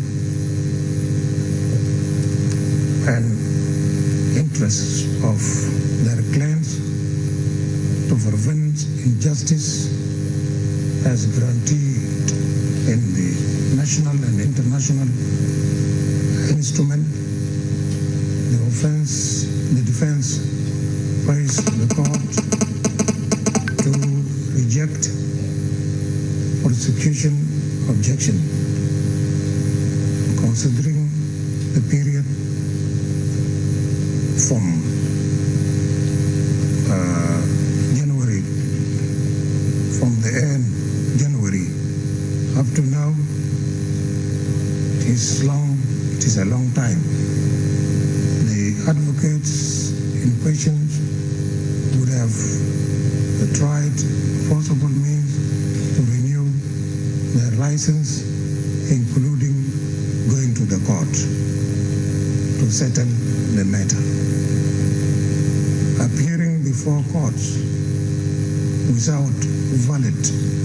and interests of their clients, to prevent injustice as guaranteed in the national and international instrument, the offense, the defense prays the court to reject prosecution objection, considering the period from uh, January, from the end January up to now. It is long, it is a long time. The advocates in question would have tried possible means to renew their license, including going to the court to settle the matter. Appearing before courts without valid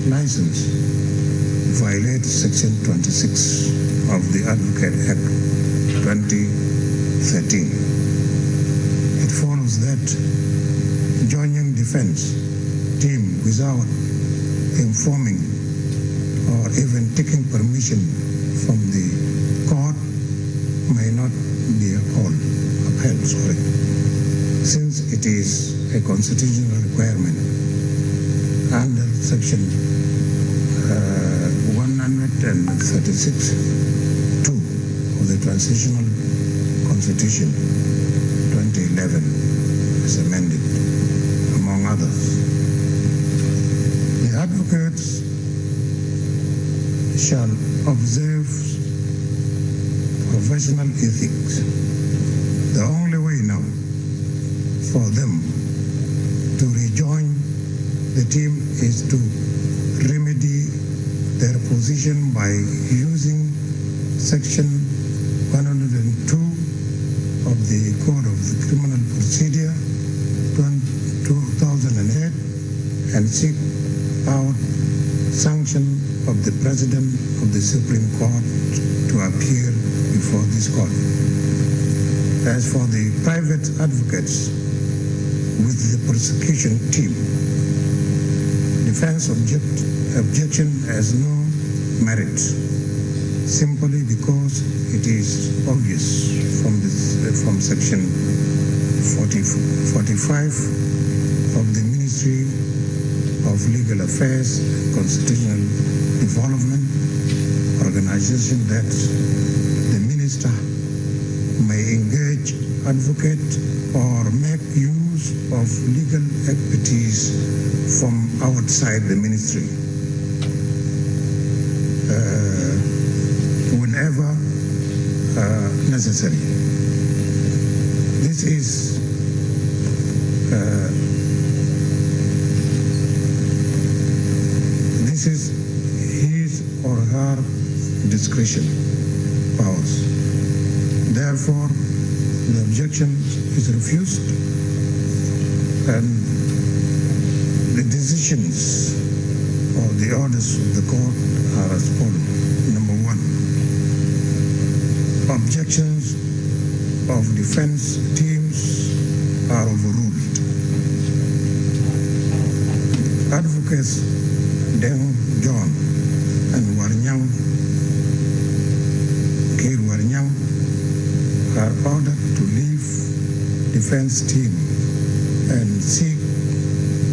license violate Section twenty-six of the Advocate Act twenty thirteen. It follows that joining defense team without informing or even taking permission from the court may not be upheld, upheld, sorry, since it is a constitutional requirement under Section, uh, one hundred thirty-six two of the Transitional Constitution twenty eleven as amended, among others. The advocates shall observe professional ethics. The only way now for them to rejoin the team is to remedy their position by using Section one hundred two of the Code of the Criminal Procedure, two thousand eight, and seek out sanction of the President of the Supreme Court to appear before this court. As for the private advocates with the prosecution team, defense object, objection has no merit, simply because it is obvious from this, from Section forty, forty-five of the Ministry of Legal Affairs and Constitutional Development organization that the minister may engage advocate or make use of legal expertise from outside the ministry, uh, whenever, uh, necessary. This is, uh, this is his or her discretion powers. Therefore, the objection is refused, and the decisions or the orders of the court are as follows. Number one, objections of defense teams are overruled. Advocates Deng John and Warnyang, Kiir Warnyang, are ordered to leave defense team and seek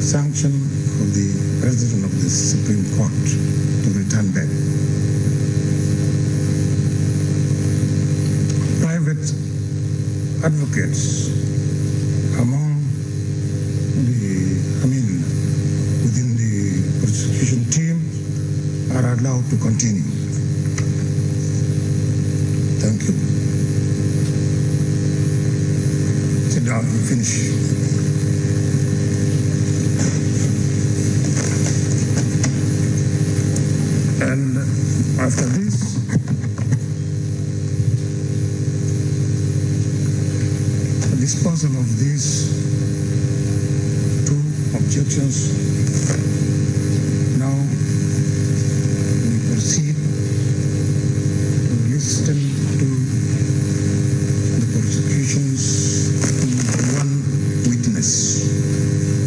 sanction of the President of the Supreme Court to return back. Private advocates among the, I mean, within the prosecution team are allowed to continue. Thank you. Sit down, you finish. And after this, disposal of these two objections. Now we proceed to listen to the prosecution's number one witness,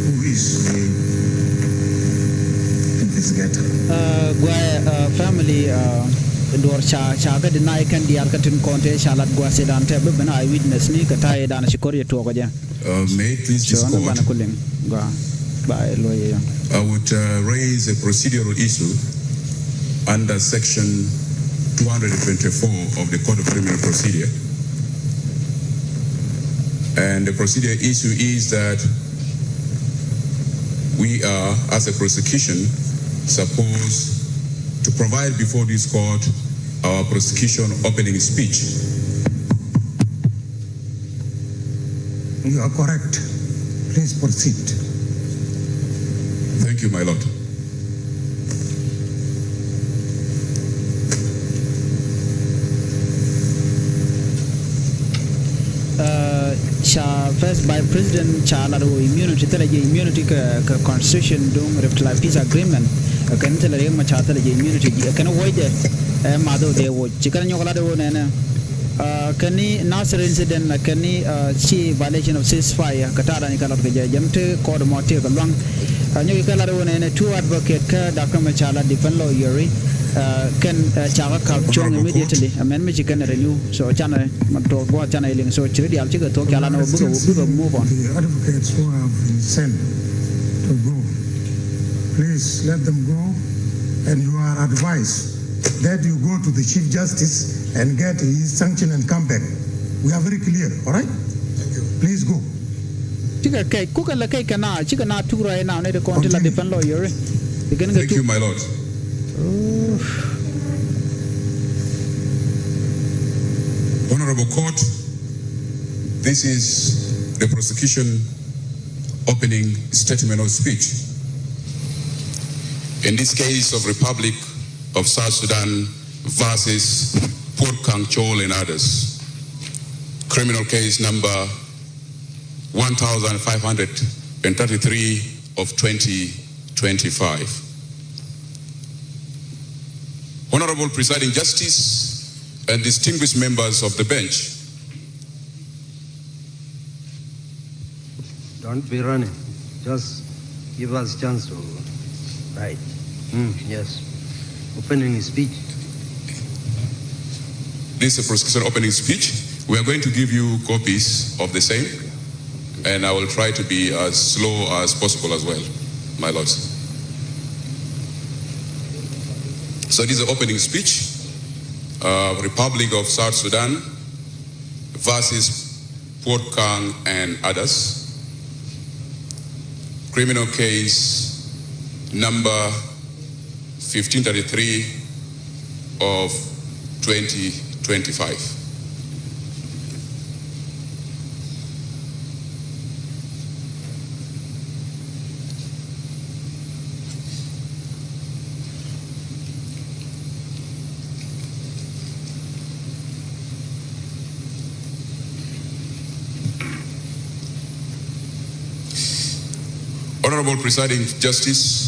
who is the investigator. Uh, guy, uh, family, uh, duɔr ca, ca kä deny kɛn diaal kä tin kɔn te ca lat gua̱a̱th ëëdan te bi ben a witness ni kɛ ta̱yɛ dan ci kɔr yɛ tuɔɔk jɛ. Uh, may it please this court, I would, uh, raise a procedural issue under section two hundred twenty-four of the Code of Criminal Procedure. And the procedure issue is that we are, as a prosecution, supposed to provide before this court our prosecution opening speech. You are correct. Please proceed. Thank you, my lord. Uh, ca First Vice President ca lat wä immunity, thilɛ jɛ immunity kɛ, kɛ constitution duŋ Rep Tɛlɛ peace agreement. Kɛn thilɛ Riek Machar thilɛ jɛ immunity ji̱ kɛn wuɔcdɛ. Ɛ math ɣöö dee wuɔc ci kɛn nyɔk lat ɣöö nɛnɛ. Kɛn ni Nasir incident kɛn ni ci violation of ceasefire kɛ ta̱a̱ dan kɛ lat kɛ jɛ jɛn ti kɔɔt mɔ ti kɛ luaŋ. Nyɔk kɛ lat ɣöö nɛnɛ two advocate kä Doctor Machar la defend lawyer kɛn cakɛ kap cuɔ̱ŋ immediately. Amɛn mi ci kɛn renew, so canɛ ma tuɔɔk gua̱a̱th canɛ iliŋ, so ci ri diaal cikɛ thuɔ̱k ca lat nɔ bikɛ bikɛ move on. The advocates who have been sent to go, please let them go, and you are advised that you go to the Chief Justice and get his sanction and come back. We are very clear, all right? Thank you. Please go. Cikɛ kɛc kukɛ lɛ kɛc kɛ na cikɛ na tuk right now ni ti kɔn ti la defend lawyer. Thank you, my lord. Honorable Court, this is the prosecution opening statement or speech in this case of Republic of South Sudan versus Puot Kang Chol and others. Criminal case number one thousand five hundred and thirty-three of twenty twenty-five. Honorable Presiding Justice and distinguished members of the bench. Don't be running. Just give us chance to write. Mm, yes. Opening speech. This is a prosecution opening speech. We are going to give you copies of the same, and I will try to be as slow as possible as well, my lords. So this is the opening speech, uh, Republic of South Sudan versus Puot Kang and others. Criminal case number fifteen thirty-three of twenty twenty-five. Honorable Presiding Justice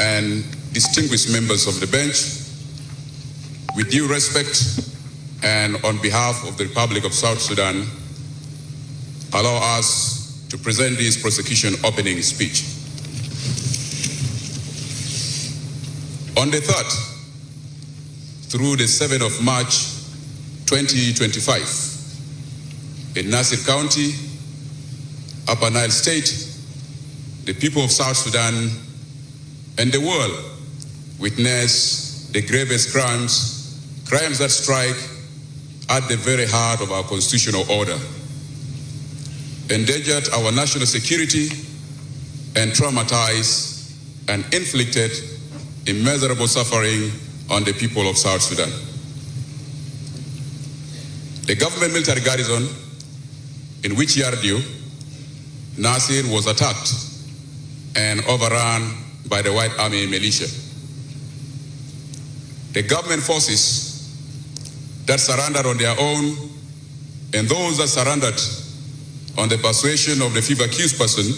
and distinguished members of the bench, with due respect and on behalf of the Republic of South Sudan, allow us to present this prosecution opening speech. On the third through the seventh of March twenty twenty-five, in Nasir County, Upper Nile State, the people of South Sudan and the world witnessed the gravest crimes, crimes that strike at the very heart of our constitutional order, endangered our national security, and traumatized and inflicted immeasurable suffering on the people of South Sudan. The government military garrison in Wichyardiu, Nasir, was attacked and overrun by the White Army militia. The government forces that surrendered on their own and those that surrendered on the persuasion of the fifth accused person,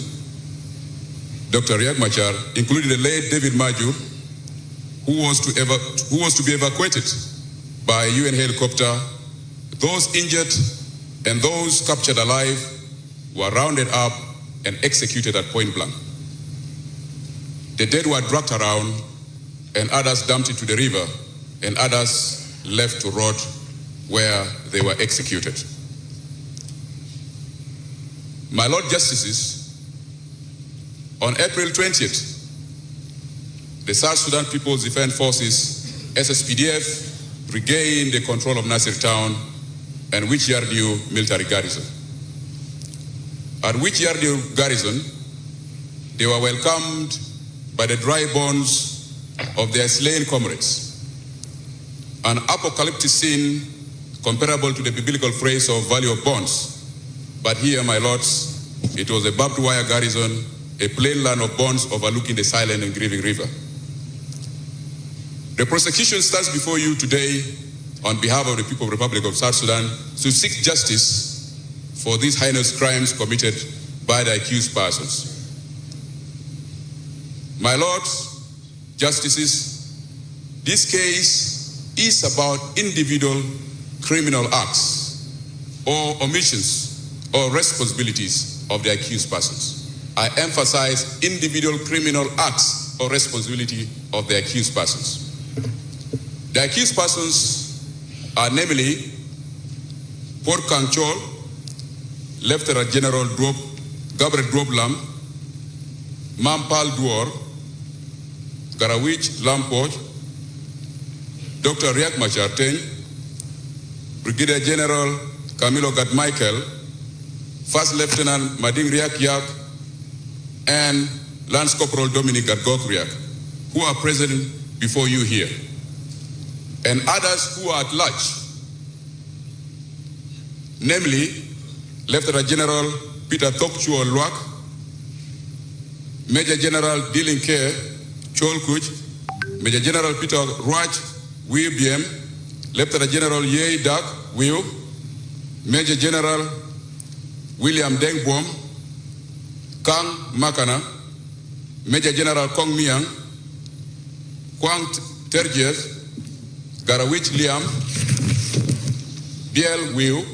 Doctor Riek Machar, including the late David Majur, who was to eva-, who was to be evacuated by a U N helicopter. Those injured and those captured alive were rounded up and executed at point blank. The dead were dragged around and others dumped into the river and others left to rot where they were executed. My Lord Justices, on April twentieth, the South Sudan People's Defense Forces, S S P D F, regained the control of Nasir town and Wichyardiu military garrison. At Wichyardiu garrison, they were welcomed by the dry bones of their slain comrades. An apocalyptic scene comparable to the biblical phrase of valley of bones. But here, my lords, it was a barbed wire garrison, a plain land of bones overlooking the silent and grieving river. The prosecution stands before you today on behalf of the People of the Republic of South Sudan to seek justice for these heinous crimes committed by the accused persons. My lords, Justices, this case is about individual criminal acts or omissions or responsibilities of the accused persons. I emphasize individual criminal acts or responsibility of the accused persons. The accused persons are namely Puot Kaŋ Chol, Lieutenant General Duop, Gabriel Duop Lam, Mam Pal Duor, Garawich Lam Puoch, Doctor Riek Machar Teny, Brigadier General Camilo Gat Michael, First Lieutenant Mading Riek Yak, and Lance Corporal Dominic Gatgok Riek, who are present before you here, and others who are at large, namely Lieutenant General Peter Thok Chuol Luak, Major General Dilin K. Chol Kuch, Major General Peter Ruach Wiu Biem, Lieutenant General Yei Dak Wiu, Major General William Deng Buom, Kang Makana, Major General Kong Miang, Kuang Terjes, Garawich Liam, Biel Wiu,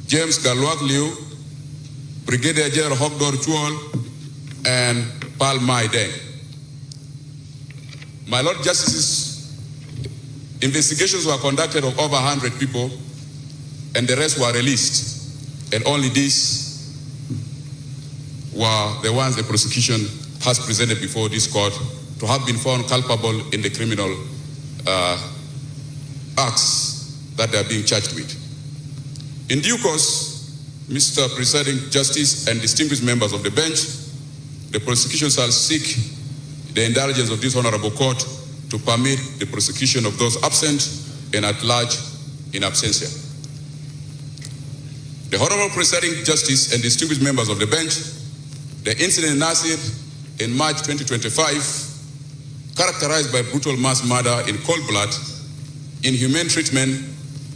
James Galuak Liu, Brigadier General Hokdor Chuol, and Pal Mai Deng. My Lord Justices, investigations were conducted of over a hundred people, and the rest were released, and only these were the ones the prosecution has presented before this court to have been found culpable in the criminal, uh, acts that they are being charged with. In due course, Mister Presiding Justice and distinguished members of the bench, the prosecution shall seek the indulgence of this honorable court to permit the prosecution of those absent and at large in absentia. The Honorable Presiding Justice and distinguished members of the bench, the incident in Nasir in March twenty twenty-five, characterized by brutal mass murder in cold blood, inhumane treatment,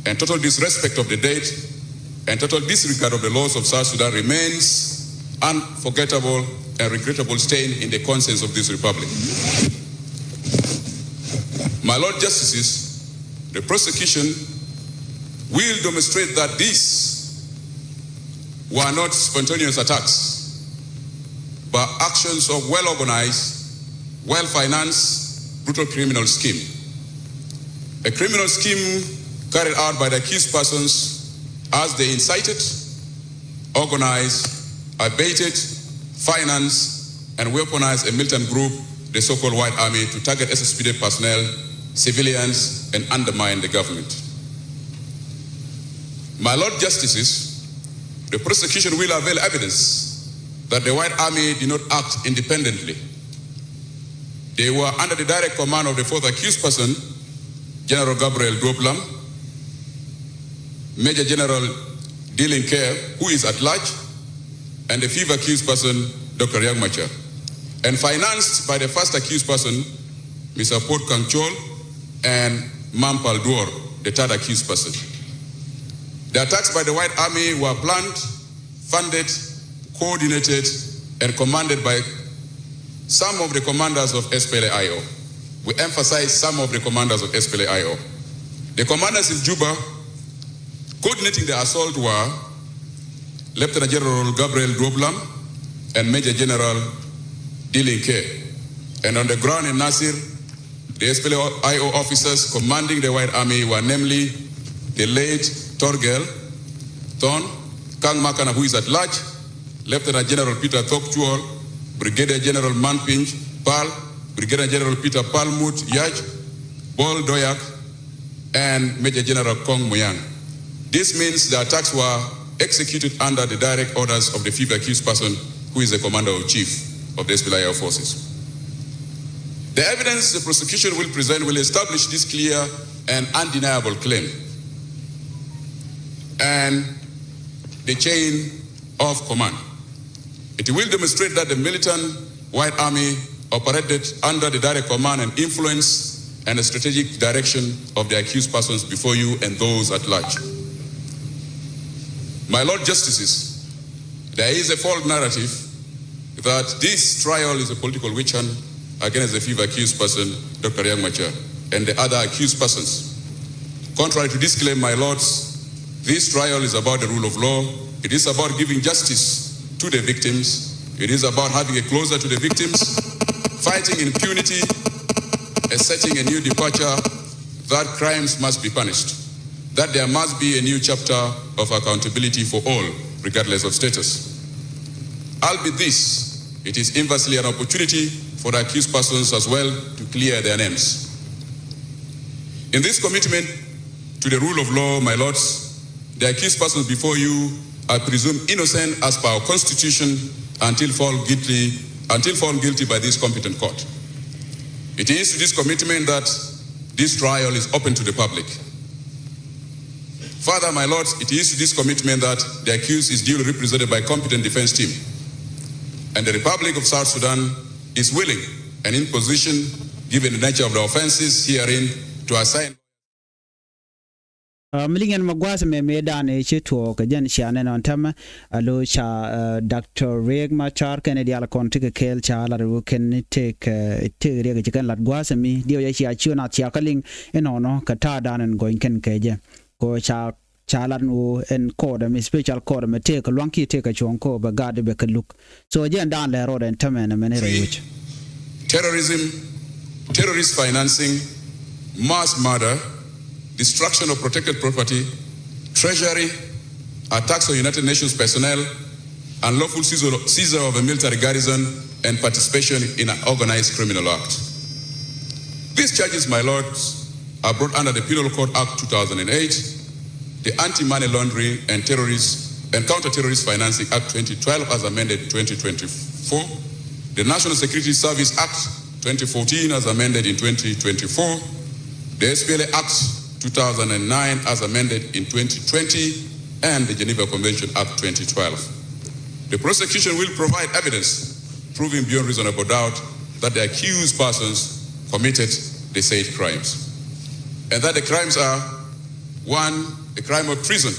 and total disrespect of the dead, and total disregard of the laws of South Sudan remains unforgettable and regrettable stain in the conscience of this republic. My Lord Justices, the prosecution will demonstrate that these were not spontaneous attacks, but actions of well-organized, well-financed, brutal criminal scheme. A criminal scheme carried out by the accused persons as they incited, organized, abated, financed, and weaponized a militant group, the so-called White Army, to target S S P D F personnel, civilians, and undermine the government. My Lord Justices, the prosecution will avail evidence that the White Army did not act independently. They were under the direct command of the fourth accused person, General Gabriel Duop Lam, Major General Dilin K., who is at large, and the fifth accused person, Doctor Riek Machar, and financed by the first accused person, Mister Puot Kaŋ Chol, and Mam Pal Duor, the third accused person. The attacks by the White Army were planned, funded, coordinated, and commanded by some of the commanders of S P L A I O. We emphasize some of the commanders of S P L A I O. The commanders in Juba coordinating the assault were Lieutenant General Gabriel Duop Lam and Major General Dilin K. And on the ground in Nasir, the S P L A I O officers commanding the White Army were namely the late Torgel Thon, Kang Makana, who is at large, Lieutenant General Peter Thok Chuol, Brigadier General Manpinj Pal, Brigadier General Peter Palmut Yaj, Bol Doyak, and Major General Kong Muyang. This means the attacks were executed under the direct orders of the fifth accused person, who is the commander in chief of the S P L A I O forces. The evidence the prosecution will present will establish this clear and undeniable claim and the chain of command. It will demonstrate that the militant White Army operated under the direct command and influence and strategic direction of the accused persons before you and those at large. My Lord Justices, there is a false narrative that this trial is a political witch hunt against the fifth accused person, Doctor Riek Machar, and the other accused persons. Contrary to this claim, my lords, this trial is about the rule of law. It is about giving justice to the victims. It is about having a closure to the victims, fighting impunity, and setting a new departure that crimes must be punished, that there must be a new chapter of accountability for all, regardless of status. Albeit this, it is inversely an opportunity for the accused persons as well to clear their names. In this commitment to the rule of law, my lords, the accused persons before you are presumed innocent as per our constitution until found guilty, until found guilty by this competent court. It is to this commitment that this trial is open to the public. Further, my lords, it is to this commitment that the accused is duly represented by a competent defense team. And the Republic of South Sudan is willing and in position, given the nature of the offenses herein, to assign. Ɛ, mi liŋ ɛn mɛ gua̱a̱th mɛ mëëdan ëë ci tuɔɔk kɛ jɛn cia nɛn ɔn täämɛ. Alo ca, ɛ, Doctor Riek Machar kɛn diaal kɔn tekɛ kɛɛl ca lat ɛ wä kɛn tëëk, ɛ, tëëk Riek ci kɛn lat gua̱a̱th mi diɛw jɛ cia ciö nath cia kä liŋ inɔnɔ kɛ ta̱a̱dan ɛn gɔny kɛn kɛ jɛ. Kɔ ca, ca lat ɛn ɣöö ɛn kɔɔdɛ mi special kɔɔdɛ mi tëëk kɛ lua̱ŋ kiɛ tëëk kɛ cuɔ̱ŋ kɔ bɛ gaat bɛ kɛ luk. So jɛn daan lɛ rɔɔdɛ ɛn täämɛ ɛn mɛn rɛy wec. Terrorism, terrorist financing, mass murder, destruction of protected property, treasury, attacks on United Nations personnel, unlawful seizure, seizure of a military garrison, and participation in an organized criminal act. These charges, my lords, are brought under the Penal Code Act two thousand and eight, the Anti-Money Laundering and Terrorist and Counter-Terrorist Financing Act twenty twelve as amended twenty twenty-four, the National Security Service Act twenty fourteen as amended in twenty twenty-four, the S P L A Act two thousand and nine as amended in twenty twenty, and the Geneva Convention Act twenty twelve. The prosecution will provide evidence proving beyond reasonable doubt that the accused persons committed the said crimes, and that the crimes are, one, a crime of treason.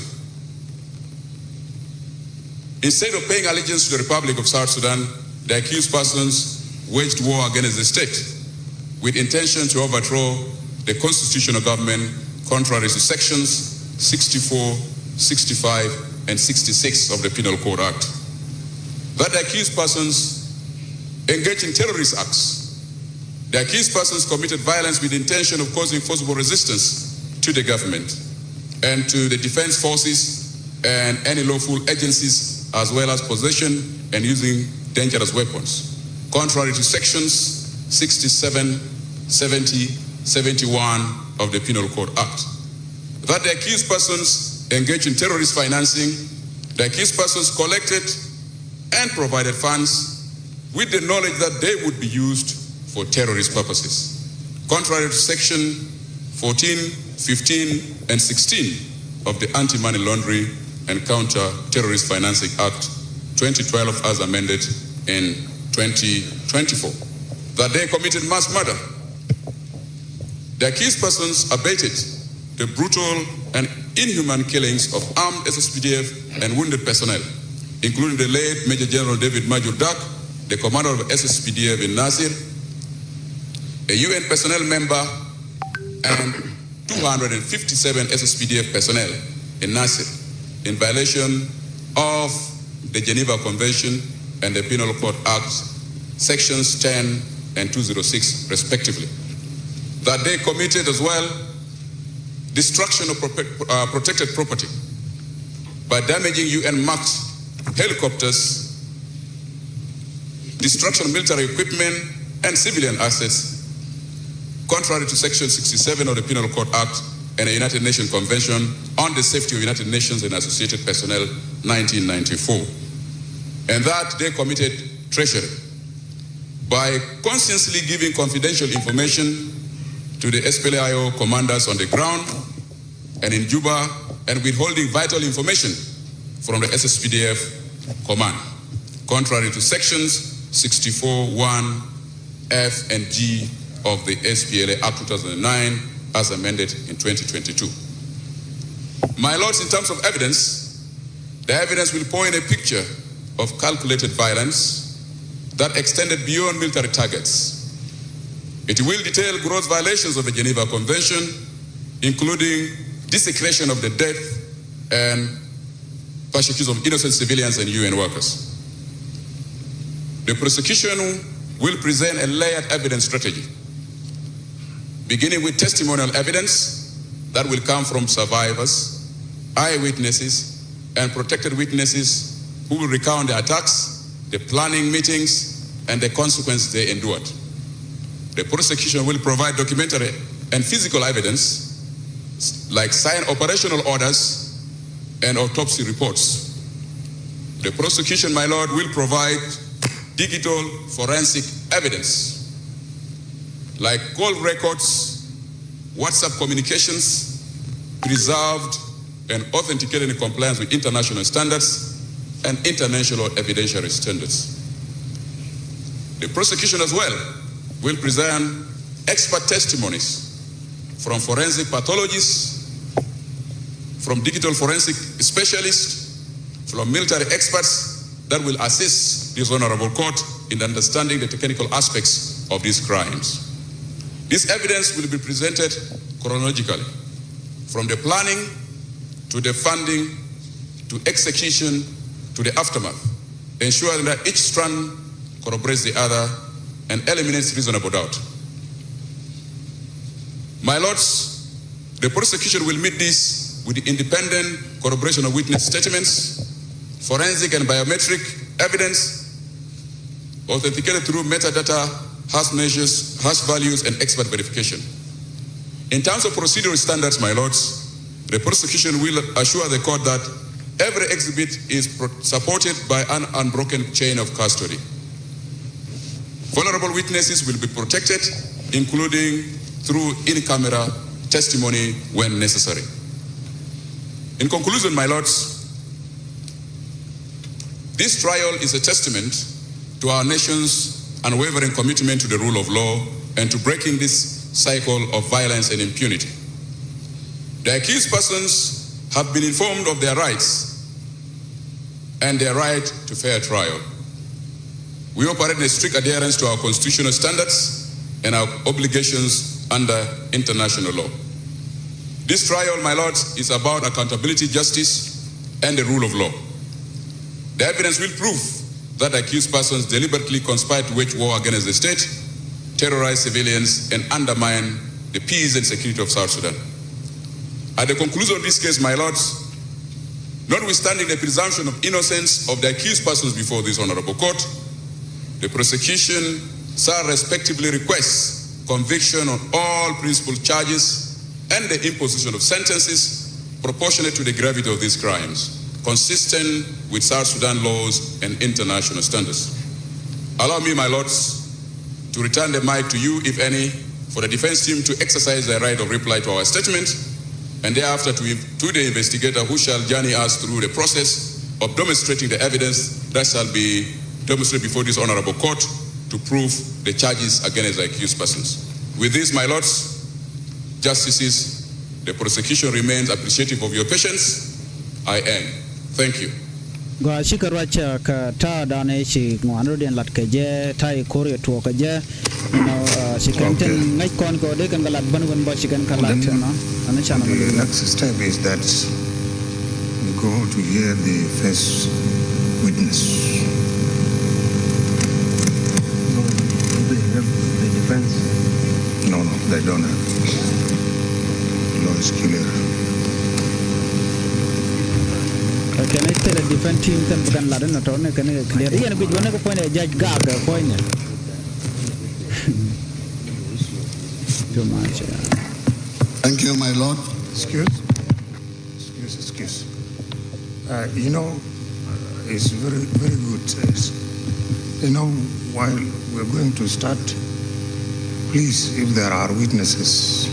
Instead of paying allegiance to the Republic of South Sudan, the accused persons waged war against the state with intention to overthrow the constitutional government contrary to sections sixty-four, sixty-five, and sixty-six of the Penal Code Act. That the accused persons engaged in terrorist acts. The accused persons committed violence with intention of causing forcible resistance to the government and to the defense forces and any lawful agencies, as well as possession and using dangerous weapons, contrary to sections sixty-seven, seventy, seventy-one of the Penal Code Act. That the accused persons engaged in terrorist financing, the accused persons collected and provided funds with the knowledge that they would be used for terrorist purposes, contrary to section fourteen, fifteen, and sixteen of the Anti-Money Laundering and Counter-Terrorist Financing Act twenty twelve as amended in twenty twenty-four. That they committed mass murder. The accused persons abetted the brutal and inhuman killings of armed S S P D F and wounded personnel, including the late Major General David Majur Dak, the commander of S S P D F in Nasir, a U N personnel member, and two hundred and fifty-seven S S P D F personnel in Nasir, in violation of the Geneva Convention and the Penal Code Act, sections ten and two zero six, respectively. That they committed as well destruction of prope-, uh, protected property by damaging U N marked helicopters, destruction of military equipment and civilian assets, contrary to Section sixty-seven of the Penal Code Act and the United Nations Convention on the Safety of United Nations and Associated Personnel, nineteen ninety-four. And that they committed treachery by consciously giving confidential information to the S P L A I O commanders on the ground and in Juba, and withholding vital information from the S S P D F command, contrary to sections sixty-four one F and G of the S P L A Act two thousand nine as amended in twenty twenty-two. My lords, in terms of evidence, the evidence will point a picture of calculated violence that extended beyond military targets It will detail gross violations of the Geneva Convention, including desecration of the death and persecution of innocent civilians and U N workers. The prosecution will present a layered evidence strategy, beginning with testimonial evidence that will come from survivors, eyewitnesses, and protected witnesses who will recount the attacks, the planning meetings, and the consequences they endured. The prosecution will provide documentary and physical evidence, like signed operational orders and autopsy reports. The prosecution, my lord, will provide digital forensic evidence, like call records, WhatsApp communications, preserved and authenticated in compliance with international standards and international evidentiary standards. The prosecution as well will present expert testimonies from forensic pathologists, from digital forensic specialists, from military experts that will assist this honorable court in understanding the technical aspects of these crimes. This evidence will be presented chronologically, from the planning to the funding to execution to the aftermath, ensuring that each strand corroborates the other and eliminates reasonable doubt. My lords, the prosecution will meet this with the independent corroboration of witness statements, forensic and biometric evidence, authenticated through metadata, hash measures, hash values, and expert verification. In terms of procedural standards, my lords, the prosecution will assure the court that every exhibit is pro- supported by an unbroken chain of custody. Vulnerable witnesses will be protected, including through in-camera testimony when necessary. In conclusion, my lords, this trial is a testament to our nation's unwavering commitment to the rule of law and to breaking this cycle of violence and impunity. The accused persons have been informed of their rights and their right to fair trial. We operate in a strict adherence to our constitutional standards and our obligations under international law. This trial, my lords, is about accountability, justice, and the rule of law. The evidence will prove that accused persons deliberately conspired to wage war against the state, terrorize civilians, and undermine the peace and security of South Sudan. At the conclusion of this case, my lords, notwithstanding the presumption of innocence of the accused persons before this honorable court, the prosecution shall respectively request conviction on all principal charges and the imposition of sentences proportionate to the gravity of these crimes, consistent with South Sudan laws and international standards. Allow me, my lords, to return the mic to you, if any, for the defense team to exercise their right of reply to our statement, and thereafter to, to the investigator who shall journey us through the process of demonstrating the evidence that shall be demonstrated before this honorable court to prove the charges against the accused persons. With this, my lords, justices, the prosecution remains appreciative of your patience. I end. Thank you. Gɔaa, cikɛ ruac kɛ ta̱a̱ danɛ ci ŋuan rot in lat kɛ jɛ, ta̱a̱ i̱ ko̱r yɛ tuɔɔk kɛ jɛ. You know, uh, ci kɛn tin ŋäc kɔn kɛ ɣöö dee kɛn kɛ lat bän wän bä ci kɛn kɛ lat, you know. Ɛn canɛ mi dee. The next step is that we go to hear the first witness. So, do they have the defense? No, no, they don't have. Law is clear. Kɛn i̱ thilɛ defense team kɛn bi kɛn lat inɔ tɔ̱ ni kɛn i̱ clear. I̱ yɛn guic wä ni kɛ puɔ̱nydɛ judge gak kɛ puɔ̱nydɛ. Too much, yeah. Thank you, my lord. Excuse. Excuse, excuse. Uh, you know, uh, it's very, very good. Uh, it's, you know, while we're going to start, please, if there are witnesses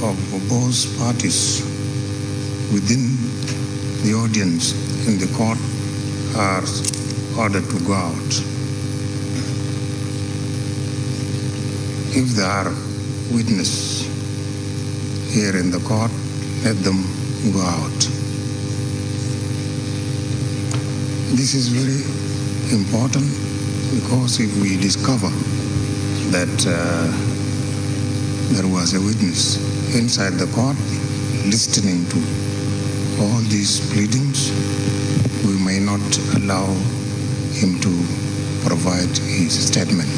of both parties within the audience in the court, are ordered to go out. If there are witnesses here in the court, let them go out. This is very important, because if we discover that, uh, there was a witness inside the court listening to all these pleadings, we may not allow him to provide his statement.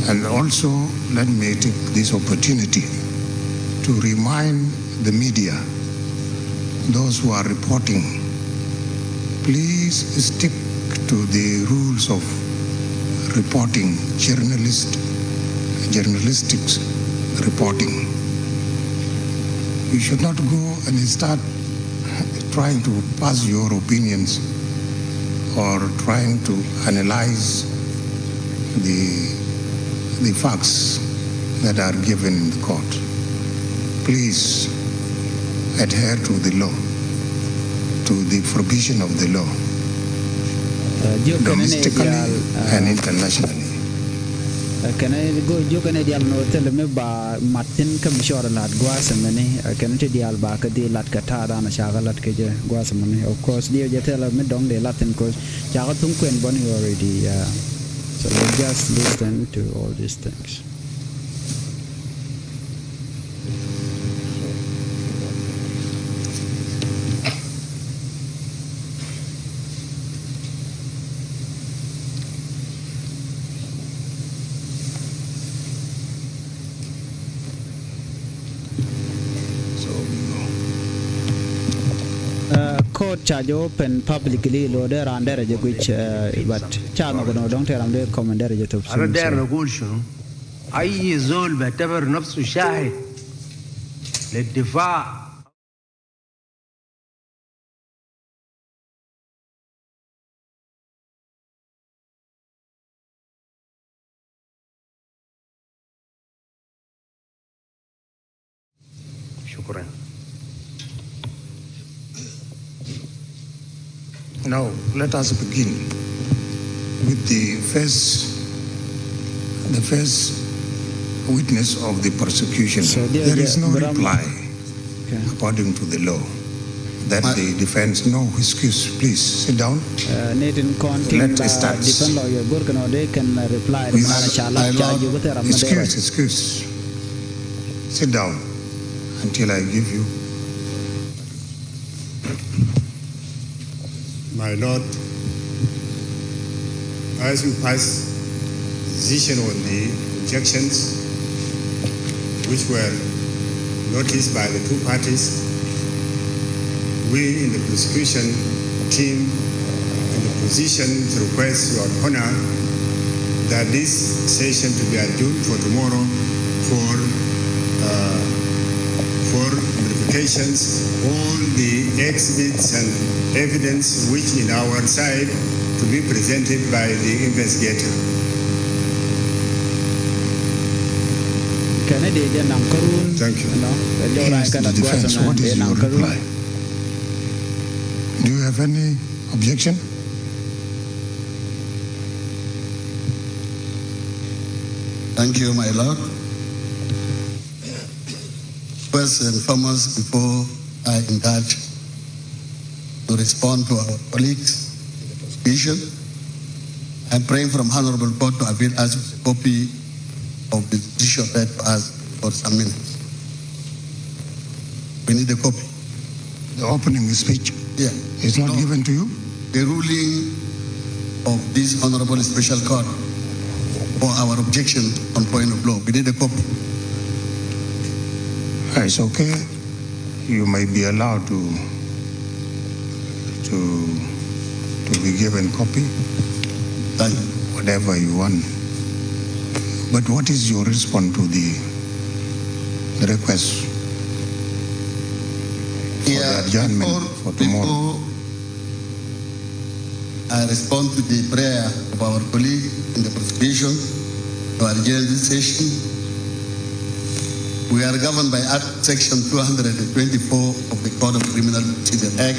And also, let me take this opportunity to remind the media, those who are reporting, please stick to the rules of reporting, journalist, journalistics reporting. You should not go and start trying to pass your opinions or trying to analyze the, the facts that are given in the court. Please adhere to the law, to the provision of the law, domestically and internationally. Kɛn jiök kɛn diaal ni ɣöö thilɛ mi ba mat thi̱n kä mi cɔɔr lat gua̱a̱th ɛmɛni, kɛn ti diaal ba kä dhil lat kɛ ta̱a̱dan ca kɛ lat kɛ jɛ gua̱a̱th ɛmɛni. Of course, diɛ jɛ thilɛ mi dɔ̱ŋ dee lat thi̱n, 'cause ca kɛ thuŋ kuɛn bä ni already. So we'll just listen to all these things. Court ca jɛ open publicly, lo dee raan derɛ jɛ guic, but ca nhɔk nɔ dɔ̱ŋ tëë ram dee comment derɛ jɛ thop. Ana dɛr nagul shunu? Ayi zol bitabar nafsu shahid lid difa. Shukran. Now, let us begin with the first, the first witness of the prosecution. There is no reply, according to the law, that the defense. No excuse. Please sit down. Let us start. Excuse, excuse. Sit down until I give you. My Lord, as we pass decision on the objections which were noticed by the two parties, we in the prosecution team in the position to request Your Honor that this session to be adjourned for tomorrow for, uh, for verifications, all the exhibits and evidence which in our side to be presented by the investigator. Kɛn dee jɛ naŋ kärun. Thank you. Yes, the defense, what is your reply? Do you have any objection? Thank you, my Lord. First and foremost, before I indulge to respond to our colleagues' vision, I'm praying from Honorable Court to avail us with a copy of the decision read to us for some minutes. We need a copy. The opening speech is not given to you? The ruling of this Honorable Special Court for our objection on point of law. We need a copy. It's okay. You may be allowed to, to, to be given copy. Thank you. Whatever you want. But what is your response to the, the request for the adjournment for tomorrow? I respond to the prayer of our colleague in the prosecution to adjourn this session. We are governed by Act Section two hundred and twenty-four of the Code of Criminal Procedure Act,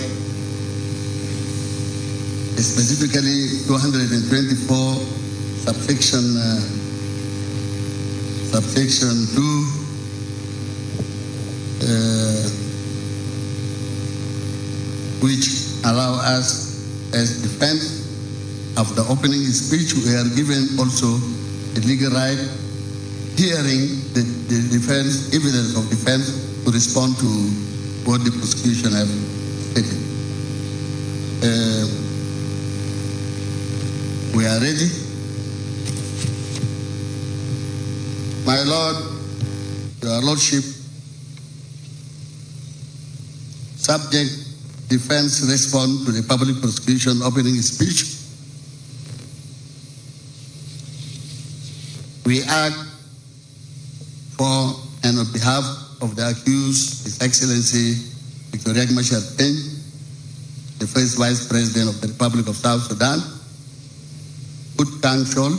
specifically two hundred and twenty-four subsection, uh, subsection two, uh, which allow us as defense After opening speech, we are given also the legal right hearing the, the defense, evidence of defense to respond to what the prosecution have stated. Uh, we are ready. My Lord, Your Lordship, subject defense response to the public prosecution opening speech. We act for and on behalf of the accused, His Excellency Doctor Riek Machar Teny, the First Vice President of the Republic of South Sudan, Ut Kang Chol,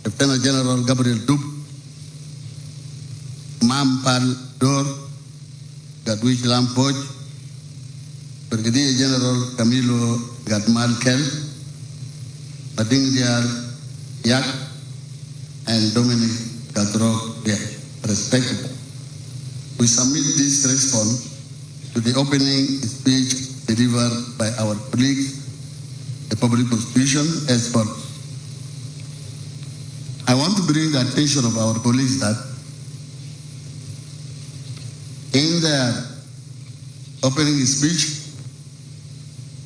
Lieutenant General Gabriel Duk, Mam Pal Dor, Gatwech Lam Puoch, Brigadier General Camilo Gatmal Kel, Mading Diar Yak, and Dominic Gatrok Riek, respectively. We submit this response to the opening speech delivered by our colleague, the public prosecution, as follows. I want to bring the attention of our colleagues that in their opening speech,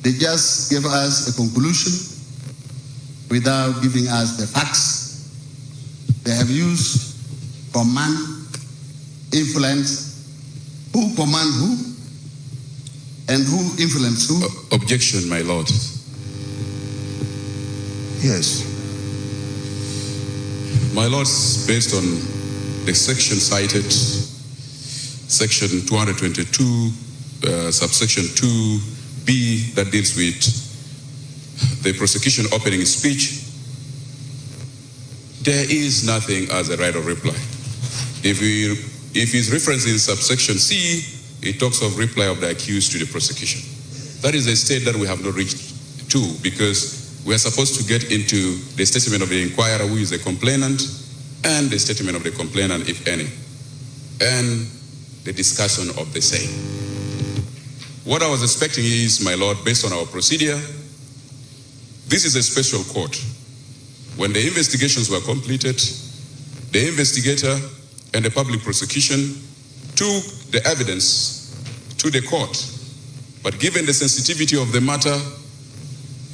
they just gave us a conclusion without giving us the facts. They have used command, influence. Who command who? And who influence who? O-, objection, my lord. Yes. My lords, based on the section cited, section two hundred twenty-two, uh, subsection two B, that deals with the prosecution opening speech, there is nothing as a right of reply. If we, if he's referencing subsection C, it talks of reply of the accused to the prosecution. That is a state that we have not reached to, because we are supposed to get into the statement of the inquirer, who is the complainant, and the statement of the complainant, if any, and the discussion of the same. What I was expecting is, my lord, based on our procedure, this is a special court. When the investigations were completed, the investigator and the public prosecution took the evidence to the court. But given the sensitivity of the matter,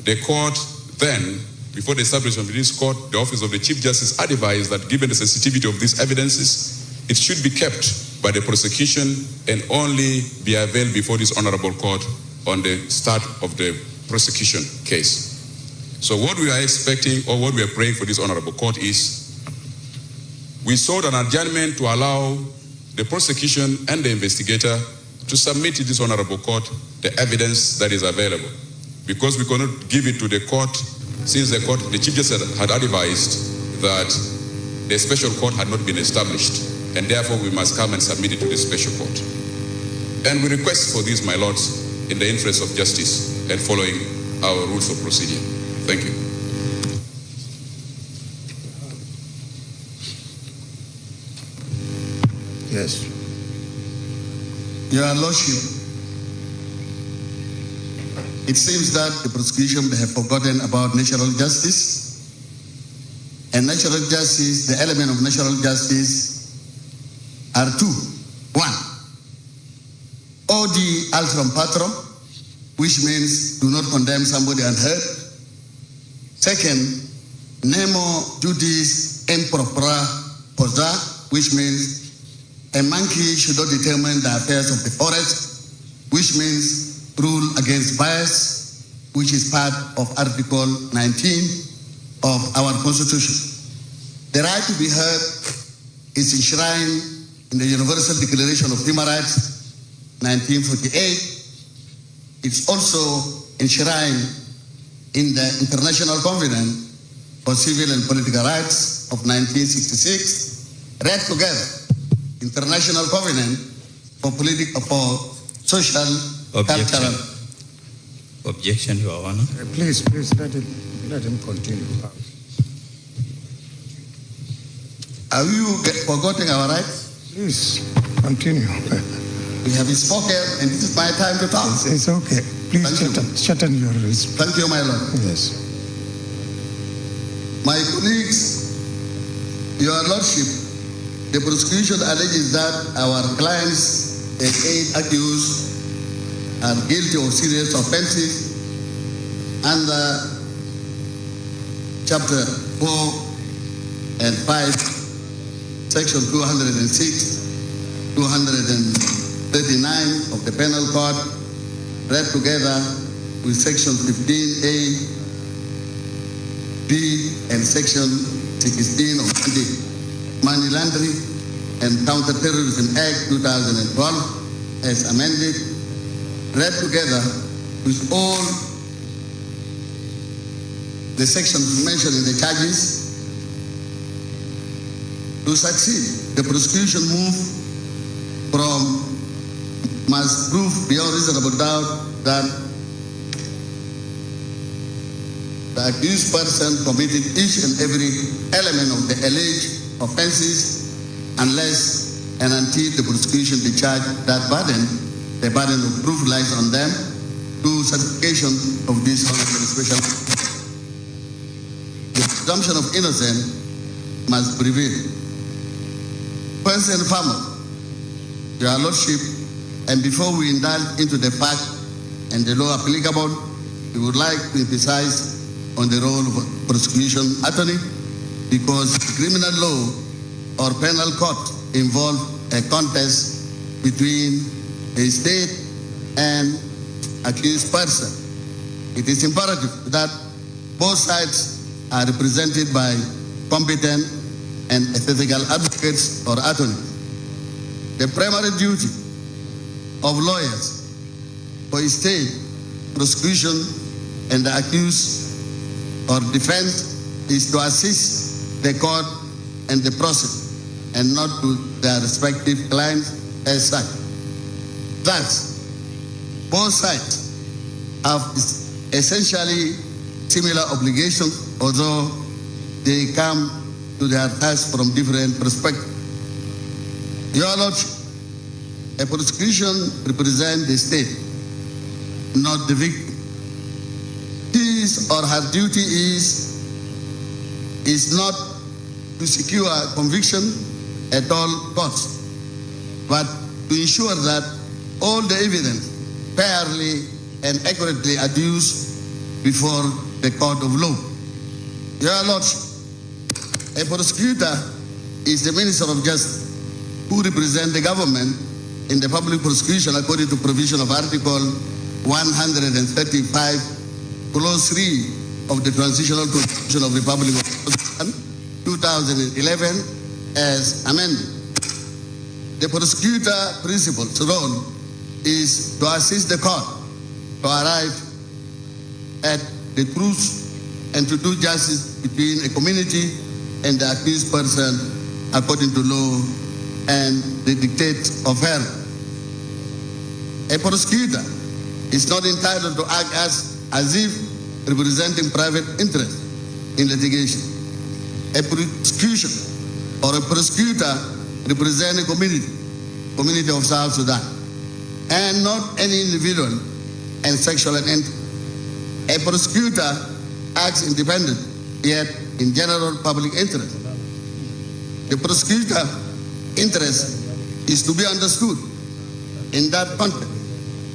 the court then, before the establishment of this court, the office of the Chief Justice advised that given the sensitivity of these evidences, it should be kept by the prosecution and only be availed before this honorable court on the start of the prosecution case. So what we are expecting or what we are praying for this honorable court is, we sought an adjournment to allow the prosecution and the investigator to submit to this honorable court the evidence that is available, because we cannot give it to the court, since the court, the Chief Justice had advised that the special court had not been established, and therefore we must come and submit it to the special court. And we request for this, my lords, in the interest of justice and following our rules of procedure. Thank you. Yes. Your Lordship, it seems that the prosecution may have forgotten about natural justice. And natural justice, the element of natural justice are two. One, odi altrum patrum, which means do not condemn somebody unheard. Second, nemo judice in propria posa, which means a monkey should not determine the affairs of the forest, which means rule against bias, which is part of Article nineteen of our Constitution. The right to be heard is enshrined in the Universal Declaration of Human Rights, nineteen forty-eight. It's also enshrined in the International Covenant for Civil and Political Rights of nineteen sixty-six, read together, International Covenant for Political, for Social, Objection. Cultural. Objection, Your Honor. Uh, please, please, let him, let him continue. Are you get, forgetting our rights? Please, continue. We have spoken, and this is my time to talk. It's, it's okay. Please shorten, shorten your response. Thank you, my lord. Yes. My colleagues, your lordship, the prosecution alleges that our clients, the eight accused, are guilty of serious offenses under Chapter four and five, Section two hundred and six, two hundred and thirty-nine of the Penal Code, read together with Section fifteen A B and Section sixteen of the Money Laundering and Counter-Terrorism Act two thousand and twelve, as amended, read together with all the sections mentioned in the charges. To succeed, the prosecution move from must prove beyond reasonable doubt that the accused person committed each and every element of the alleged offenses unless and until the prosecution discharge that burden, the burden of proof lies on them to satisfaction of this honorable special. The presumption of innocence must prevail. First and foremost, your lordship, and before we indulge into the fact and the law applicable, we would like to emphasize on the role of prosecution attorney, because criminal law or penal court involve a contest between the state and accused person. It is imperative that both sides are represented by competent and ethical advocates or attorneys. The primary duty of lawyers for state prosecution and the accused or defense is to assist the court and the process and not to their respective clients as such. Thus, both sides have essentially similar obligations, although they come to their task from different perspectives. Your Lordship, a prosecution represents the state, not the victim. His or her duty is, is not to secure conviction at all costs, but to ensure that all the evidence fairly and accurately adduced before the court of law. Your Lordship, a prosecutor is the Minister of Justice who represents the government in the public prosecution according to provision of Article one hundred and thirty-five, Clause three of the Transitional Constitution of Republic of Sudan, two thousand and eleven, as amended. The prosecutor principal's role is to assist the court to arrive at the truth and to do justice between a community and the accused person according to law and the dictates of her. A prosecutor is not entitled to act as, as if representing private interest in litigation. A prosecution or a prosecutor represent a community, community of South Sudan, and not any individual and sexual entity. A prosecutor acts independent, yet in general public interest. The prosecutor interest is to be understood in that context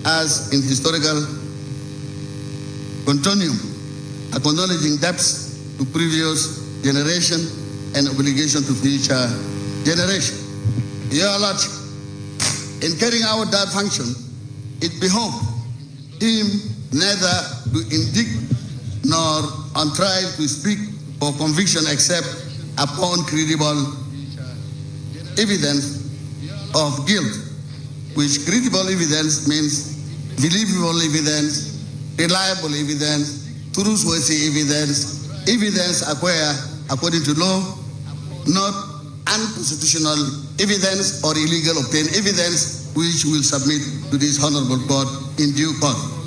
as in historical continuum, acknowledging debts to previous generation and obligation to future generation. Your Lordship, in carrying out that function, it behoved him neither to indict nor on trial to speak for conviction except upon credible evidence of guilt, which credible evidence means believable evidence, reliable evidence, trustworthy evidence, evidence acquired according to law, not unconstitutional evidence or illegal obtained evidence, which will submit to this honorable court in due course.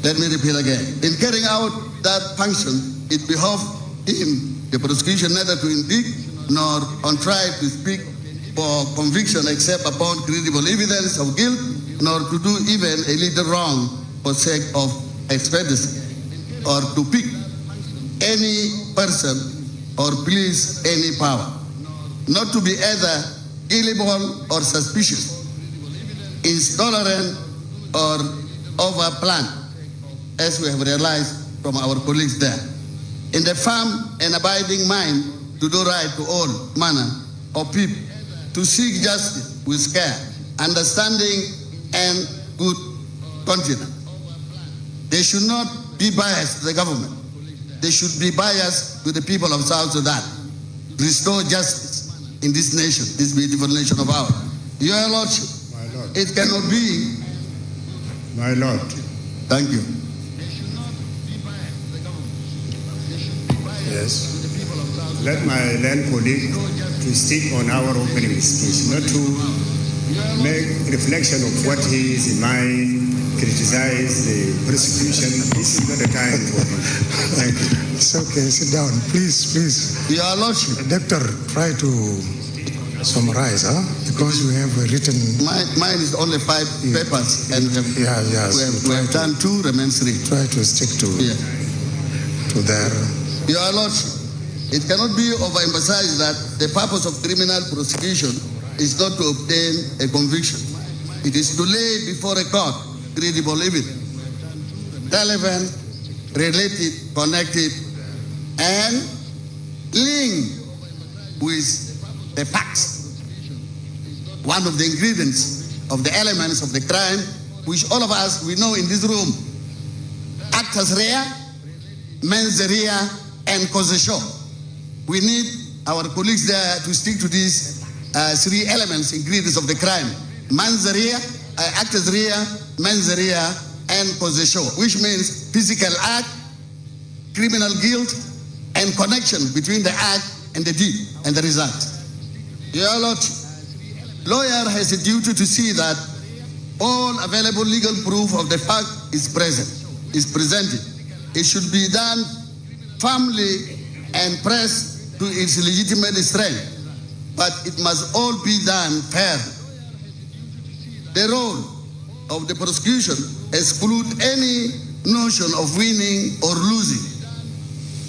Let me repeat again. In carrying out that function, it behoved him, the prosecution, neither to indict nor on trial to speak for conviction except upon credible evidence of guilt, nor to do even a little wrong for sake of expediency, or to pique any person or please any power, not to be either gullible or suspicious, intolerant or overplan, as we have realized from our colleagues there, in the firm and abiding mind to do right to all manner of people, to seek justice with care, understanding, and good conscience. They should not be biased to the government. They should be biased to the people of South Sudan. Restore justice in this nation, this beautiful nation of ours. Your Lordship, My Lord. It cannot be. My Lord. Thank you. Yes. Let my learned colleague to stick on our opening speech, not to make reflection of what he is in mind, criticize the prosecution. This is not the time for him. Thank you. It's okay. Sit down. Please, please. Your Lordship. Doctor, try to summarize, huh? Because we have written. Mine, mine is only five papers, and we have, yeah, yeah, we have, we have done two, remain three. Try to stick to, yeah, to their. Your Lordship, it cannot be overemphasized that the purpose of criminal prosecution is not to obtain a conviction. It is to lay before a court credible evidence, relevant, related, connected, and linked with the facts. One of the ingredients of the elements of the crime, which all of us we know in this room, actus reus, mens rea, and causa show. We need our colleagues there to stick to these, uh, three elements, ingredients of the crime: mens rea, uh, actus reus, mens rea, and causa show, which means physical act, criminal guilt, and connection between the act and the deed and the result. Your Lordship, lawyer has a duty to see that all available legal proof of the fact is present, is presented. It should be done firmly and pressed to its legitimate strength, but it must all be done fairly. The role of the prosecution exclude any notion of winning or losing.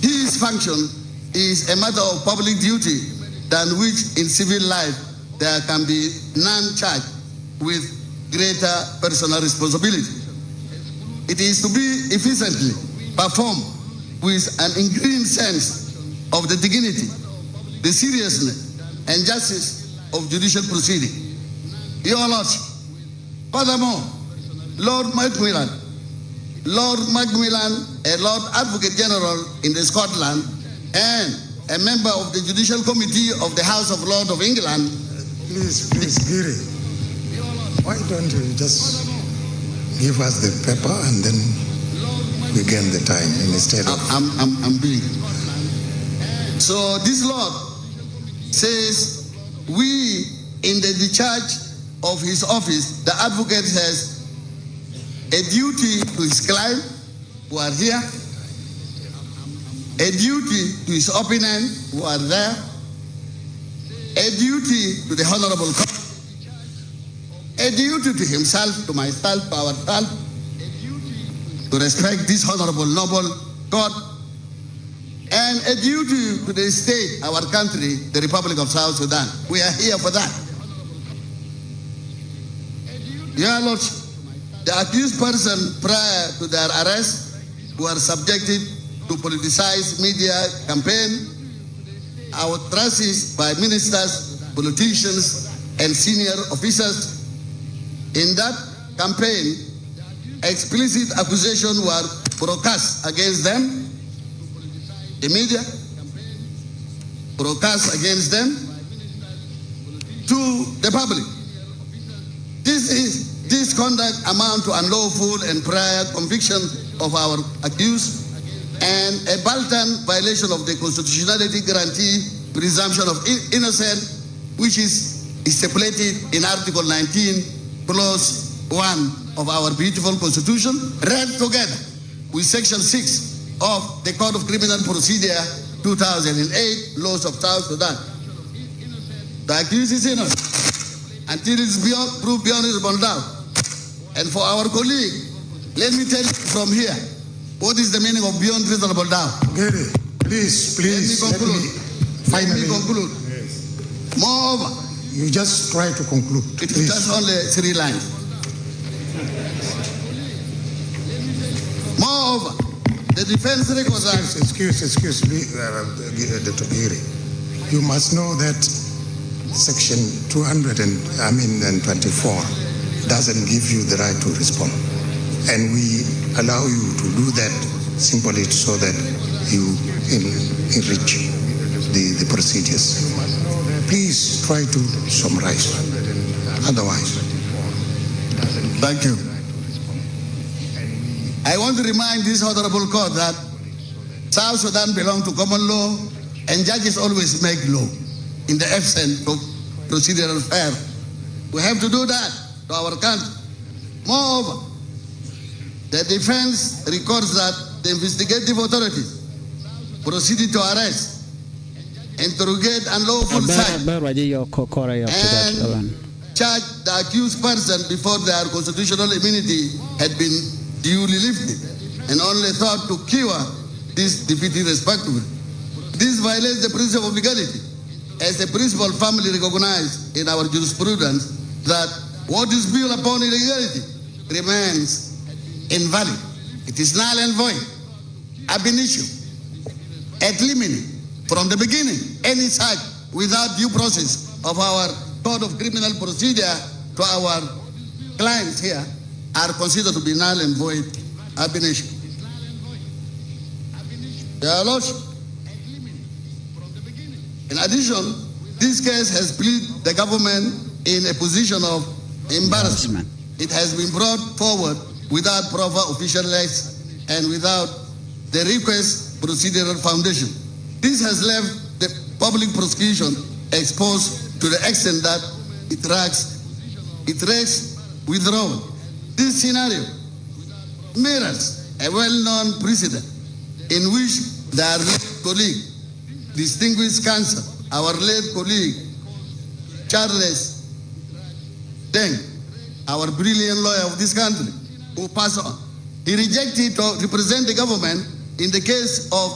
His function is a matter of public duty than which in civil life there can be none charged with greater personal responsibility. It is to be efficiently performed with an ingrained sense of the dignity, the seriousness, and justice of judicial proceeding. Your Lordship, furthermore, Lord Macmillan, Lord Macmillan, a Lord Advocate General in the Scotland and a member of the Judicial Committee of the House of Lords of England. Please, please, Giri, why don't you just give us the paper and then we gain the time instead of. I'm, I'm, I'm, I'm being. So this Lord says, we, in the discharge of his office, the advocate has a duty to his client who are here, a duty to his opponent who are there, a duty to the honorable court, a duty to himself, to myself, to ourselves, to respect this honorable, noble court, and a duty to the state, our country, the Republic of South Sudan. We are here for that. Your Lordship, the accused person prior to their arrest were subjected to politicized media campaign, outrages by ministers, politicians, and senior officers. In that campaign, explicit accusations were broadcast against them. The media broadcast against them to the public. This is, this conduct amount to unlawful and prior conviction of our accused and a blatant violation of the constitutionality guarantee presumption of i-, innocence, which is stipulated in Article nineteen, Clause one of our beautiful Constitution, read together with Section six of the Code of Criminal Procedure two thousand and eight, laws of South Sudan. The accused is innocent until it's beyond, proved beyond reasonable doubt. And for our colleague, let me tell you from here, what is the meaning of beyond reasonable doubt? Gere, please, please, let me conclude. Let me finally conclude. Moreover, you just try to conclude. It is just only three lines. Moreover, the defense records are... Excuse, excuse, excuse me, uh, uh, Doctor Gere. You must know that Section two hundred and, I mean, and twenty-four doesn't give you the right to respond. And we allow you to do that simply so that you en-, enrich the, the procedures. Please try to summarize. Otherwise. Thank you. I want to remind this honorable court that South Sudan belong to common law, and judges always make law in the absence of procedural fair. We have to do that to our country. Moreover, the defense records that the investigative authorities proceeded to arrest, interrogate, and lawful search, and charge the accused person before their constitutional immunity had been duly lifted, and only sought to cure this defeat respectively. This violates the principle of legality, as a principle firmly recognized in our jurisprudence that what is built upon illegality remains invalid. It is null and void. Ab initio, ad limine, from the beginning, any such without due process of our Code of Criminal Procedure to our clients here are considered to be null and void ab initio. Your Lordship, in addition, this case has placed the government in a position of embarrassment. Embarrassment. It has been brought forward without proper official rights and without the request procedural foundation. This has left the public prosecution exposed to the extent that it risks, it risks withdrawal. This scenario mirrors a well-known precedent in which their late colleague, distinguished counsel, our late colleague Charles Deng, our brilliant lawyer of this country, who passed on. He rejected to represent the government in the case of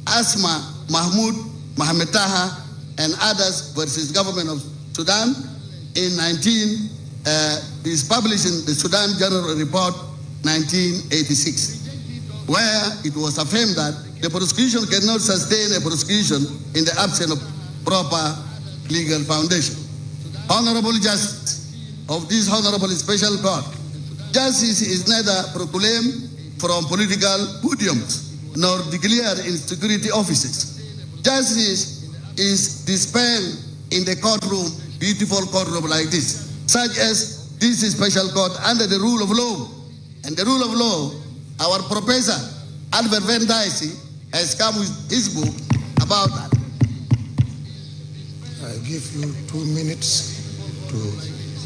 Asma Mahmoud, Mohamed Taha, and others versus government of Sudan in nineteen, uh, is published in the Sudan General Report nineteen eighty-six, where it was affirmed that the prosecution cannot sustain a prosecution in the absence of proper legal foundation. Honorable Justice of this Honorable Special Court, justice is neither proclaimed from political podiums nor declared in security offices. Justice is dispensed in the courtroom, beautiful courtroom like this, such as this special court under the rule of law. And the rule of law, our professor, Albert Venn Dicey, has come with his book about that. I give you two minutes to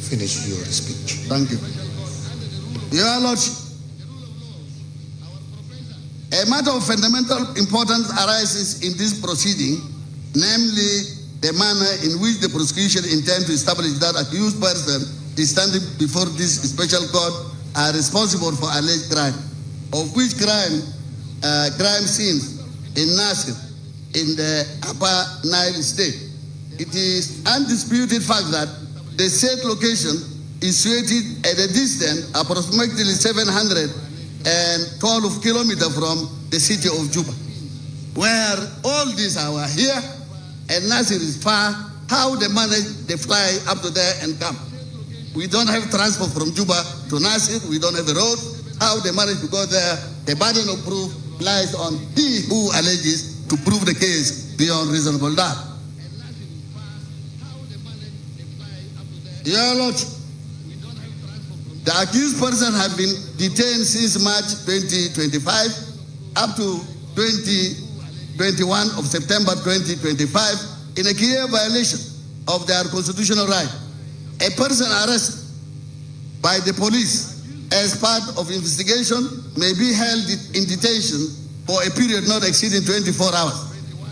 finish your speech. Thank you. Your Lordship, a matter of fundamental importance arises in this proceeding, namely the manner in which the prosecution intend to establish that accused person is standing before this special court are responsible for alleged crime, of which crime, uh, crime scenes in Nasir, in the Upper Nile State. It is undisputed fact that the said location is situated at a distance approximately seven hundred and twelve kilometers from the city of Juba, where all these are here, and Nasir is far. How they manage, they fly up to there and come. We don't have transport from Juba to Nasir. We don't have the road. How they manage to go there? The burden of proof lies on he who alleges to prove the case beyond reasonable doubt. Your Lordship, the accused person have been detained since March twenty twenty-five up to twenty twenty-one of September twenty twenty-five in a clear violation of their constitutional right. A person arrested by the police as part of investigation may be held in detention for a period not exceeding twenty-four hours,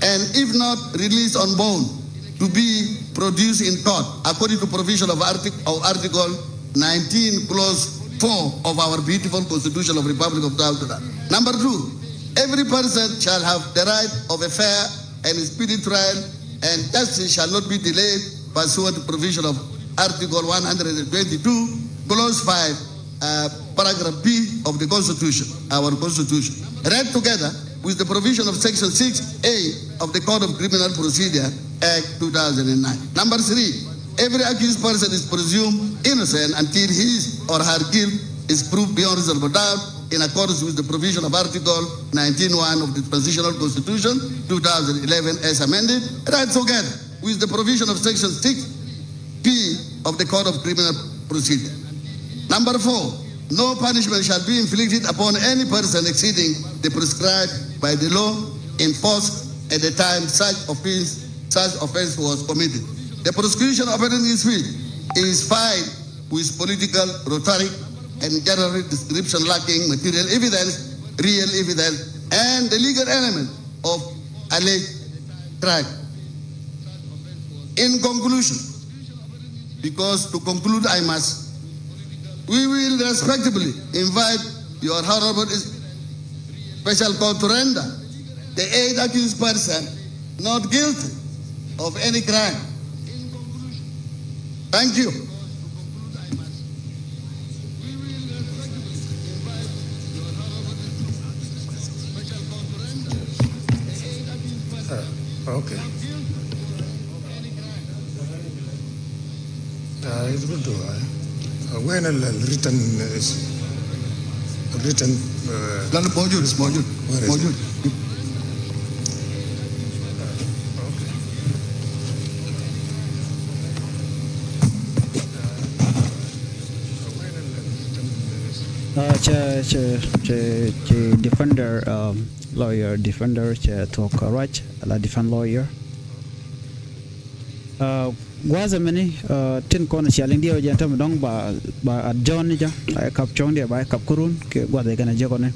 and if not released on bond, to be produced in court according to provision of, artic- of Article nineteen, Clause four of our beautiful Constitution of Republic of South Sudan. Number two, every person shall have the right of a fair and speedy trial, and justice shall not be delayed pursuant to provision of Article one hundred twenty-two, Clause five, uh, Paragraph B of the Constitution, our Constitution. Read together with the provision of Section six A of the Code of Criminal Procedure Act two thousand nine. Number three, every accused person is presumed innocent until his or her guilt is proved beyond reasonable doubt in accordance with the provision of Article nineteen one of the Transitional Constitution two thousand eleven as amended. Read together with the provision of Section six B of the Code of Criminal Procedure. Number four, no punishment shall be inflicted upon any person exceeding the prescribed by the law in force at the time such offense, such offense was committed. The prosecution of any dispute is filed with political rhetoric and general description lacking material evidence, real evidence, and the legal element of alleged crime. In conclusion, because to conclude I must, we will respectfully invite your honorable special court to render the eight accused person not guilty of any crime. Thank you. Uh, okay. Uh, it's good to, uh, uh, when a written, uh, written, uh, لا، لا، موجود، موجود، where is it? موجود. Uh, cɛ, cɛ, cɛ, cɛ defender, um, lawyer, defender, cɛ thuɔ̱k ruac, la defend lawyer. Uh, gua̱a̱th ɛmɛni, uh, tin kɔn cia liŋ diɛw jɛ tämɛ dɔ̱ŋ ba, ba adjourn ni jɛ, ba kap cuɔ̱ŋ diɛ, ba kap kärun, kɛ gua̱a̱th ɛ kɛn a jɛ kɔni.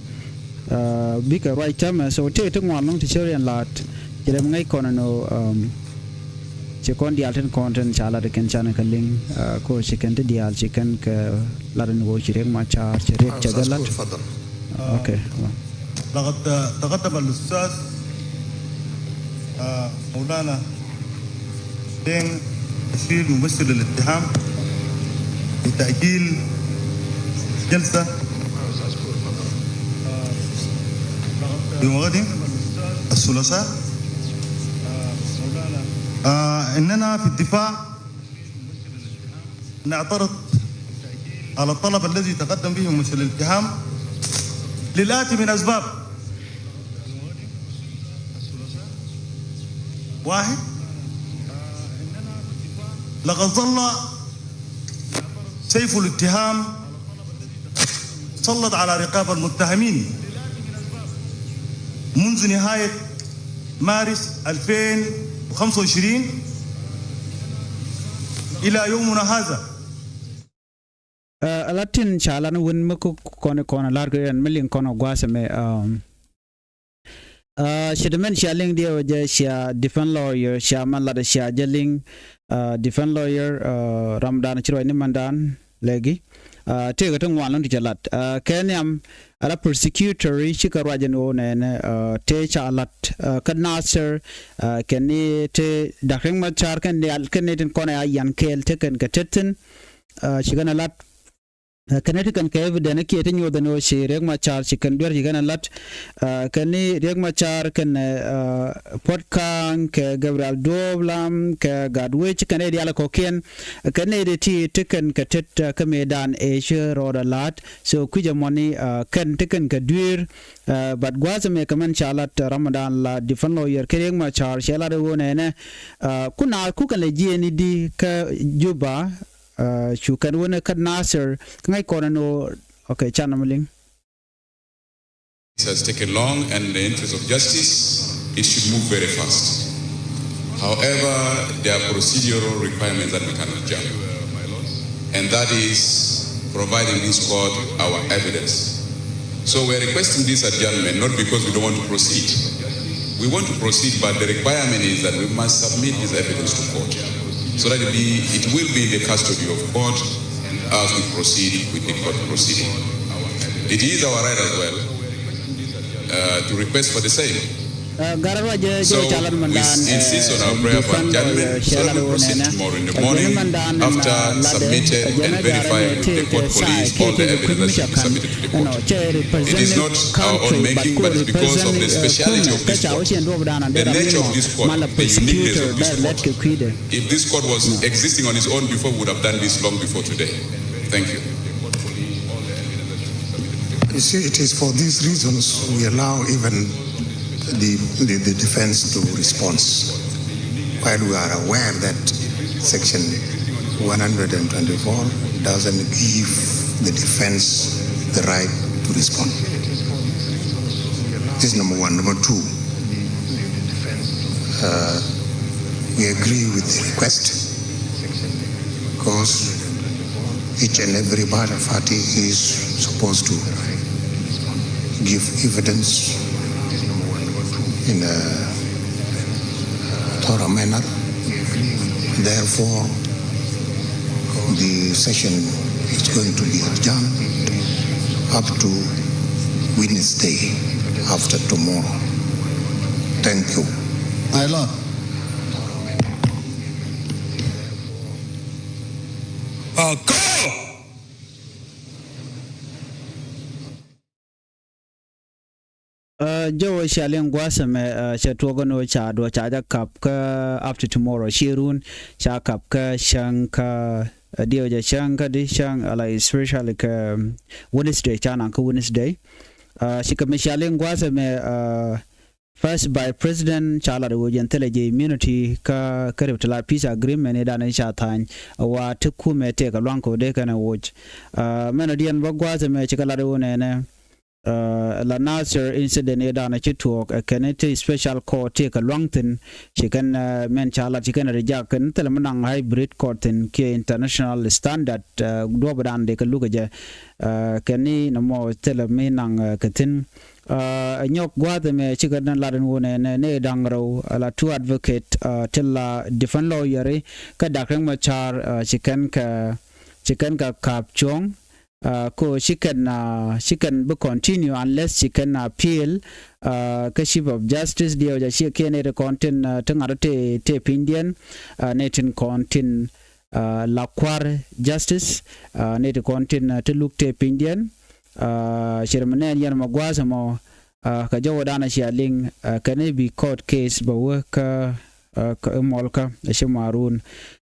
Uh, bikɛ ruac tämɛ, so tëë ti ŋuan lɔ̱ŋ ti cä riɛn la̱t, ci rɛm ŋäc kɔn ɛn ɣöö, um, ci kɔn diaal tin kɔn tin ca lat kɛn canɛ kɛ liŋ, uh, ko ci kɛn ti diaal ci kɛn kɛ lat ɛn ɣöö ci Riek Macar, ci Riek cɛ jɛ lat. Okay. لقد تقدم الأستاذ، آه، مولانا دينغ بشير ممثل الاتهام بتأجيل جلسة يوم غد الثلاثاء. آه، إننا في الدفاع نعترض على الطلب الذي تقدم به ممثل الاتهام للآتي من أسباب. واحد، لقد ظل سيف الاتهام سلط على رقاب المتهمين منذ نهاية مارس ألفين وخمسة وعشرين إلى يومنا هذا. Ɛ, ala tin ca lan win mi kä kɔn kɔn lar kɛ yɛn mi liŋ kɔn gua̱a̱th ɛmɛ, um, ɛ, ci ti mɛn cia liŋ diɛ wä jɛ cia defend lawyer cia man lat cia jɛ liŋ, ɛ, defend lawyer, ɛ, ramdan ci ruac ni mandan lɛgi. Ɛ, tëëkɛ ti ŋuan lɔ̱ŋ ti ca lat. Ɛ, kɛ nhiam ala prosecutor ci kɛ ruac ɛn ɣöö nɛnɛ, ɛ, tëë ca lat, ɛ, kä Nasir, ɛ, kɛn ni tëë Dak Riek Macar kɛn diaal kɛn ni tin kɔn ɛ a yan kɛɛl tëë kɛn kɛ tet thi̱n. Ɛ, ci kɛn ɛ lat, ɛ, kɛn ɛ ti kɛn kɛ evidence kiɛ ti nyuɔth ɛn ɣöö ci Riek Macar ci kɛn duer ci kɛn ɛ lat, ɛ, kɛn ni Riek Macar kɛn, ɛ, Puɔt Kaŋ kɛ Gabriel Duɔp Lam kɛ Gatwec kɛn ɛ diaal kɔ̱kiɛn, ɛ, kɛn ɛ ti ti kɛn kɛ tet, ɛ, kä mëëdan ɛ ci rɔɔdɛ la̱t. So kui̱c ɛmɔni, ɛ, kɛn ti kɛn kɛ duer, ɛ, but gua̱a̱th ɛmɛ kɛ mɛn ca lat, ɛ, Ramadan la defend lawyer kɛ Riek Macar cɛ lat ɛ ɣöö nɛnɛ, ɛ, kuna ku kɛn lɛ jiɛɛni di kä Juba, Ɛ, cu kɛn wänɛ kä Nasir, kä ŋäc kɔn ɛn ɣöö, okay, can nɔmɔ liŋ. This has taken long, and in the interest of justice, it should move very fast. However, there are procedural requirements that we cannot jump, and that is providing this court our evidence. So we are requesting this adjournment not because we don't want to proceed. We want to proceed, but the requirement is that we must submit this evidence to court so that it be, it will be in the custody of court, and As we proceed with the court proceeding, it is our right as well uh, to request for the same. Ɛ, gat ruac jɛ jɛ ca lat mandan, ɛ, defense lawyer cɛ lat wä nɛnɛ. Ɛ, jɛn mandan ɛn lat ɛ jɛn ɛ gat ruac tëë kɛ sai kiɛ kiɛ kɛ kui̱c mi cɛ ka̱n. Ɛnɔ cɛ represent country but ko represent, ɛ, kumɛ kä ca wä ciɛn duɔ̱ɔ̱pdan an dee ram ni mɔ mal a prosecutor bɛ lɛt kɛ kui̱dɛ. If this court was existing on its own before, we would have done this long before today. Thank you. You see, it is for these reasons we allow even the, the, the defense to respond. While we are aware that Section one hundred twenty-four doesn't give the defense the right to respond. This is number one. Number two, uh, we agree with the request because each and every party is supposed to give evidence in a thorough manner. Therefore, the session is going to be adjourned up to Wednesday after tomorrow. Thank you. My Lord. Ɛ, jɛ wä cia liŋ gua̱a̱th ɛmɛ, ɛ, cɛ tuɔk ɛn ɣöö ca duɔ̱ɔ̱c ca jɛ kap kä after tomorrow, ci run ca kap kä cäŋ kä, ɛ, diɛw jɛ cäŋ kä di cäŋ ala especially kä Wednesday, ca naŋ kä Wednesday. Ɛ, cikɛ mi cia liŋ gua̱a̱th ɛmɛ, ɛ, First Vice President ca lat ɣöö jɛn thilɛ jɛ immunity kä, kä rep ti la peace agreement i̱ dan i̱ ca tha̱a̱ny. Wa ti kumɛ tëëkɛ lua̱ŋ kɛ ɣöö dee kɛn ɛ woc. Ɛ, mɛn ɔ diɛn bä gua̱a̱th ɛmɛ cikɛ lat ɣöö nɛnɛ, ɛ, la Nasir incident i̱ dan i̱ ci tuɔɔk ɛ kɛn i̱ ti special court tëëkɛ lua̱ŋ thi̱n. Ci kɛn, ɛ, mɛn ca lat ci kɛn ɛ reject kɛn thilɛ mi naŋ hybrid court thi̱n kiɛ international standard, ɛ, duɔ̱ɔ̱p dan dee kɛ luk ɛ jɛ. Ɛ, kɛn i̱ nɔmɔ thilɛ mi naŋ, ɛ, kɛ thi̱n. Ɛ, nyɔk gua̱a̱th ɛmɛ cikɛ ni lat ɛn ɣöö nɛ, nɛ, nɛ da̱ŋ rɛw, ɛ, la two advocate, ɛ, ti la defense lawyer i̱ kä Dak Riek Machar, ɛ, ci kɛn kɛ, ci kɛn kɛ ka̱p cuɔ̱ŋ, ɛ, ko ci kɛn, ɛ, ci kɛn bi continue unless ci kɛn appeal, ɛ, kä Chief of Justice diɛw jɛ ci kiɛn ɛ ti kɔn tin, ɛ, ti ŋa̱t ti, ti pinydiɛn, ɛ, ni tin kɔn tin, ɛ, la kua̱r justice, ɛ, ni ti kɔn tin, ɛ, ti luk ti pinydiɛn. Ɛ, cir mi nɛn yɛn mɔ gua̱a̱th ɛmɔ, ɛ, kɛ jɔwädan a cia liŋ, ɛ, kɛn i̱ bi court case bɛ wä kä, ɛ, kä i̱ mɔlkä ɛ ci marun.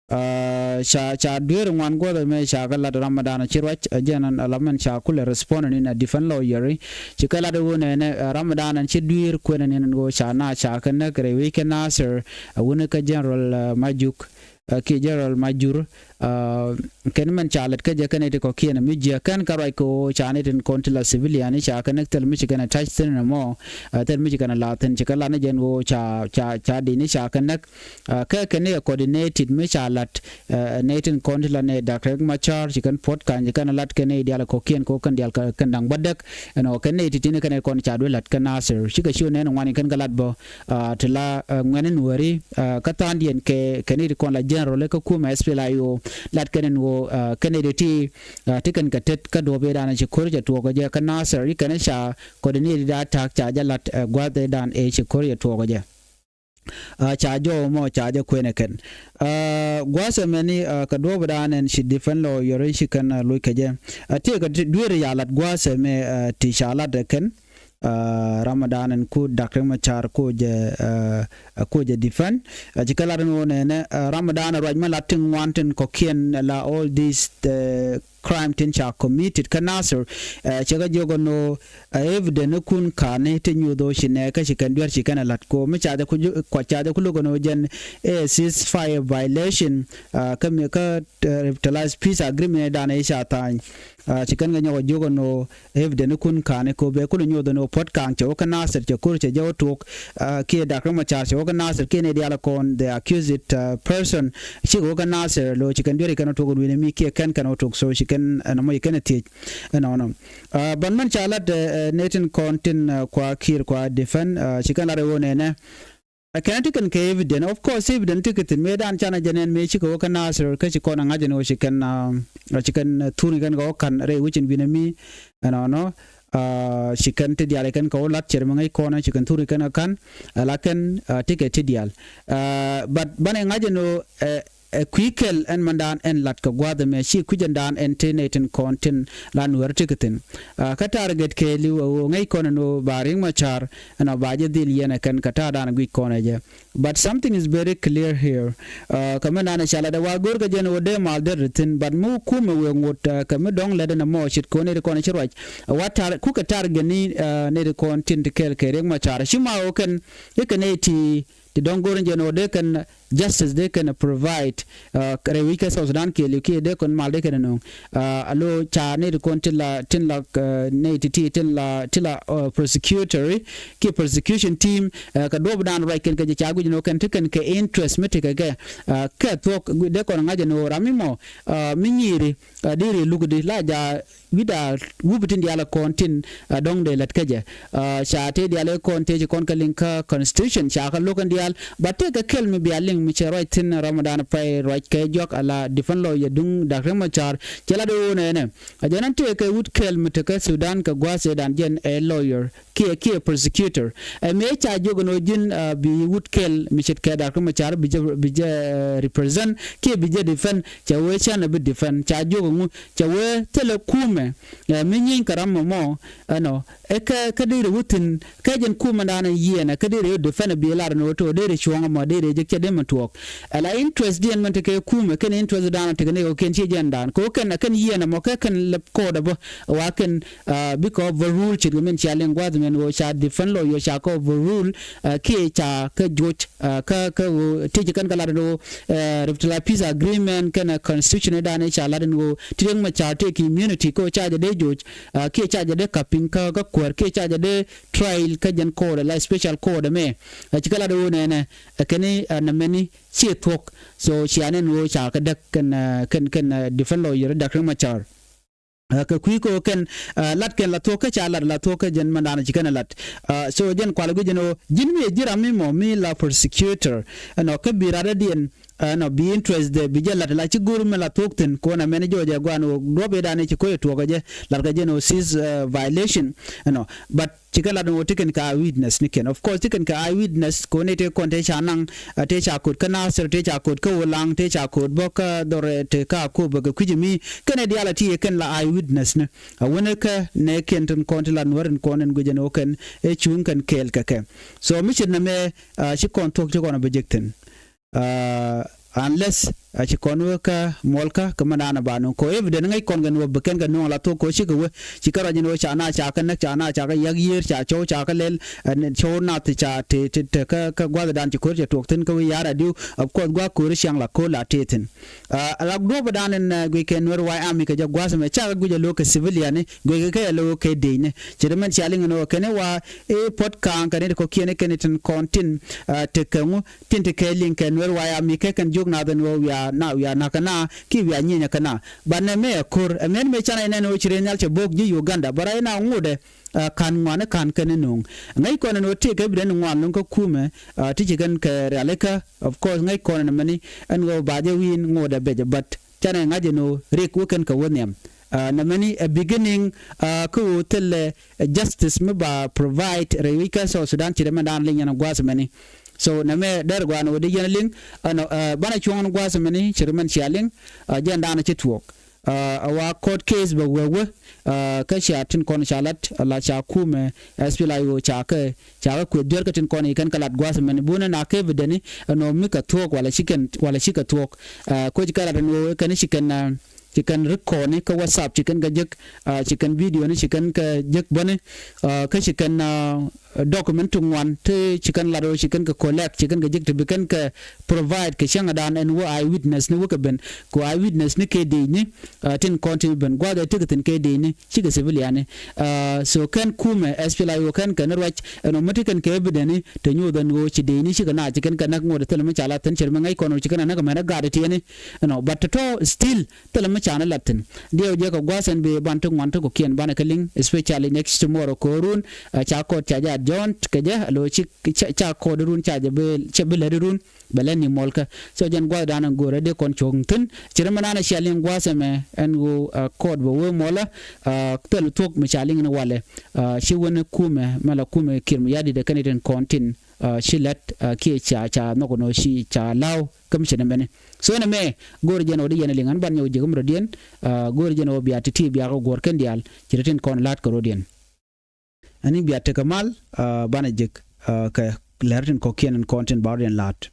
Ɛ, ca, ca dueer ŋuan guɔth ɛmɛ ca kɛ lat Ramadan ci ruac, ɛ, jɛn ala mɛn ca kulɛ respond ni na defense lawyer i̱ ci kɛ lat i̱ wun ɛnɛ, ɛ, Ramadan ɛn ci dueer kuɛn ɛn in ɣöö ca na ca kɛ näk rɛy wec kɛ Nasir, ɛ, wun kä General, ɛ, Majuk. Ɛ, kiɛ General Majur, ɛ, kɛn mɛn ca lät kä jɛ kɛn iti kɔ̱kiɛn mi jiɛ kɛn kä ruac kɛ ɣöö ca ni tin kɔn ti la civilian i̱ ca kɛ näk thil mi ci kɛn ɛ ta̱c thi̱n ɛmɔ, ɛ, thil mi ci kɛn ɛ la thi̱n ci kɛ lat ni jɛn ɣöö ca, ca, ca di̱n i̱ ca kɛ näk. Ɛ, kɛ kɛn i̱ ɛ coordinated mi ca lat, ɛ, ni tin kɔn ti la ni Dak Riek Machar ci kɛn puɔ̱t ka̱ny ci kɛn ɛ lat kɛn i̱ diaal ɛ kɔ̱kiɛn kɛ ɣöö kɛn diaal kɛ, kɛn da̱ŋ bädäk. Ɛnɔ kɛn i̱ ti tin kɛn ɛ kɔn ca duee lat kä Nasir. Cikɛ ci ɣöö nɛn ŋuani kɛn kɛ lat bä. Ɛ, ti la, ɛ, ŋuɛ̈ni Nuääri, ɛ, kä tha̱a̱ŋdiɛn kɛ, kɛ ni ti kɔn la general kä kumɛ S P L A I O, lat kɛn ɛn ɣöö, ɛ, kɛn ni ti ti, ɛ, ti kɛn kɛ tet kä duɔ̱ɔ̱p i̱ dan ci ko̱r cɛ tuɔɔk kɛ jɛ kä Nasir, i̱ kɛn ca kɔn ni ti da ta̱a̱k ca jɛ lat, ɛ, gua̱th i̱ dan ëë ci ko̱r cɛ tuɔɔk kɛ jɛ. Ɛ, ca jɔw mɔ ca jɛ kuënɛ kɛn. Ɛ, gua̱th ɛmɛni, ɛ, kɛ duɔ̱ɔ̱p i̱ dan ɛn ci defense lawyer ci kɛn, ɛ, loc kɛ jɛ. Ɛ, tëëkɛ dueeri ca lat gua̱th ɛmɛ, ɛ, ti ca lat ɛ kɛn. Ɛ, Ramadan ɛn ku Dak Riek Machar ku jɛ, ɛ, ku jɛ defend. Ɛ, ci kɛ lat ɛn ɣöö nɛnɛ, ɛ, Ramadan ɛ ruac mi lat ti ŋuan tin kɔ̱kiɛn la all this, ɛ, crime tin ca committed kä Nasir. Ɛ, cɛ kɛ jiök ɛn ɣöö, ɛ, evidence kun ka̱ni ti nyuuth ɣöö ci nɛɛkä ci kɛn duer ci kɛn ɛ la̱t kɛ ɣöö mi ca jɛ ku, kua ca jɛ ku lo̱k ɛn ɣöö jɛn ɛ ceasefire violation, ɛ, kä mi kä, ɛ, revitalized peace agreement dan ɛ ca tha̱a̱ny. Ɛ, ci kɛn kɛ nyɔk ɛ jiök ɛn ɣöö evidence kun ka̱ni kɛ ɣöö bɛ kulɛ nyuɔth ɛn ɣöö puɔ̱t ka̱a̱ŋ cɛ wä kä Nasir cɛ ko̱r cɛ jɛ wä tuɔɔk, ɛ, kiɛ Dak Riek Machar cɛ wä kä Nasir kiɛ ni diaal ɛ kɔn the accused, ɛ, person. Cikɛ wä kä Nasir lo̱ ci kɛn duer ci kɛn wä tuɔɔk ɛn wi̱n ɛmi kiɛ kɛn kɛn wä tuɔɔk, so ci kɛn ɛn ɛmɔ ci kɛn ɛ thiec ɛnɔnɔ. Ɛ, bän mɛn ca lat, ɛ, ɛ, ni tin kɔn tin, ɛ, kua Kiir kua defend, ɛ, ci kɛn lat ɛ ɣöö nɛnɛ. Kɛn ti kɛn kɛ evident, of course evident ti kɛ thin mëë dan canɛ jɛ nɛn mëë cikɛ wä kä Nasir kä ci kɔn a ŋa̱c ɛn ɣöö ci kɛn, ci kɛn thurni kɛn kɛ wä ka̱n rɛy wecin wi̱nɛ mi ɛnɔnɔ. Ci kɛn ti diaal kɛn kɛ wä lat cɛr mi ŋäc kɔn ci kɛn thurni kɛn kɛ ka̱n. Ala kɛn ti kɛ ti diaal. But banɛ ŋa̱c ɛn ɣöö ɛ kui̱ kɛl ɛn mandan ɛn lat kɛ gua̱a̱th ɛmɛ ci kui̱c ɛndan ɛn ti nɛy tin kɔn tin la nuɛr ti kɛ thin. Kä target kɛɛliw ɛ ɣöö ŋäc kɔn ɛn ɣöö ba Riek Machar ɛn ɔ ba jɛ dhil yɛn ɛ kɛn kɛ ta̱a̱dan guic kɔn ɛ jɛ. But something is very clear here. Kɛ mi nan ɛ ca lat ɛ wa go̱o̱r kɛ jɛn ɣöö dee mal der ti thin, but mi kumɛ wëë ŋot kɛ mi dɔ̱ŋ lɛt ɛn ɛmɔ ce̱tkɛ ɣöö nɛy ti kɔn ɛ ci ruac. Wa tar kukɛ target ni nɛy ti kɔn tin ti kɛɛl kɛ Riek Machar ci ma ɣöö kɛn ikɛ nɛy ti ti dɔ̱ŋ go̱r in jɛn ɣöö dee kɛn justice dee kɛn provide rɛy wi̱c kä South Sudan kiɛ li̱w kiɛ dee kɛn mal dee kɛn nöŋ. Alo ca nɛy ti kɔn tin la, tin la nɛy ti ti tin la, tin la prosecutory kiɛ prosecution team kɛ duɔ̱ɔ̱pdan ruac kɛn kɛ jɛ ca guic ni ɣöö kɛn ti kɛn kɛ interest mi ti kɛ kɛ kɛ thuɔ̱k dee kɔn ŋa̱c ɛn ɣöö ram mi mɔ mi nyiiri dee rëë lukdi la ja wi̱cda wup tin diaal ɛ kɔn tin dɔ̱ŋ dee lät kä jɛ. Ca tëë diaal ɛ kɔn tëë ci kɔn kä liŋ kä constitution ca kä lo̱k kɛn diaal, but tëë kɛ kɛl mi bia liŋ mi cɛ ruac thi̱n Ramadan pay ruac kɛ juak ala defend lawyer duŋ Dak Riek Machar cɛ lat ɣöö nɛnɛ a jɛn ɛn tëë kɛ wut kɛl mi tekä Sudan kɛ gua̱a̱th ëëdan jɛn ɛ lawyer kiɛ kiɛ prosecutor. Ɛ mëë ca jiök ɛn ɣöö ji̱n bi wut kɛl mi ce̱tkɛ Dak Riek Machar bi jɛ, bi jɛ represent kiɛ bi jɛ defend, cɛ wee cän ɛ bi defend ca jiök ɛŋu. Cɛ wee thilɛ kumɛ mi nyieeny kɛ ram mɔmɔ ɛnɔ ɛ kɛ kä dee rɛ wä thi̱n kɛ jɛn kumɛ dan ɛ yiɛn ɛ kä dee rɛ wä defend ɛ bi lar ɛn ɣöö to̱ dee rɛ cuɔ̱ŋ ɛmɔ dee rɛ jek cɛ dee mɛ tuɔɔk. Ɛ la interest diɛn mɛn tekɛ kumɛ kɛn interest dan ɛ tekɛ ni kɛ kɛn ci jɛn dan kɛ wä kɛn ɛ kɛn yiɛn ɛmɔ kɛ kɛn lɛp kɔɔdɛ bä wa kɛn bikɛ overrule ce̱tkɛ min cia liŋ gua̱th min ɣöö ca defend lawyer ca kɛ overrule kiɛ ca kɛ joc. Kä kä ɣöö tëë ci kɛn kɛ lat ɛn ɣöö revitalized peace agreement kɛnɛ constitution dan ca lat ɛn ɣöö ti Riek Machar tëë ki immunity kä ɣöö ca jɛ dee joc kiɛ ca jɛ dee ka̱p piŋ kä kä kuäär kiɛ ca jɛ dee trial kä jɛn court la special court ɛmɛ. Ci kɛ lat ɣöö nɛnɛ ɛ kɛn nɛ mɛni ciɛ thuɔ̱k. So cia nɛn ɣöö ca kɛ däk kɛn kɛn kɛn defend lawyer Dak Riek Machar. Kɛ kui̱ kɛ ɣöö kɛn lat kɛn la thuɔ̱k kä ca lat la thuɔ̱k kä jɛn mɛn da̱a̱n ci kɛn lat. So jɛn kual guic jɛn ɣöö ji̱n mi ɛ ji̱ ram mi mɔ mi la prosecutor ɛnɔ kä bi rat dädiɛn ɛnɔ bi interest dɛ bi jɛ lat la ci go̱r mi la thuɔ̱k thi̱n kɔn ɛmɛn jɔɔc ɛ guan ɣöö duɔ̱p ëëdan ëë ci ko̱c ɛ tuɔɔk ɛ jɛ lat kɛ jɛn ɣöö sis violation ɛnɔ. But ci kɛ lat ni wä ti kɛn kɛ eye witness ni kɛn. Of course ti kɛn kɛ eye witness kɛ wä ni tëë kɔn tëë ca naŋ tëë ca ko̱t kä Nasir tëë ca ko̱t kä Ulaŋ tëë ca ko̱t bä kä dhɔr tëë kä Akobo kɛ kui̱c mi kɛn ɛ diaal a ti yɛ kɛn la eye witness ni. A wänä kä nɛ kɛn tin kɔn ti la nuäär in kɔn in guic ɛn wä kɛn ɛ cuŋ kɛn kɛɛl kɛ kɛ. So mi ce̱t nɛ mɛ ci kɔn thuɔ̱k ci kɔn a bɛ jek thi̱n. Unless a ci kɔn wä kä muɔlkä kä mɛ naan a ba nuŋ kɔ evident ŋäc kɔn kɛ nuɔp bi kɛn kɛ nuɔŋ la thok kɔ cikɛ wä ci kɛ ruac in wä ca na ca kɛ näk ca na ca kɛ yak yiër ca cɔw ca kɛ lɛl. Cɔw nath ca te te te kä kä gua̱thdan ci ko̱r cɛ tuɔk thi̱n kä wi̱i̱ ya̱r adiu. Of course gua̱th ko̱r ciaŋ la ko̱r la tëë thi̱n. Ala duɔ̱pdan in guic kɛ Nuer White Army kɛ jɛ gua̱th mɛ ca kɛ guic a lo̱k kɛ civilian ni guic kɛ kɛ a lo̱k kɛ dec ni ci ri mɛn cia liŋ in wä kɛn i̱ wa i̱ puɔ̱t kaaŋ kɛ ni ti kɔ̱kiɛn i̱ kɛn i̱ tin kɔn tin tekɛ ŋu tin ti kɛ liŋ kɛ Nuer White Army kɛ kɛn jiök nath ɛn ɣöö wiaa na wiaa na̱kä na kiɛ wiaa nyieenyä kä na. Banɛ mëë ɛ ko̱r ɛmɛn mëë canɛ nɛn ɣöö ci rɛy nhial cɛ bo̱o̱k ji̱ Uganda bä rɛy na ŋotdɛ. Ka̱n ŋuan i̱ ka̱n kɛn i̱ no̱o̱ŋ ŋäc kɔn ɛn ɣöö tëëkɛ bi rɛn ŋuan lo̱ŋ kä kumɛ. Ti ci kɛn kɛ rialikä of course ŋäc kɔn ɛn mɛni ɛn ɣöö ba jɛ wi̱i̱n ŋotdɛ bɛcɛ but canɛ ŋa̱c ɛn ɣöö rik wä kɛn kɛ wä nhiam. Nɛ mɛni ɛ beginning kä ɣöö thilɛ justice mi ba provide rɛy wi̱c kä South Sudan ci rɛmɛn daan liŋ ɛn gua̱a̱th mɛni. So nɛ mɛ dɛr gua̱a̱n wä di yɛn liŋ ɛnɔ banɛ cuɔ̱ŋ ɛn gua̱a̱th mɛni ci rɛmɛn cia liŋ. Jɛn daan ci tuɔɔk a wa court case bɛ wee wee kä cia tin kɔn ca lat la ca kumɛ S P L A I O ca kɛ ca kɛ kueth duer kä tin kɔn i̱ kɛn kɛ lat gua̱a̱th mɛni bunɛ na kɛ evident ni ɛnɔ mi kɛ thuɔɔk wala ci kɛn wala ci kɛ thuɔɔk. Koc kɛ lat ɛn wee kɛn ci kɛn ci kɛn record ni kä WhatsApp ci kɛn kɛ jek ci kɛn video ni ci kɛn kɛ jek bäni. Kä ci kɛn document ti ŋuan ti ci kɛn lat ɣöö ci kɛn kɛ collect ci kɛn kɛ jek ti bi kɛn kɛ provide kɛ cäŋ dan ɛn wä eye witness ni wä kɛ ben kɛ eye witness ni kɛ dec ni. Tin kɔn ti ben gua̱a̱th ɛ ti kɛ thi̱n kɛ dec ni cikɛ civilian ni. So kɛn kumɛ S P L A I O kɛn kɛn ruac ɛn ɔ mi ti kɛn kɛ evident ni te nyuuth ɛn ɣöö ci dec ni cikɛ na ci kɛn kɛ näk ŋot ɛ thil mi ca la thi̱n cir mi ŋäc kɔn ɣöö ci kɛn ɛ näk mɛn ɛ gaat ɛ tiɛni. Ɛn ɔ but tɔ̱tɔ̱ still thilɛ mi canɛ lat thi̱n. Diɛw jɛ kɛ gua̱a̱th ɛn bi ban ti ŋuan ti kɔ̱kiɛn banɛ kɛ liŋ, especially next tomorrow kɛ ɣöö run ca kɔɔt ca jɛ adjourn kɛ jɛ, a lo̱ ci ca kɔɔt run ca jɛ bi cɛ bi lät run bɛ lät ni muɔlkä. So jɛn gua̱a̱th dan ɛn go̱o̱rä dee kɔn cuɔ̱ŋ thi̱n. Ci ri mi nanɛ cia liŋ gua̱a̱th ɛmɛ ɛn ɣöö kɔɔt bɛ wee muɔlä. Thil thuɔ̱k mi ca liŋ ni walɛ ci wen kumɛ mɛ la kumɛ kiɛr mi ya̱di̱t ɛ kɛn itin kɔn tin ci lät kiɛ ca ca nhɔk nɔ ci ca la̱w kä mi ci ni mɛni. So ni mɛ go̱o̱rä jɛn ɣöö di yɛn liŋ an ban nyɔk ji̱ kä mi rɔ̱diɛn. Go̱o̱rä jɛn ɣöö bia ti̱ti̱ bia kɛ guɔ̱r kɛn diaal ci ri tin kɔn la̱t kɛ rɔ̱diɛn. Ani bia tekɛ mal banɛ ji̱k kɛ lɛr tin kɔ̱kiɛn in kɔn tin ba rɔ̱diɛn la̱t.